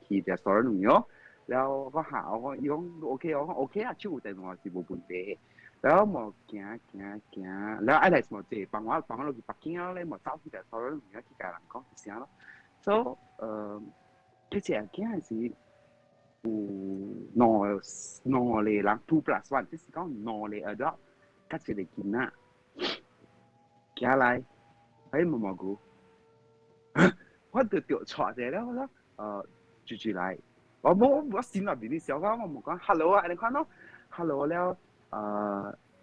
去 restaurant 咯。了我下我講伊講 OK，我講 OK 啊，手有電話是無問題。了無行行行，了 Alex 無坐幫我幫我落去 parking 了咧，無走去 restaurant 去共人講一聲咯。所以彼隻囝是有兩個人 2 plus 1，就是講兩個 adult 佮一個囡仔行來，哎毛毛菇，我就著錯者了，我講住住來，我冇我心內面啲想講，我無講 hello 啊，你看咯，hello 了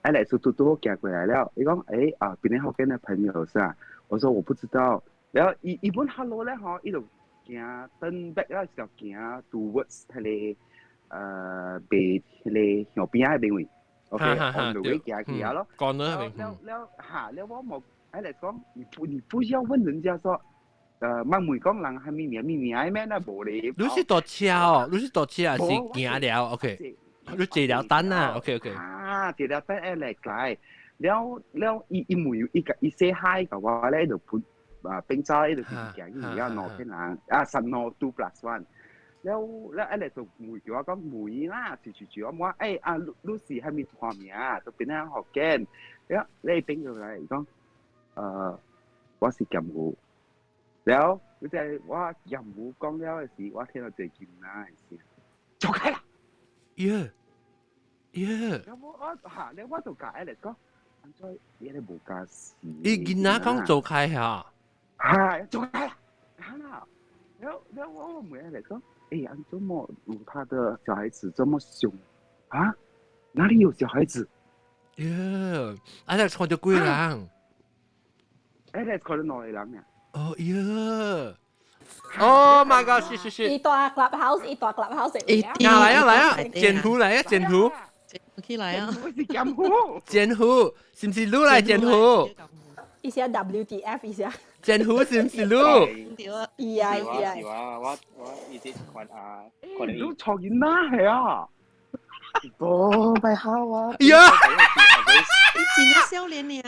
，Alex 嘟嘟行過來了，伊講啊，檳城福建的朋友是吧？我說我不知道，然後伊伊本 hello 咧吼，伊就行 turn back 啦，就行 towards 彼個袂彼個河邊仔邊位，OK，on the way 行去啊咯。講到了了嚇了我無，Alex 講你不你不需要問人家說問問講人係咪名咪名咩啦，無咧。你是坐車哦，你是坐車還是行了？OK，你坐了單啊？OK OK。啊，坐了單 Alex 來，了了伊伊問伊伊 say hi 嘅話咧，就盤啊冰渣伊就行去而家兩個人啊，十兩 2 plus 1。了了 Alex 就問叫我講問啦，住住住我問，欸啊，你是係咪花名？就變咗福建，了你變過來講，我是鹹魚。了，你知我鹹魚講了的時，我聽到一個囡仔的聲，走開啦！耶耶！了我我嚇，了我就共 Alex 講，按怎伊咧無家事？伊囡仔講走開嚇，係走開啦！嚇啦！了了我問 Alex 講，欸，按怎麼有他的小孩子這麼兇啊？哪裡有小孩子？耶！Alex 看到幾人？Alex 看到兩個人啊！哦耶！Oh my god！是是是。伊蹛 clubhouse，伊蹛 clubhouse。來啊來啊！剪圖來啊剪圖。起來啊！我是剪圖。剪圖，是毋是你來剪圖？一下 WTF 一下。剪圖是毋是你？伊啊伊啊。是我我我一直看啊，你錯囡仔係啊？無咪好啊！呀！真係少年呢！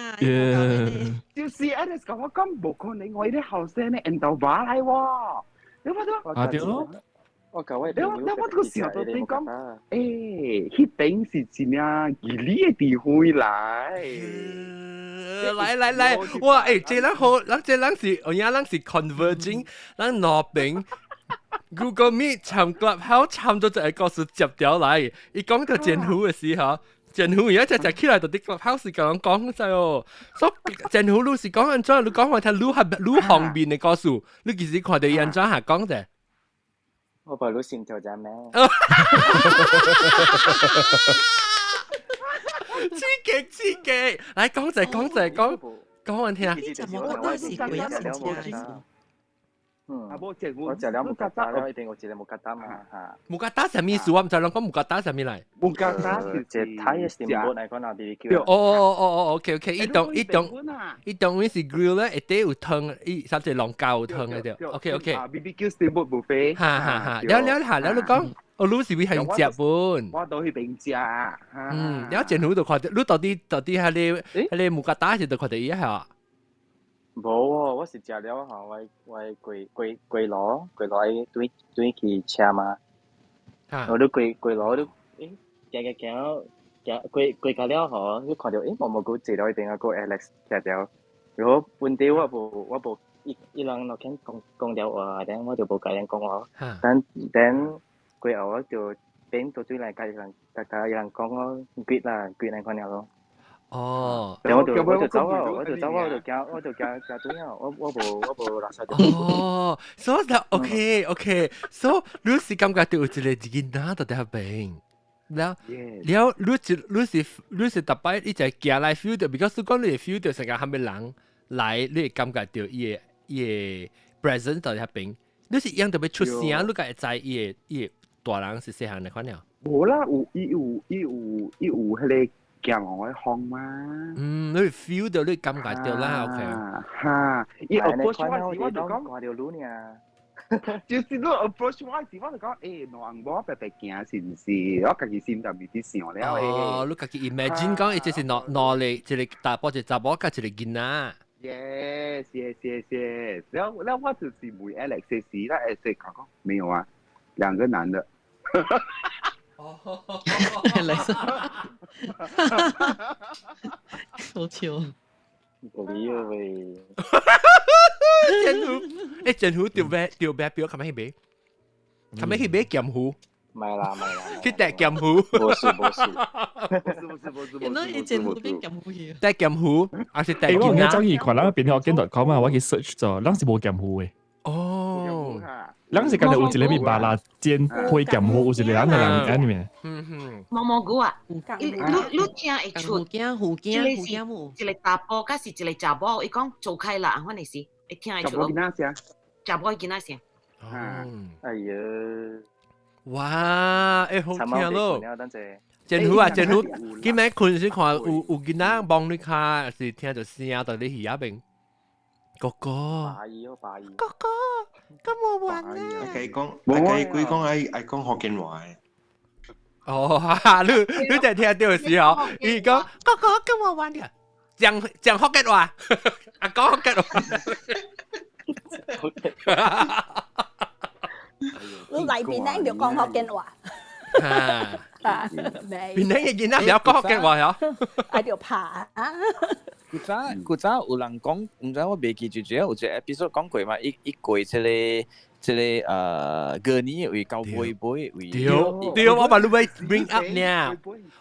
就是 Alex 講我講無可能，我啲後生咧緣投馬來喎，你我都啊對咯，我舊位你我你我個時候都你講，欸，彼邊是真正義理的地方來。來來來，哇！欸，這人好，咱這人是，有影人是 converging，咱兩邊 Google Meet 參 Clubhouse 參咗一個故事接掉來，伊講到前夫的時候。前夫而家只只起來就佇 Clubhouse 共人講咗哦，所以前夫你是講按怎？你講話聽愈合愈方便的故事，你其實看著伊按怎下講者？我把你先調啫咩？刺激刺激，來講者講者講講完聽。你怎麼覺得是鬼啊？嗯，啊，無前我食了木疙瘩了，一定有一個木疙瘩嘛嚇。木疙瘩啥物意思？我毋知人講木疙瘩啥物來。木疙瘩是一睇嘅是冇來講那 BBQ。哦哦哦哦，OK OK，伊當伊當伊當阮是 grill 咧，下底有湯，伊啥只龍膠有湯嘅對。OK OK。啊，BBQ steamboat buffet。哈哈哈，了了下了你講，哦，你是為係食本。我都去邊食。嗯，了前夫就看著，你到底到底彼个彼个木疙瘩是就看著伊下？無喎，我是食了吼，我我過過過路過路愛對對去車嘛，我都過過路都，欸，行行行，行過過到了吼，你看著欸，毛毛菇坐了彼邊啊，個 Alex 徛著，然後本地我無我無伊伊人若肯講講了話，等我就無共𪜶講話，等等過後我就變到對來共伊人共伊人講咯，幾啦幾難看了咯。哦，我就我就走啊，我就走啊，我就行，我就行行對啊，我我無我無垃圾。哦，所以就 OK OK，所以你是感覺到有一個囡仔佇遐邊，了了，你是你是你是逐擺你就行來 feel 到，because 你講你會 feel 到成個蝦米人來，你會感覺到伊的伊的 presence 佇遐邊，你是樣特別出聲，你才會知伊的伊的大人是細漢的款了。無啦，有伊有伊有伊有彼個。行我風嘛？嗯，你 feel 到你感覺到啦，OK。哈，伊 approach 我時我就講掛條路呢。就是你 approach 我時我就講，欸，兩某白白行是毋是？我家己心內面佇想了。哦，你家己 imagine 講，伊這是兩兩個，一個大埔，一個查某，佮一個囡仔。 Yes, yes, yes, yes。然後，然後我就是問 Alex 時，那 Alex 講講沒有啊，兩個男的。哦，嚟好笑。無理啊喂！前夫，欸，前夫著買著買表，較欲去買？較欲去買劍斧？唔係啦，唔係啦，去帶劍斧。無事無事，無事無事。原來伊前夫變劍斧去。帶劍斧，還是帶我而家終於看咱變學見 .com 啊，我去 search 咗，咱是無劍斧的。哦。咱是敢若有一個咪巴拉煎配劍斧，有一個人的人喺裡面。嗯哼。毛毛菇啊，你你聽會出，虎驚虎驚虎驚母，一個查埔，抑是一個查某，伊講走開啦，按款的是，會聽會出。查某囡仔聲。查某囡仔聲。哎呀！哇，欸好聽咯！前夫啊，前夫，今暝睏時看有有囡仔望你跤，是聽著聲佇你耳仔邊。哥哥，巴伊哦，巴伊。哥哥，咁我玩啊！伊講，伊鬼講愛愛講福建話的。哦，哈哈，你在聽到的時候，伊講哥哥跟我玩嘅，講講福建話，啊講福建話。你來檳城就講福建話。啊，檳城嘅囡仔曉講福建話嗬，愛就怕啊！古早古早有人講，毋知我袂記住，主要有一個 episode 講過嘛，伊伊過這個這個過年為到尾尾為。對對，我嘛你欲 bring up 呢，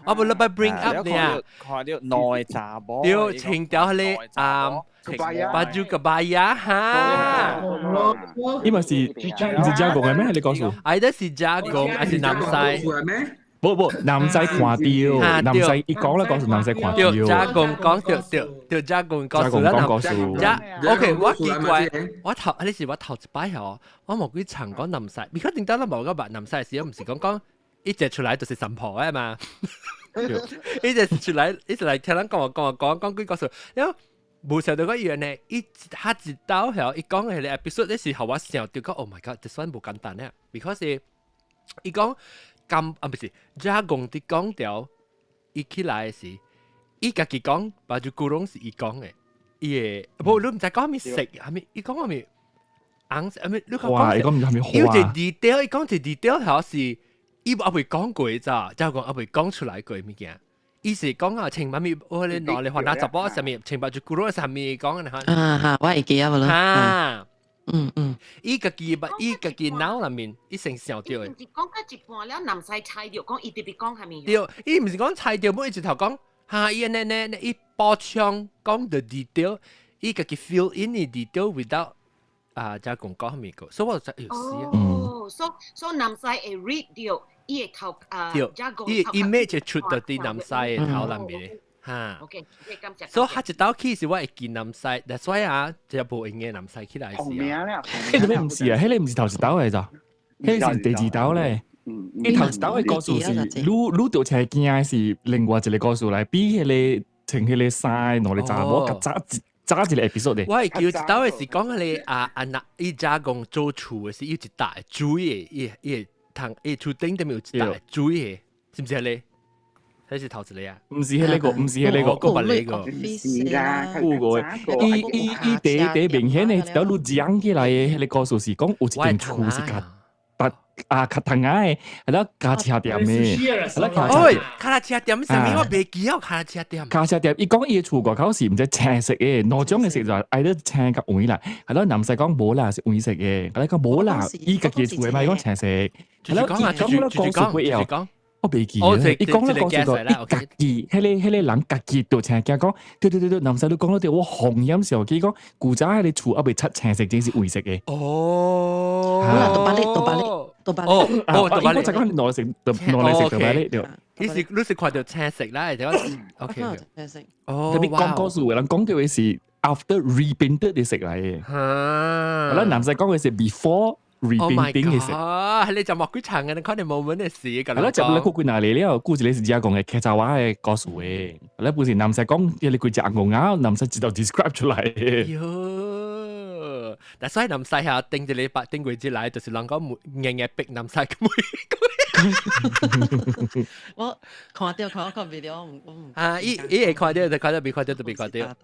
我嘛你欲 bring up 呢，看著兩个查某，對，穿著彼个啊。baju kebaya 哈，伊嘛是毋是遮講的咩？你講數？哎，這是遮講，還是南西？無無，南西看著，南西伊講啦，講是南西看著。對，遮講講對對對，遮講講數啦，遮 OK，我奇怪，我頭，你是我頭一擺吼，我無幾常講南西，你確定得啦？無個捌南西時，毋是講講一隻出來就是神婆的嘛？一隻出來，一直來聽人講講講講幾個數，因為。無想到個樣呢，伊他一刀曉，伊講彼个 episode 咧是予我想著講，Oh my god，這算無簡單咧，because 伊講咁啊，毋是，遮講佇講著，伊起來的時，伊家己講，baju kurung 是伊講的，伊會無你毋知講啥物色，啥物，伊講啥物紅色，啥物，你講，伊講啥物花？有一個 detail，伊講一個 detail 曉是，伊猶未講過咋，遮講猶未講出來過物件。伊是講啊，穿啥物，我咧拿來還拿查某啥物，穿 baju kurung 啥物講啊？啊哈，我會記啊，無咯。哈，嗯嗯。伊家己捌，伊家己腦內面，伊先想著的。伊毋是講到一半了，南西猜著講，伊特別講啥物？對，伊毋是講猜著，每一頭講，哈，伊按呢呢，伊補充講 the detail，伊家己 fill in the detail without 啊，遮講講啥物個，所以我就哎喲死啊。哦，所以南西會 read 著。伊會頭啊，伊 image 出到佇南西的頭內面哈。 OK，所以他一道去是我會記南西，that's why 啊，就無閒的南西起來是啊。彼個毋是啊，彼个毋是頭一道的咋？彼個是第二道咧。伊頭一道的故事是，愈愈著車驚的是另外一個故事來，比彼个穿彼个衫的兩個查某較早一早一個 episode 的。我會記一道的是講彼個啊啊那伊遮講做厝的是有一搭水的，伊伊。通伊厝頂頂面有一搭水的，是毋是彼个？彼是頭一个啊？毋是彼个，毋是彼個，閣別個。有個，伊伊伊第第明顯的，一路講起來的彼個故事是講有一間厝是較搭啊較通仔的，係啦咖車店的，係啦咖車。哦，跤車店啥物我袂記哦，跤車店。跤車店，伊講伊的厝外口是毋知青色的，兩種的色就愛得青佮黃啦。係啦，南西講無啦，是黃色的，係啦講無啦，伊家己的厝的嘛，伊講青色。係啦，講啊，講了講述過後，我袂記啦。伊講了講述過，伊家己彼個彼個人家己就青驚講，對對對對，南西你講了對，我紅險上記講，古早彼個厝猶未漆青色，真是黃色的。哦，好啦，terbalik terbalik terbalik。哦哦，terbalik。我就講兩色，兩色 terbalik 對。你是你是看著青色啦，對吧？OK。青色。哦，特別講故事的人講著的是 after repainted 的色來的。哈。咱南西講的是 before。repainting 的色。啊，你就莫幾層嘅，你看你冇問的事。係啦，就你估幾若個了，估一個是遮講的客家話的故事的，你不是南西講，你幾隻紅紅南西直頭 describe 出來的。喲，但所以南西下頂一禮拜頂過節來，就是人講硬硬逼南西咁。我看著看看 video，我毋。啊，伊伊會看著就看著，未看著就未看著。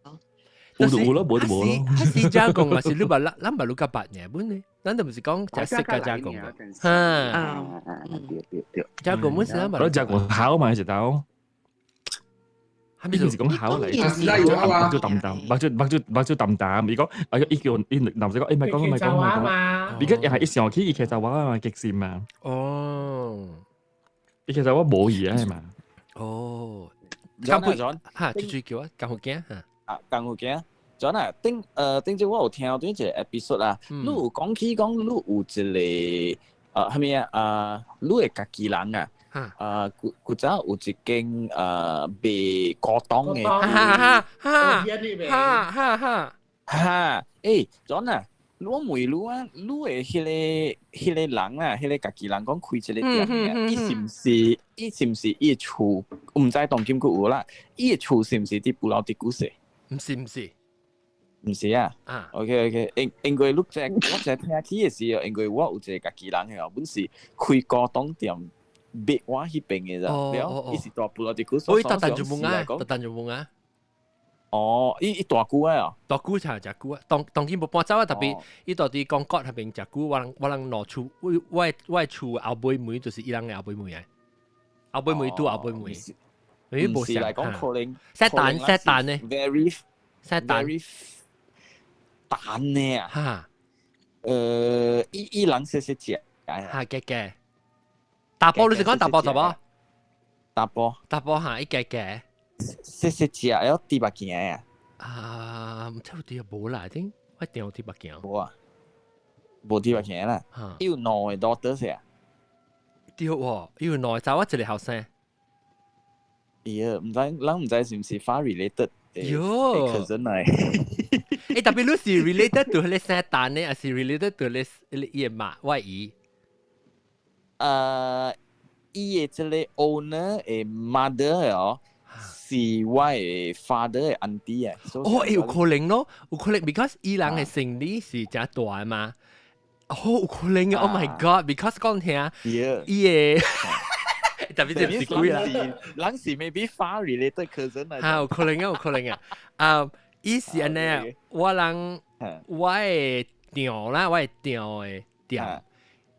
有就有咯，無就無咯。彼時遮講嘛是你捌咱咱捌你較捌爾本呢，咱就毋是講才識佮遮講個。哈，對對對。遮講本是咱捌。我遮講好嘛，一道。伊毋是講好嚟，目睭淡淡，目睭目睭目睭淡淡。伊講，啊伊叫伊男仔講，欸莫講莫講莫講。伊個又係一想起伊其實我嘛激心嘛。哦。伊其實我無伊啊嘛。哦。咁本哈，最最叫啊，江湖驚哈。啊，江湖驚。陣啊，頂頂朝我有聽到一個 episode 啊，你有講起講你有一個啥物啊？你的家己人啊，古古早有一間賣古董的，哈哈哈哈哈哈哈，欸，陣啊，我問你啊，你的彼个彼个人啊，彼个家己人講開這個店的，伊是毋是伊是毋是伊的厝？毋知當今閣有啦，伊的厝是毋是佇 Pulau Tikus？毋是毋是。毋是啊。啊。 OK OK，因為你這我這聽起嘅時候，因為我有一個家己人嘅，本是開高檔店，別我彼邊嘅咋，了伊是大埔落佇古我伊特等就問啊，特等就問啊。哦，伊大久啊？大久才誠久啊，當今無搬走啊，特別伊到佇廣國彼邊誠久，我人老厝，我厝後尾門就是伊人的後尾門啊，後尾門拄後尾門。毋是來講可能。聖誕聖誕呢？Very 聖誕蛋呢啊？哈。伊人細細隻。哈，嘅嘅。大波你是講大波大波？大波。大波哈，伊嘅嘅。細細隻，有豬目鏡啊？啊，毋知有豬無啦，頂我定有豬目鏡。無啊，無豬目鏡啦。伊有兩個 daughter 是啊？對喎，伊有兩個查某一個後生。伊啊，毋知，咱毋知是毋是 far related 喲 cousin 來。特別你是 related to 彼個聖誕呢，還是 related to 彼伊的媽我姨？伊的這個 owner 的 mother 哦。是我的 father 的 auntie 啊。哦，有可能咯，有可能，because 伊人的生理是誠大嘛。哦，有可能啊！Oh my God，because 講聽，伊的特別這是鬼啦。人是 maybe far related cousin 啊。哈，有可能啊，有可能啊。啊，伊是按呢，我人我的店啦，我的店的店，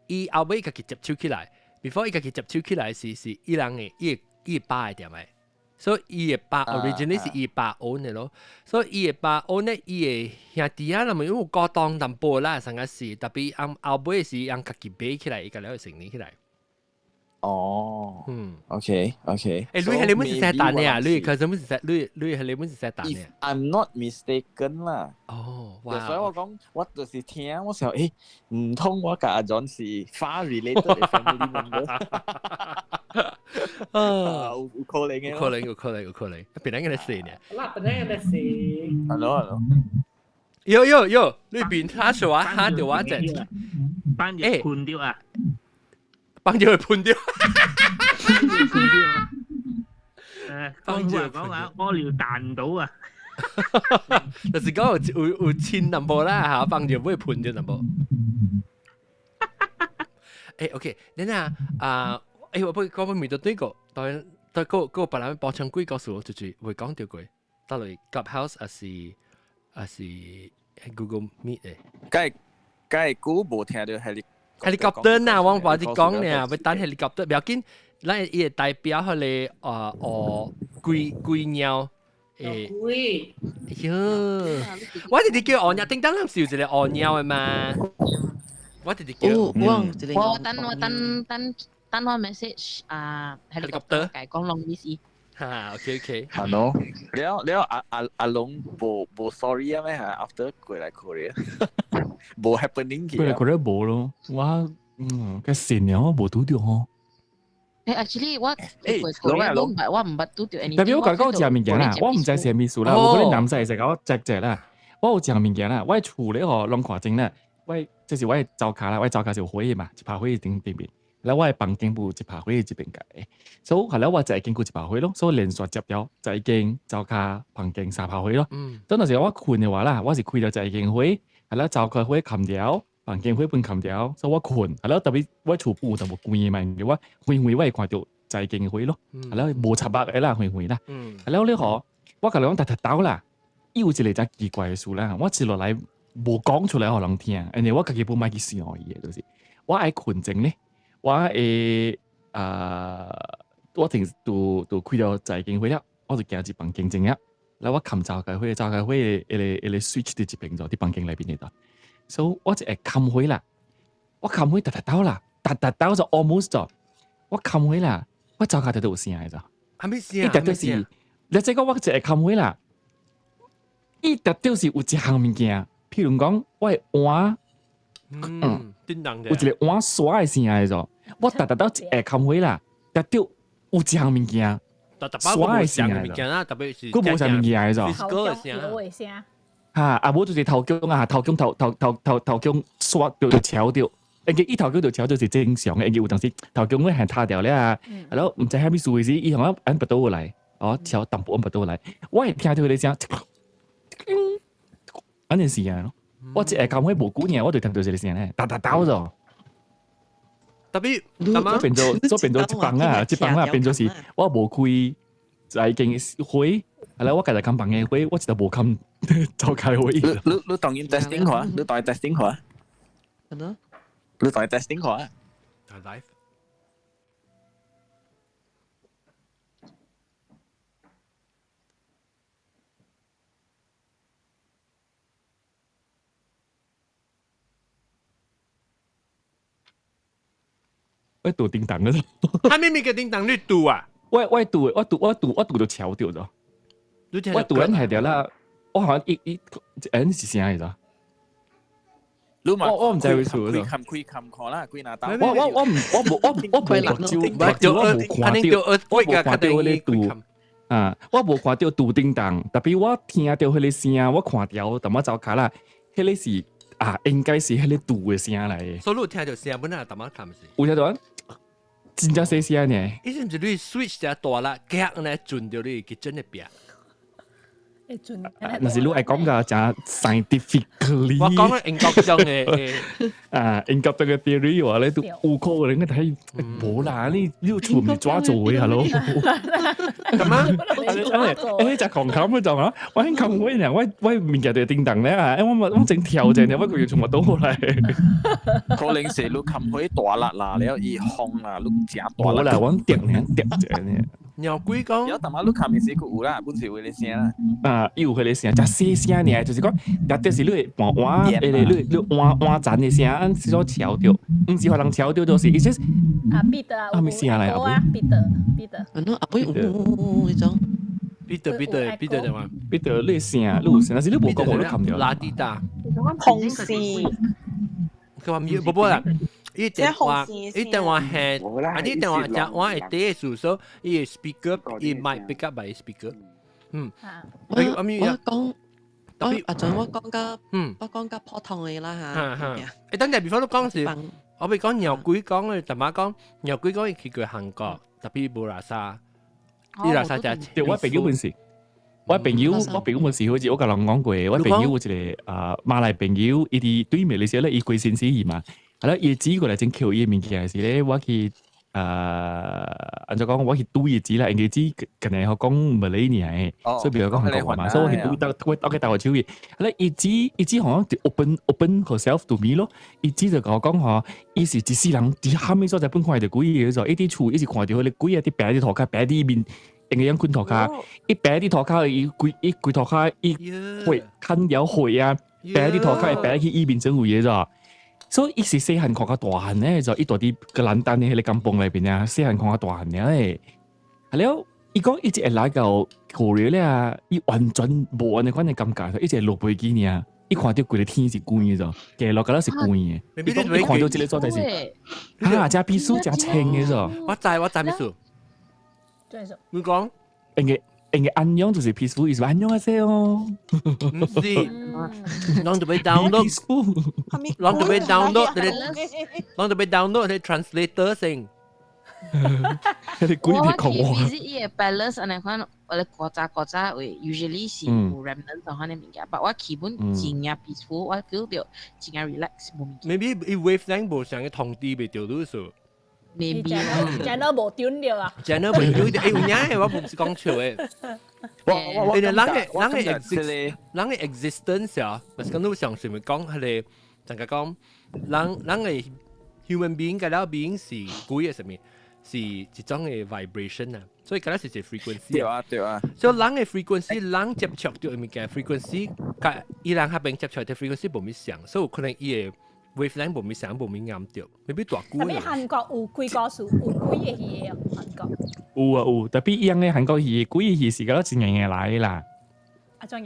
伊後尾家己接手起來，before 伊家己接手起來是伊人的伊爸的店的。所以伊的爸 originally 是伊爸 own 的咯，所以伊的爸 own 咧，伊的兄弟啊，那麼有股東淡薄啦，上個是特別按後尾是按家己買起來，伊家了成立起來。哦，OK OK。欸，你係你們是聖誕的啊？你可是們是聖，你係你們是聖誕的。 I'm not mistaken 啦。哦，哇！所以我講，我就是聽，我想，毋通我佮阿 John 是 far related family member。啊，有可能嘅，有可能，有可能，有可能，別人跟你死呢。啦，別人跟你死。 Hello hello。喲喲喲，你邊他說話哈就我這，幫住判掉啊！幫住佢判掉。判掉啊！幫住講啊，屙尿彈到啊！就是講有千淡薄啦嚇，幫住會判掉淡薄。OK，你啊啊，我不講不面對對個，當然對個個別人補充幾個數，就是會講到過，到嚟 Clubhouse 還是 Google Meet 的。該該久無聽到係你。 helicopter 啊，我話你講呢，欲等 helicopter，不要緊，咱伊會代表彼個啊哦龜龜鳥。龜。喲，我直直叫鴞鳥，頂當咱是有一個鴞鳥的嘛。我直直叫。我等我等等等我 message 啊 helicopter，講龍意思。哈，OK OK。 Hello，了了阿龍無 sorry 啊咩嚇？After 過來 Korea，無 happening 過來 Korea 無咯，我個善良我無拄著吼。 Actually 我過來我毋捌我毋捌拄著 anything。特別我講講食物件啦，我毋知啥物事啦，我可能男仔會使共我食者啦。我有食物件啦，我厝咧吼攏看真啦，我這是我的灶跤啦，我的灶跤是有火的嘛，一拍火頂頂面。然後我的房間有一拍火這邊界，所以後來我就會經過一拍火咯，所以連續接掉一間灶跤房間三拍火咯。當陣時我睏的話啦，我是開著一間火，後來灶跤火冚掉，房間火分冚掉，所以我睏。後來特別我厝有淡薄關的嘛，因為我遠遠我會看著一間火咯，後來無插目的啦，遠遠啦。後來你吼，我共你講逐逐兜啦，伊有一個真奇怪的事啦，我接落來無講出來予人聽，因為我家己本欲去想伊的，就是我愛睏前咧。我會啊，我停拄開著一間火了，我就行入房間前了，然後我冚灶跤火，灶跤火的彼個 switch 佇這邊做，佇房間內面的所以我就會冚火啦，我冚火逐逐兜啦，逐逐兜就 almost 咗，我冚火啦，我灶跤就有聲的咋，啥物聲？伊直就是，你這個我就會冚火啦，伊直就是有一項物件，譬如講我的碗，叮當有一個碗刷的聲的咗。我逐逐兜一下冚火啦，直到有一項物件，刷的聲物件啊，特別是閣無啥物件的咗，頭的聲。哈，啊無就是頭姜啊，頭姜頭頭頭頭頭姜刷著就敲著，因為伊頭姜就敲就是正常的，因為有當時頭姜會係塌掉了啊，然後毋知啥物事時，伊向按不倒來，哦，敲淡薄按不倒來，我會聽著彼個聲，反正是啊咯。我一下冚開無久爾，我就聽到一個聲咧，噠噠噠咗。特別，做變做做變做一房啊，一房啊變做是，我無開在間會，後來我家己冚房嘅會，我一直無冚走開會。你當然 testing 下，你當 testing 下。你當 testing 下。 Live。我拄叮當嗰度，他明明個叮當你拄啊！我拄我拄我拄我拄就敲掉咗，我拄緊係掉啦，我好像一一誒是聲嚟咋？我唔知會數開冚開冚看啦，開哪打？我我我唔我無我我無目睭，目睭我無看到，我無看到迄個拄啊，我無看到拄叮當，特別我聽到彼個聲，我看到淡仔走卡啦，彼個是啊，應該是彼個拄的聲來的。所以你聽到聲本來淡仔冚是？有聽到？真正細聲呢？伊是毋是你 switch 只大啦，夾呢轉到你 kitchen 的邊？若是你愛講個誠 scientifically，我講英國中的啊，英國中的 theory 話咧都有可能嘅睇，無啦，你你厝毋是怎做的，hello？咁啊？誒，食狂冚嗰種啊！我興冚我呢，我我物件就叮當咧啊！我我正跳正，我個全部倒落來。可能是你冚開大力啦，了伊風啦，你誠大力。無啦，我跌呢跌者呢。鳥鬼講，有淡仔你冚的時閣有啦，本是有彼個聲啦。啊，伊有彼個聲，誠細聲爾，就是講，特別是你會搬碗，你你碗碗層的聲，按少敲著，毋是予人敲著，就是伊這。啊，彼得啊，咩聲來啊？彼得，彼得。啊，阿妹，有迄種。彼得，彼得，彼得點啊？彼得，你聲，你有聲，但是你無講，我都冚著。拉蒂達。紅線。佢話唔，無無啦。伊電話，伊電話係，啊你電話講我會第一數數，伊 speaker，伊mic pick up by speaker。嗯，我講，我阿陣我講甲，我講甲普通的啦嚇。誒，等陣，before 你講時，我咪講鳥鬼講嘅，大媽講鳥鬼講伊去過韓國，特別無垃圾，伊垃圾食。對，我朋友本是，我朋友我朋友本是好似我共人講過，我朋友有一個啊馬來朋友，伊佇對面的時候咧，伊規身死去嘛。係啦，伊指過來真扣伊的物件時咧，我去按怎講，我去拄伊指啦，因為指近來學講馬來爾，所以比如講韓國話嘛，所以我去拄到我我去搭手伊。係啦，伊指伊指好像就 open open herself to me 咯，伊指就共我講吼，伊是一世人佇蝦米所在本看著鬼的時候，伊佇厝一直看著彼個鬼啊，佇爬佇塗跤，爬佇面，用個樣滾塗跤，伊爬佇塗跤，伊規伊規塗跤，伊血牽條血啊，爬佇塗跤，伊爬去伊面前位的咋。所以伊是細漢看較大漢咧，就伊住佇格蘭丹的彼個甘榜內邊啊，細漢看較大漢爾咧。啊了，伊講伊一會來到 Korea 咧啊，伊完全無按呢款的感覺，伊一會落飛機爾，伊看著規个天是光的咋，下落敢若是光的。伊講伊看著這個所在是，哈，誠 peaceful 誠清的咋。我知我知咩事。你講。應該應該安樣就是 peaceful，伊是安樣啊說哦。毋是，攏著欲 download，攏著欲 download，攏著欲 download 彼 translator 先。彼個鬼佇講話。我去 visit 伊个 palace 按呢款，我咧古早古早位，usually 是有 remnants 款的物件，但我去本真正 peaceful，我 feel 到真正 relax 無物件。 Maybe 伊 wavelength 無相個通知袂著你數。 Maybe ，channel 無準著啊。 channel 無準著，欸有影的，我毋是講笑的。我我人的人的 exist 人的 existence 啊，就是講你上次咪講彼個，怎個講，人人的 human being 佮了 being 是鬼的啥物？是一種的 vibration 啊，所以敢若是一個 frequency。對啊對啊。所以人的 frequency，人接觸著的物件 frequency，佮伊人彼邊接觸的 frequency 無物相，所以有可能伊的 wavelength 無物相，無物啱著，maybe 大久。特別韓國有鬼故事，有鬼的戲哦，韓國。有啊有，特別伊樣的韓國戲，鬼戲是敢若真硬硬來的啦。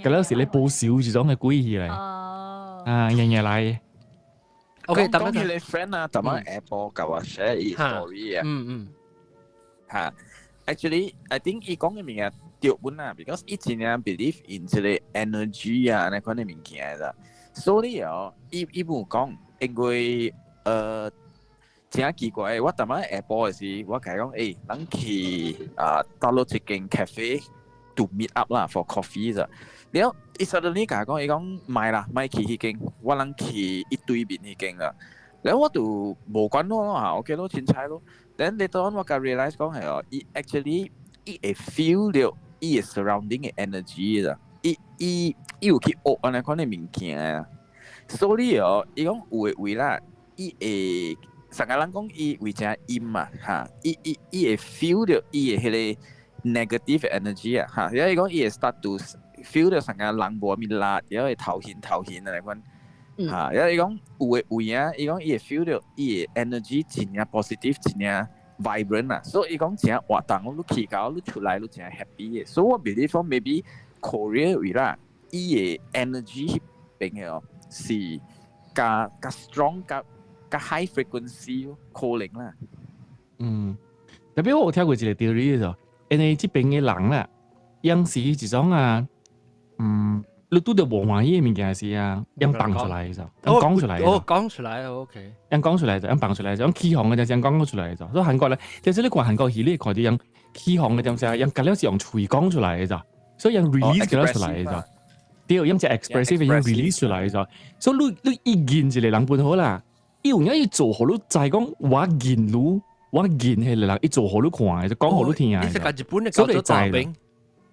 敢若是咧報仇這種的鬼戲來。哦。啊，硬硬來。 OK，講起你 friend 啊，逐擺下晡共我 share 伊 story 啊。嗯嗯。嚇，actually I think 伊講的物件對本啊，because 伊真正 believe in 這個 energy 啊，按呢款的物件啦。所以哦，伊伊有講，因為真奇怪，我逐擺下晡的時，我共伊講，欸，咱去啊，到落一間 cafe to meet up 啦，for coffee 咋。了伊 suddenly 共我講，伊講莫啦，莫去彼間，我人去伊對面彼間啦。了我就無管咯嚇，OK 咯，凊彩咯。Then later on 我才 realize 講係哦，伊 actually 伊會 feel 到伊的 surrounding 的 energy 啦，伊伊伊有去學按呢款的物件啊。所以哦，伊講有的位啦，伊會上個人講伊為誠陰嘛，哈，伊伊伊會 feel 到伊的彼個 negative energy 啊，哈，了伊講伊會 start to feel 到上個人無啥物力，了會頭暈頭暈按呢款，哈，了伊講有的位啊，伊講伊會 feel 到伊的 energy 真正 positive，真正 vibrant 啊，所以伊講誠活動，你去到你出來你誠 happy 的，所以我 believe maybe Korea 位啦，伊的 energy 彼邊的哦，是較較 strong 較較 high frequency 可能啦。嗯，特別我有聽過一個 theory 就，因為這邊的人啦，樣是一種啊，嗯，你拄著無歡喜的物件時啊，樣放出來就，樣講出來。哦，講出來，OK。樣講出來就，樣放出來就，樣起哄的就樣講出來就。所以韓國咧，就是你看韓國戲，你會看到樣起哄的點聲，樣隔了是用喙講出來的咋，所以樣 release 咗出來的咋。對，樣只 expressive 樣 release 出來咋。所以你你一見一個人本好啦，伊有影伊做予你知講我見你，我見彼個人，伊做予你看，就講予你聽。你是講日本的叫做大兵？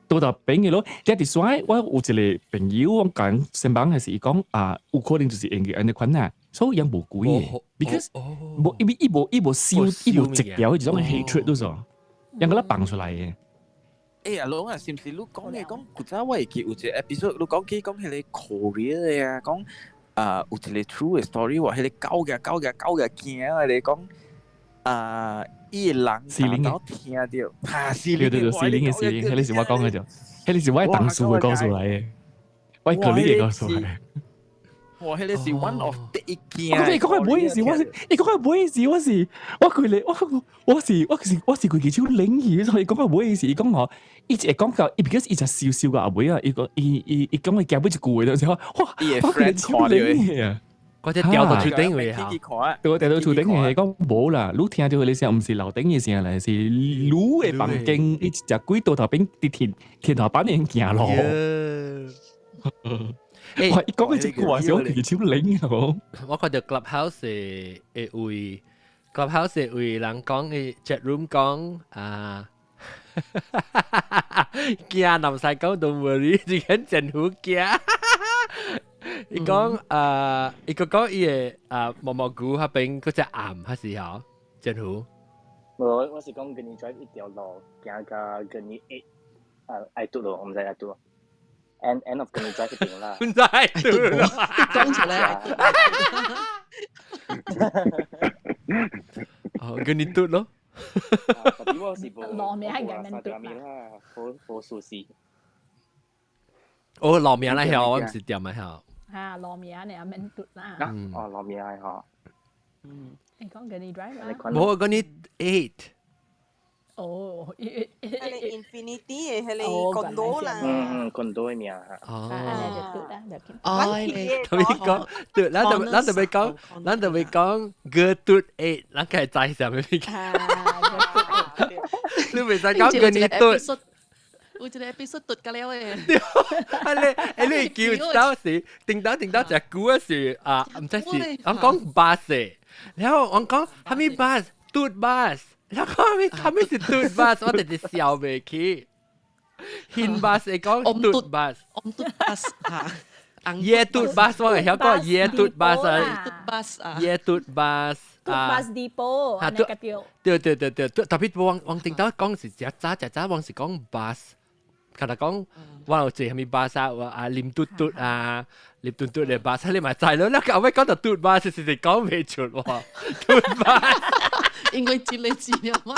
倒大兵的咯，這佇所我有一個朋友，我講先班的是伊講啊，有可能就是因為按呢款啊，所以𪜶無鬼的，because 無伊伊無伊無燒伊無一條彼種 hatred 都數，𪜶閣咧放出來的。欸，阿龍啊，是毋是你講的講古早我會記有一個 episode，你講起講彼個 Korea 的啊，講啊有一個 true 的 story 話，彼個狗嘅狗嘅狗嘅驚啊，你講啊，伊個人到聽著，哈，對對對，士林的士林，彼個是我講的就，彼個是我同事的故事來的，我個人的故事來。哇！彼個是 one of 第一件。我講講唔好意思，我是伊講唔好意思，我是我規個我我是我是我是規支手冷去，所以講唔好意思，伊講吼，伊一會講到，伊 because 伊就笑笑個後尾啊，伊講伊伊伊講伊驚尾一句話就話，哇！我規個手冷去啊！我只掉到厝頂位嚇，對，掉到厝頂嘅講無啦，你聽著彼個聲，毋是樓頂嘅聲來，是你的房間，伊一隻鬼倒頭邊佇天天花板頂行路。欸，伊講嘅這句話是我規支手冷啊！我看著 Clubhouse 的位，Clubhouse 的位人講嘅 chat room 講啊，驚南西講 don't worry，這個政府驚。伊講啊，伊個講伊個啊毛毛菇彼邊閣只暗，還是吼政府？無，我是講跟你drive 一條路行到 Gurney 8啊，愛嘟咯，我毋知愛嘟。End end of Gurney Drive 彼邊啦。毋知愛嘟咯，講出來。哦，Gurney 嘟咯。特別我是無路名係咁樣嘟啦，好好熟悉。哦，路名來曉，我毋是店來曉。嚇，路名你阿免嘟啦。哦，路名來吼。嗯。你講 Gurney Drive 啦。無，Gurney 8。哦，彼個 Infinity 的彼個 condo 啦。嗯嗯，condo 的名。哦。哦，特別講，對，咱就咱就欲講，咱就欲講個嘟8，咱該知啥物物件。你袂使講 Gurney 嘟。有一個 episode 嘟甲了的。對，啊你，欸你記當時，叮當叮當食久的是啊，毋知是，我講 bus，然後我講啥物 bus，嘟 bus，然後講啥物啥物是嘟 bus，我直直笑袂起。現 bus 會講嘟 bus，嘟 bus 嚇，耶嘟 bus 我會曉講耶嘟 bus 啊，嘟 bus 啊，耶嘟 bus。嘟 bus depot，按呢個對。對對對對，特別我我聽到講是食早食早，我是講 bus。較若講我有坐啥物巴士啊，啉嘟嘟啊，啉嘟嘟的巴士，你嘛知咯？那後尾講到嘟巴士，是是講袂出喎，嘟巴士。因為這個字了嘛。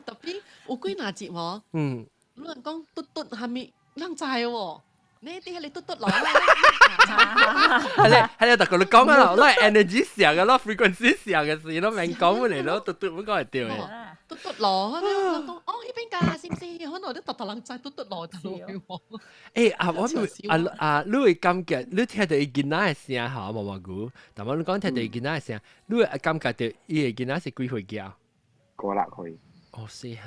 特別有幾若集吼。嗯。有人講嘟嘟啥物，人知喎。你啲係你嘟嘟來啦。係咧係咧，特個你講啊，我係 energy 上嘅咯，frequency 上嘅事咯，免講出嚟咯，嘟嘟本講係對嘅。嘟嘟羅，人講哦，彼邊㗎，是毋是？可能啲特特人知嘟嘟羅就落去喎。欸啊，我啊啊，你會感覺你聽著伊囡仔的聲吼，毛毛菇，但我你講聽著伊囡仔的聲，你會感覺著伊的囡仔是幾歲囝？五六歲。哦，細漢。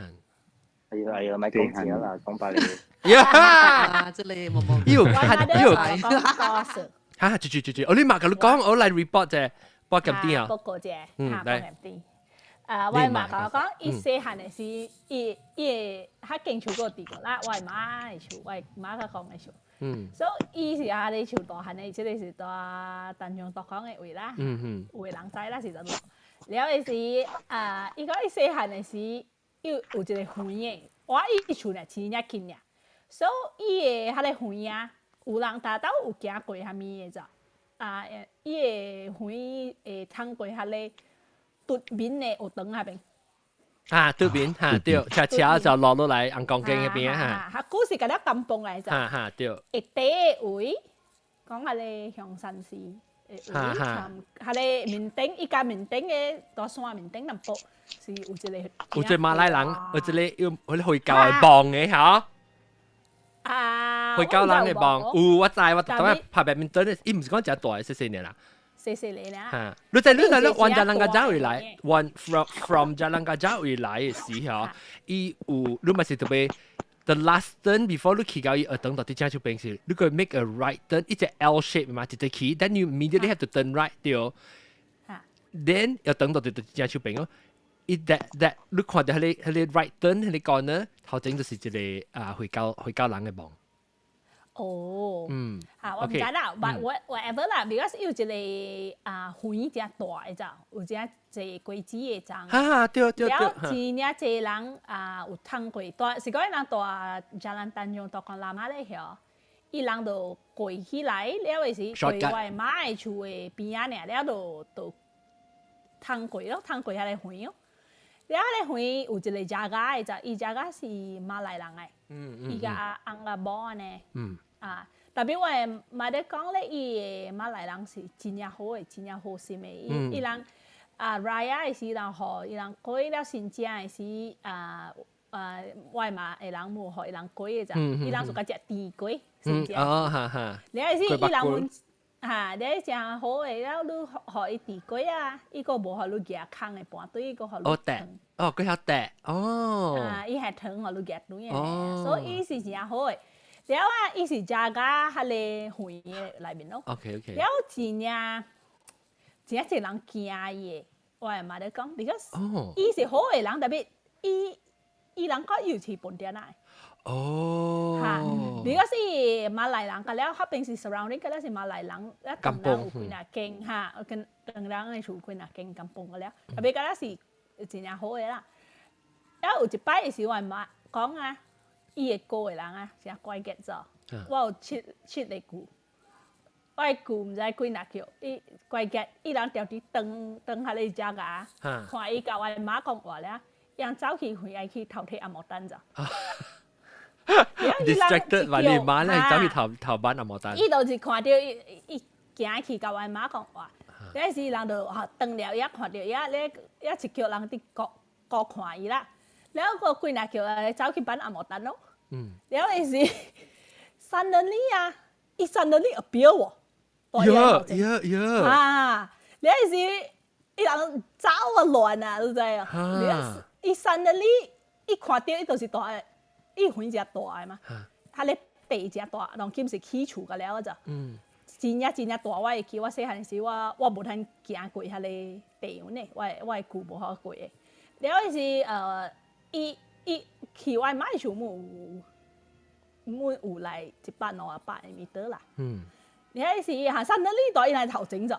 哎呀哎呀，咪講錢啦，講白你。呀！這裡冇冇。有看有講故事。嚇！住住住住，我你嘛共你講，我來 report 啫，報咁啲啊。報告啫，嗯，來。啊，我媽共我講，伊細漢的時，伊伊會較近厝個地個啦，我媽的厝，我媽較講的厝。所以伊是阿咧厝大漢的，這個是蹛淡江大港的位啦。有的人知啦是怎了。了的時，啊，伊講伊細漢的時，伊有一個園的，我伊厝呢真正近爾，所以伊的彼个園啊，有人逐兜有行過啥物的咋？啊，伊的園會通過彼个對面的學堂彼邊。啊，對面哈對，車車就落落來紅光景彼邊哈。哈，古是共了甘榜來咋？哈哈對。會第個位，講彼个香山寺的位，彼个面頂，伊家面頂的大山面頂淡薄是有一個。有一個馬來人，有一個用彼个回教的墓的哈。啊！回教人的墓，有我知，我當日拍白面燈，伊毋是講誠大的細細爾啦。細細個爾。哈！你知你知你往 Jalan Gajah 位來，往 from Jalan Gajah 位來的時候，伊有你嘛是特別 the last turn before 你去到伊學堂到佇正手邊時，你閣 make a right turn，一隻 L shape 嘛，一直去，then you immediately have to turn right 對。Then 要等到佇正手邊哦。伊 that 你看著彼個 right turn 彼個 corner 頭前就是一個啊回教人的墓。哦，嚇，我毋知啦，but whatever 啦，because 有一個啊園誠大的咋，有誠濟果子的欉。哈，對對對。了，真正濟人啊有通過，蹛是講伊人蹛 Jalan Tanjung Tokong Lama 咧遐，伊人就過起來了的時，過我的媽的厝的邊仔爾，了就通過咯，通過彼个園哦。了，彼個園有一個 jaga 的，就伊 jaga 是馬來人的，伊共翁共某按呢。啊，特別我的媽咧講咧，伊的馬來人是真正好的，真正好心的。伊伊人啊，Raya 的時人予伊人過了新正的時啊啊，我的媽的人無予伊人過的咋，伊人就共食甜粿，新正。哦，哈哈。了是伊人阮哈，了誠好的，了你予伊甜粿啊，伊閣無予你舉空的盤對，伊閣予你哦，甜，哦，閣曉甜，哦。啊，伊還糖予你舉轉的，所以伊是誠好的。了啊，伊是 jaga 彼个園的內面咯。 了真正真正濟人驚伊的，我的媽咧講，because 伊是好的人，特別伊伊人講伊有飼本地仔。哈，because 伊馬來人，佮了彼邊是 surrounding，佮了是馬來人，了唐人有幾若間哈，跟唐人的厝幾若間甘榜個了，特別佮了是真正好的啦。了有一擺的時，我的媽講啊。伊會顧的人啊，誠乖結做。我有七七个舅，我的舅毋知幾若叫，伊乖結，伊人著佇當當彼个 jaga，看伊共我的媽講話了，伊人走去園愛去偷提紅毛丹咋。 Distracted 嘛，你媽咧走去偷偷挽紅毛丹。伊就是看著伊伊行去共我的媽講話，彼時人就哈轉了，伊看著伊咧，伊一叫人佇顧顧看伊啦，了閣幾若叫來走去挽紅毛丹咯。了伊是 suddenly 啊，伊 suddenly appear 喎。啊，了是伊人走啊亂啊，你知啊？了伊 suddenly 伊看著伊就是大的，伊園誠大的嘛，彼个地誠大，當今是起厝個了就。真正真正大，我會記我細漢時，我我無通行過彼个地方呢，我的舅無予我過的。了是伊伊去我媽的厝姆有，姆有來一百兩百的米多啦。你彼時行山到呢度，伊來頭前咗，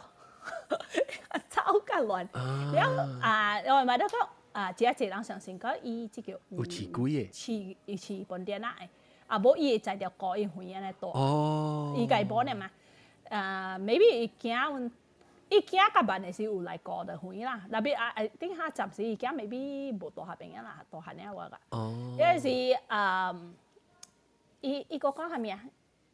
走較亂。了啊，我媽都講啊，誠濟人相信講伊這個有飼鬼的，飼伊飼本地仔的，啊無伊會知著顧伊園按呢大。伊家無呢嘛，啊，maybe 伊驚阮，伊驚較慢的時有來顧著園啦，特別啊，頂下暫時伊囝 maybe 無蹛彼邊啊啦，大漢爾我個。因為是啊，伊伊閣講啥物啊？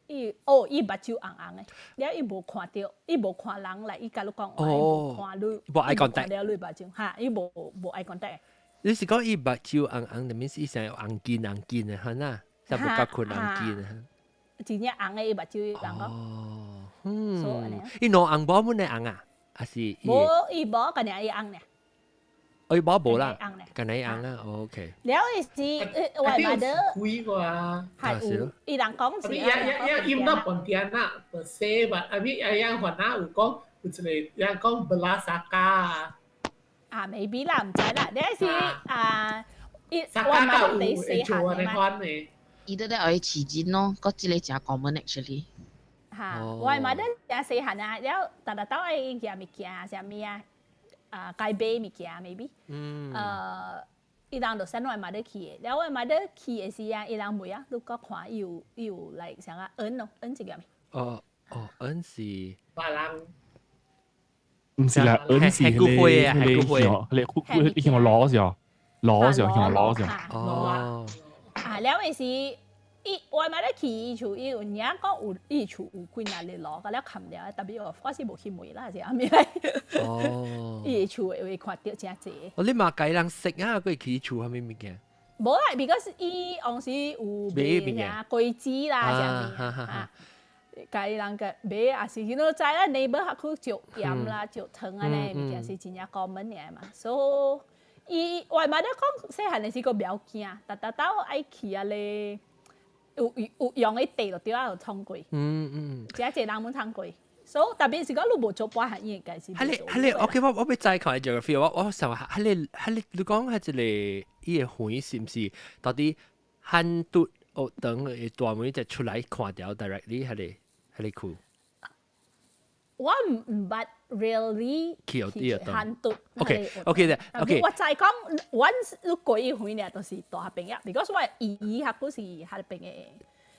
伊哦，伊目睭紅紅的，了伊無看著，伊無看人來，伊共你講話，伊無看你，無 eye contact 了你目睭，哈，伊無無 eye contact。你是講伊目睭紅紅，就面是伊成紅筋紅筋的，哈呐，才無夠困紅筋的。真正紅的伊目睭人講。哦，嗯，伊兩翁某阮的紅啊，還是？無，伊無，干爾伊翁爾。哎，冇無啦，近你紅啊，OK。了是我嘛得貴啩，係有，伊人講是。一一一飲到半點啦，per se 吧，啊咪啊樣還那有講有一個人講布拉薩卡啊。啊，maybe 啦，毋知啦，了是啊，伊我嘛得細漢的嘛。伊都咧愛飼人咯，嗰一個誠 common actually。嚇，我嘛得誠細漢啊，了逐逐兜愛寄物件，啥物啊？啊，該買物件 maybe。嗯。伊人就 send 我嘛得去的，了我嘛得去的時啊，伊人問啊，你閣看伊有伊有來啥個恩咯，恩這個咩？哦哦，恩是。別人。毋是啦，恩是迄個迄個迄個，你向我攞時候，攞時候向我攞時候。哦。啊，了的是，伊我嘛咧去伊厝，伊有影講有伊厝有幾若日攞，甲了冚了，特別我我是無去問啦，是啥物來？哦。伊厝會看著誠濟。哦，你嘛共人識啊？閣去伊厝啥物物件？無啦，because 伊當時有賣啥果子啦，啥物啊？共伊人個買，也是you know 知啦，neighbor 較去借鹽啦、借糖按呢物件是真正 common 的嘛，所以伊我嘛咧講細漢的時閣袂曉驚，逐逐兜愛去啊咧，有有用的地就對啊，有創過。誠濟人攏創過，所以特別是講你無做半項，應該是。係你係你，OK，我我欲再看 geography，我我想話，係你係你，你講係一個伊個園是毋是到底漢都學堂的大門就出來看著 directly 係你係你區？我毋捌 really 去漢都。 OK OK 的 OK。我知講，once 你過伊園爾，就是大學朋友，because 我姨姨較久是彼邊的。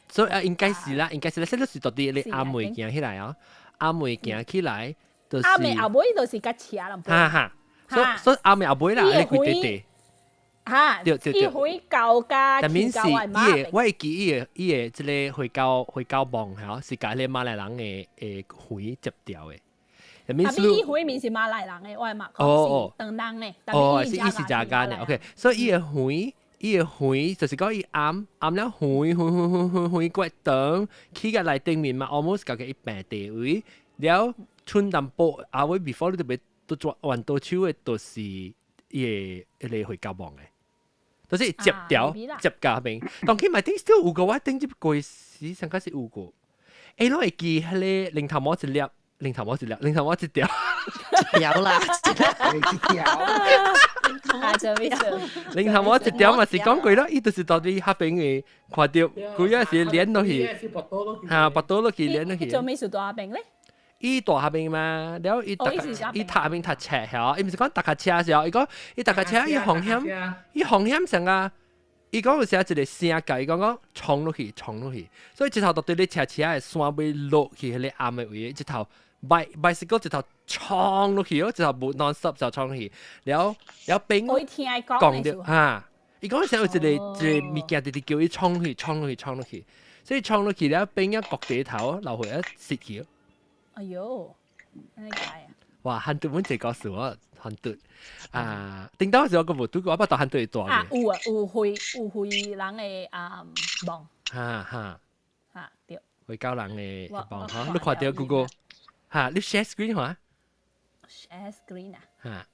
所以啊，應該是啦，應該是啦，這就是到底你阿妹行起來啊，阿妹行起來，就是阿妹後尾就是較斜啦。哈哈，所以所以阿妹後尾啦，你規地地。哈，對對對，伊回舊家，但面是伊個，我會記伊個伊個這个回教回教夢嚇，是共彼个馬來人的的園接著的。啊，伊園面是馬來人的，我嘛講是唐人的。哦，是伊是食間的，OK。所以伊个園，伊个園就是講伊暗暗了園園園園園過長，起個內頂面嘛，almost 共伊平地位，了春淡薄阿尾 before 你特別都轉彎倒手的，就是伊个彼个回教夢的。就是接條接家邊，當佢咪頂 still 有個我頂這過時上開始有個，欸，攏會記彼个零頭毛一粒，零頭毛一粒，零頭毛一條，一條啦，一條，啊，做咩事？零頭毛一條嘛是講過咯，伊就是到底彼邊的看著，佢也是連落去，嚇，拔刀落去連落去。做咩事大邊咧？伊大彼邊嘛，了伊讀伊讀彼邊讀冊嚇，伊毋是講踏跤車時候，伊講伊踏跤車，伊風險，伊風險上啊，伊講有時一個聲共伊講講衝落去，衝落去，所以一頭就對你車車的山尾落去彼个暗的位，一頭 bicycle 一頭衝落去哦，一頭無 non stop 就衝落去，了了邊講著哈，伊講時有一個一個物件直直叫伊衝去，衝落去，衝落去，所以衝落去了邊一國地頭流血一蝕去。哎喲，按呢解啊！哇，漢都阮這個事我漢都啊，頂到時我閣無拄過，我捌到漢都會大啊，有啊，有回有回人的啊夢。哈哈。哈對。回教人的夢哈，你看著 Google 哈，你 share screen 哈？share screen 啊？哈，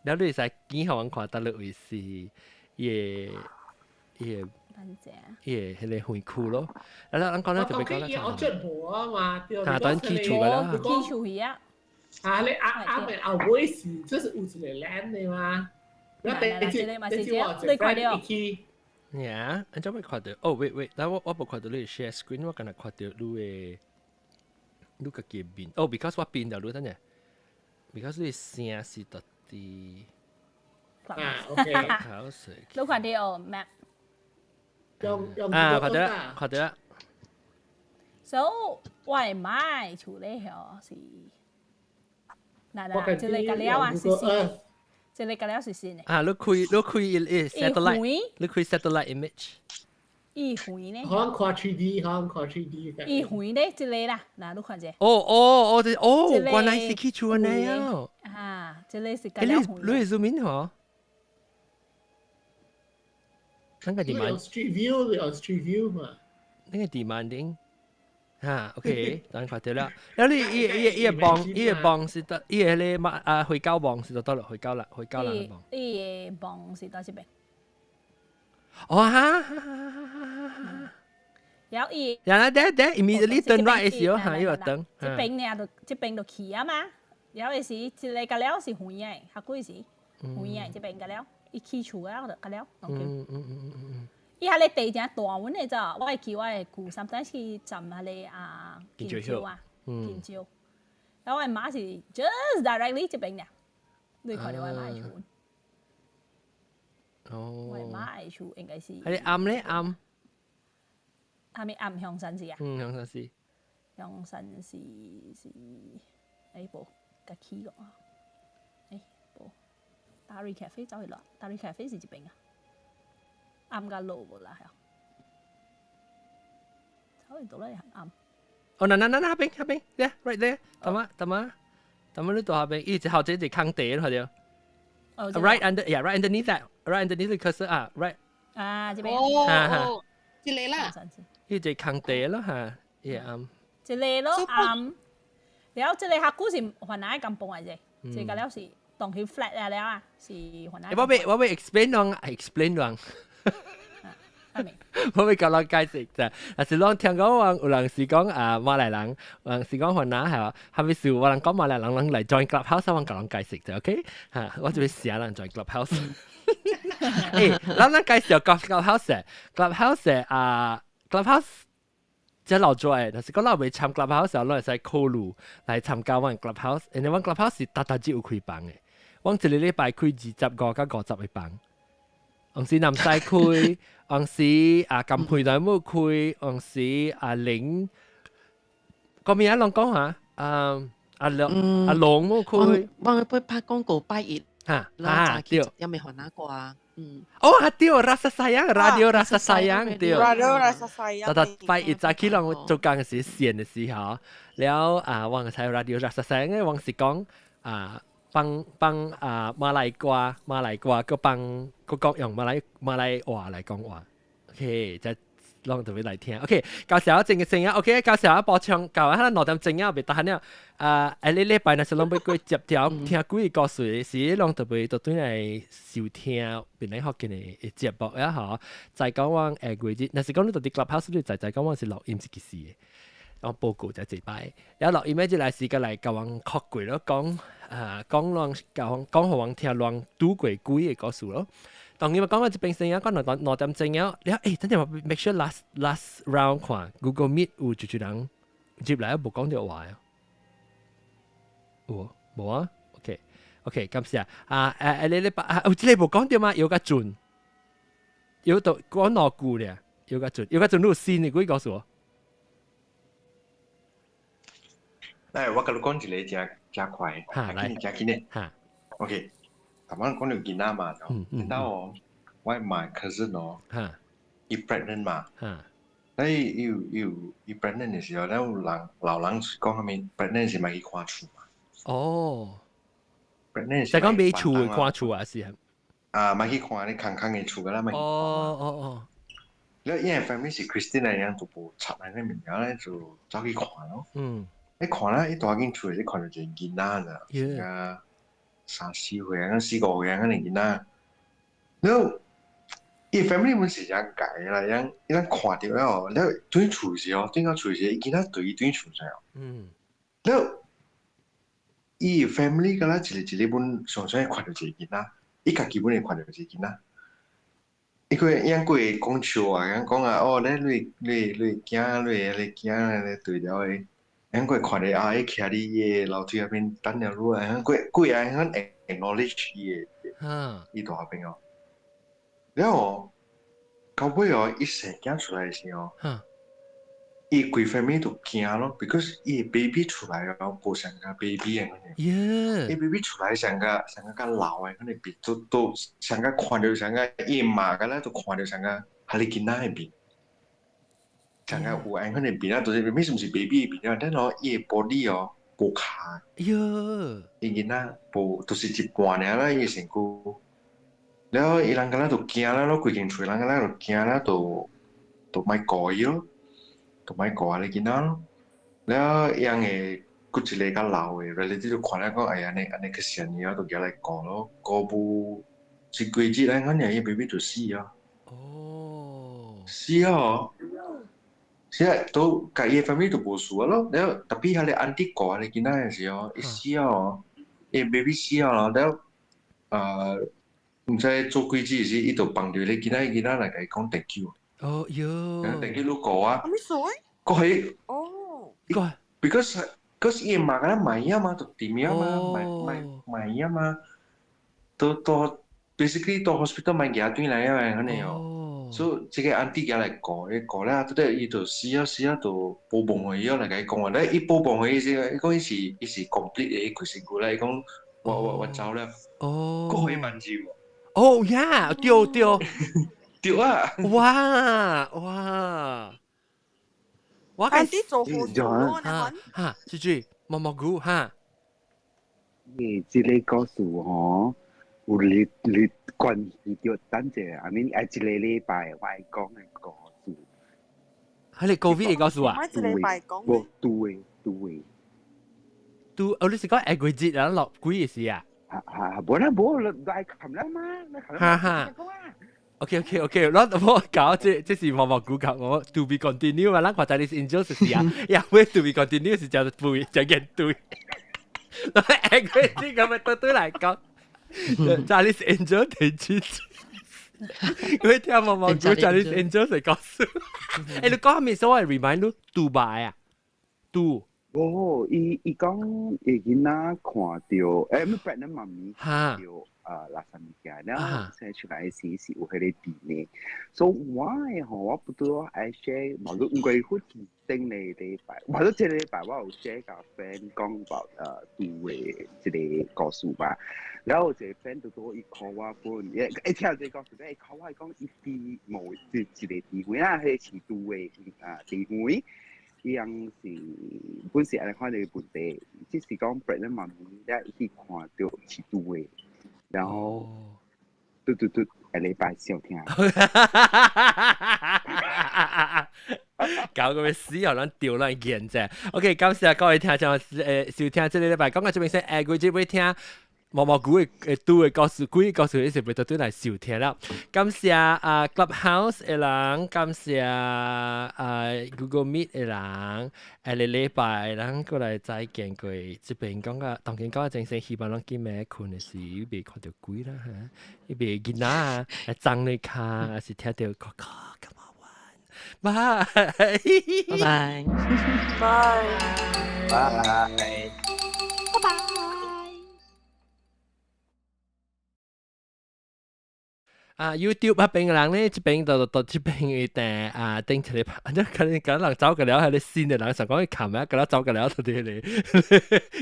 了你會使見予阮看佗落位是伊个伊个。伊个彼个園區咯，啊，咱講咧就別講啦。我出無啊嘛，對。啊，等起厝個啦。起厝去啊。啊，你阿阿妹後尾是就是有一個 land 的嘛。我第一次第一次我一個去。呀，按怎欲看著？哦，wait wait，但我我無看著你 share screen，我敢若看著你的你家己面。哦，because 我變著你等陣，because 你聲是特佇。啊，OK。好勢。你看著哦，map。用用啊，看著啦，看著啦。 So 我的媽厝咧吼是，嗱嗱，這个共了啊，是新，這个共了是新的。啊，你開你開伊 satellite，你開 satellite image。伊園咧。可能看 3D，可能看 3D。伊園咧，這个啦，嗱，你看者。哦哦哦，這哦，原來是去厝按呢啊。啊，這个是共了園。你 zoom in 嗬？咱個地 street view，有 street view 嘛？那個地萬頂。嚇，OK，等看到啦。แล้ว你伊伊伊個幫伊個幫是得伊個咧嘛啊，回教幫是得得啦，回教啦，回教人幫。伊個幫是佗這邊？哦哈！然後伊，然後等等，immediately turn right 的時候，嚇，伊個等。這邊呢就這邊就去啊嘛，然後是一個甲了是遠的，較久是遠的，這邊甲了，伊起厝啊就甲了。伊彼个地誠大阮的咋，我會記我的舊 sometimes 去站彼个啊金蕉啊，金蕉。然後我的媽是 just directly 這邊爾，你看著我的媽的厝。哦。我的媽的厝應該是。彼个暗咧暗。啥物暗香山寺啊？嗯，香山寺。香山寺是，欸無，共起過啊？欸無，Dari Cafe 走去落，Dari Cafe 是這邊啊。暗甲落無啦，走去倒來暗。哦，那那那那邊那邊，yeah right there，等下等下，等下你到下邊，伊一後這是空地咯，對。Right under, yeah, right underneath that, right underneath the cursor 啊，right。啊，這邊。哦，這個啦。伊一空地咯嚇，伊暗。一個咯暗，然後這個較久是番仔甘榜來者，這個了是當佢 flat 啊了啊，是番仔。我欲 explain 攏，explain 攏。我欲共人解釋啫，但是攏聽講話有人是講啊馬來人，有人是講番仔係嘛？係咪是有人講馬來人人來 join clubhouse，我共人解釋啫，OK？嚇，我就欲寫人 join clubhouse。欸，咱咱介紹 clubhouse，clubhouse 啊，clubhouse 這老做誒，但是講咱未參 clubhouse 時候，攏會使考慮來參加阮 clubhouse，因為阮 clubhouse 是逐逐日有開房的，阮一個禮拜開25甲50個房。有時南西開，有時啊金佩台冇開，有時啊玲，個名攏講下，啊阿龍阿龍冇開。我會拍廣告拜一，嚇嚇對，有未看哪個啊？嗯。哦啊對，Rasa Sayang，Radio Rasa Sayang 對。 Radio Rasa Sayang。逐逐拜一早起來我做工時線的時候，了啊，我睇 Radio Rasa Sayang，我是講啊。幫幫啊馬來歌馬來歌，閣幫閣講用馬來馬來話來講話，OK，就攏特別來聽。OK，到時候正嘅聲啊，OK，到時候補充，到啊2點鐘啊，袂得閒了。啊，下個禮拜若是攏欲過接條聽幾個故事，是攏特別都轉來收聽別人福建的節目啊吼。再講我下月日，若是講你佇 Clubhouse 你再再講我是錄音是幾時的。我報告就這擺，然後錄音的這來時間來共阮確過咯，講啊講攏講講予阮聽攏拄過幾個故事咯。當然嘛講到這邊聲啊，講2點鐘啊，了欸，等陣我 make sure last last round 看 Google Meet 有一一人入來無講著話啊？有無啊？OK OK，感謝啊！誒你你啊，有這個無講著嗎？有較準，有到講兩句咧，有較準，有較準，你有新的幾個故事？來，我共你講一個誠誠快，哈，來，誠緊的，哈，OK，頭先講到囡仔嘛，囡仔哦，我媽 cousin 哦，伊 pregnant 嘛，那伊伊有伊有伊 pregnant 的時候，咱有人老人講啥物 pregnant 是莫去看厝嘛。哦，pregnant 是講買厝看厝啊是？啊，莫去看你空空的厝，個啦，莫去。哦哦哦。了，因為 family 是 Christian 來樣，就無插那個物件咧，就走去看咯。你看啦，伊帶進厝，你看著一個囡仔咋，啊三四歲啊，四五歲啊，個囡仔。了，伊 family 本是誠𠢕啦，樣伊咱看著了，了轉厝時哦，轉到厝時，伊囡仔對伊轉厝上。了，伊 family 敢若一個一個本上上看著一個囡仔，伊家己本會看著一個囡仔。伊個樣過講笑啊，樣講啊，哦，咧你你你囝，你你囝咧對了的。樣過看著啊，伊徛佇伊个樓梯那邊等了你啊，過過啊，樣 acknowledge 伊个，伊大邊哦。了哦，到尾哦，伊生囝出來的時候，伊規 family 都驚咯，because 伊個 baby 出來哦，無像個 baby 的嗰種。伊 baby 出來像個像個較老的，可能變都都像個看著像個伊媽個咧，都看著像個哈利囡仔的面。像個有愛可能變啊，就是明是毋是 baby 的面啊，但哦，伊個 body 哦無跤。伊囡仔無，就是一半爾啦，伊個身軀。了，伊人敢若就驚啦，咯規間厝人敢若就驚啦，就就莫顧伊咯。就莫顧你囡仔咯。了樣嘅閣一個較老嘅 relative 就看了講，哎呀，按呢按呢去善伊啊，就舉來顧咯，顧無一幾日，咱講伊 baby 就死啊。哦。死啊！死啊！都共伊 family 就無事啊咯。了 tapi 彼個 auntie 顧彼個囡仔嘅時候，伊死啊！伊 baby 死啊！了毋知做幾日時，伊就放著彼個囡仔，囡仔來共伊講 thank you。哦喲。 thank you 你顧啊。啥物事？閣係。哦。 Because 伊媽敢若買啊嘛，就點啊嘛，買買買啊嘛，都都 basically 到 hospital 買寄轉來啊，按呢哦。所以這個 auntie 寄來顧，伊顧了，拄咧伊就死啊死啊，就無夢予伊來共伊講話，咧伊無夢予伊時，伊講伊是 complete 的，伊規身軀咧，伊講我走了。哦。閣予伊問住。哦呀，對對。對啊。哇哇！我 auntie 做好事咯，哈哈，豬豬毛毛菇哈。欸，這個故事吼，有你你關係到等者，I mean，一個禮拜我愛講的故事。係你 Covid 的故事啊？一個禮拜講。無對對。對，哦，你是講下個節啊落鬼的事啊？哈哈，無啦無，來冚啦嘛，來冚。哈哈。OK OK OK，我搞這是毛毛菇教我 to be continue 嘛，咱看在你是 angel 是啊，也會 to be continue 是叫對，叫見對。下個節咁咪對對來講，在你是 angel 提出。佢聽毛毛菇在你 angel 是告訴，欸，你講咩所謂 remind 你杜拜啊？杜。哦，伊伊講伊囡仔看著，欸，咩 pregnant 媽咪看著垃圾物件，然後生出來時是有彼個甜的，所以我的吼，我不拄愛 share，無論因為好似頂個禮拜，無論這個禮拜我有 share 共 friend 講about 杜的這個故事吧，然後有一個 friend 拄拄伊 call 我本，一聽這個故事，伊 call 我伊講伊佇某一一個地方啊，彼個市杜的啊地方。伊樣是本是按呢看這個問題，只是講 pregnant 媽咪咧去看著飼豬的，然後嘟嘟嘟下禮拜小聽。搞個咩死又咱丟咱見啫。OK，感謝各位聽眾收聽這個禮拜講到這邊先，下個月要聽毛毛菇的拄的故事，鬼故事，你是袂得轉來收聽了。感謝啊 Clubhouse 的人，感謝啊 Google Meet 的人，下個禮拜咱過來再見過。這邊講個當今講個精神，希望咱今暝睏的時袂看著鬼啦哈，伊袂囡仔啊，髒你跤，還是聽著哥哥 come on 拜拜拜拜拜拜拜。啊，YouTube 彼邊的人咧，這邊就到這邊的訂啊，頂一個，啊，可能可能走個了，彼个新的人想講去看啊，可能走個了就佇咧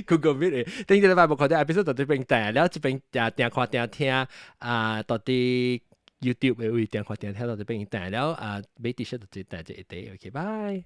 Google Meet 的，頂一禮拜無看著 episode 就這邊訂了，這邊定定看定聽啊，到佇 YouTube 的位定看定聽到這邊訂了啊，買 T-shirt 就這訂這一塊，OK，拜。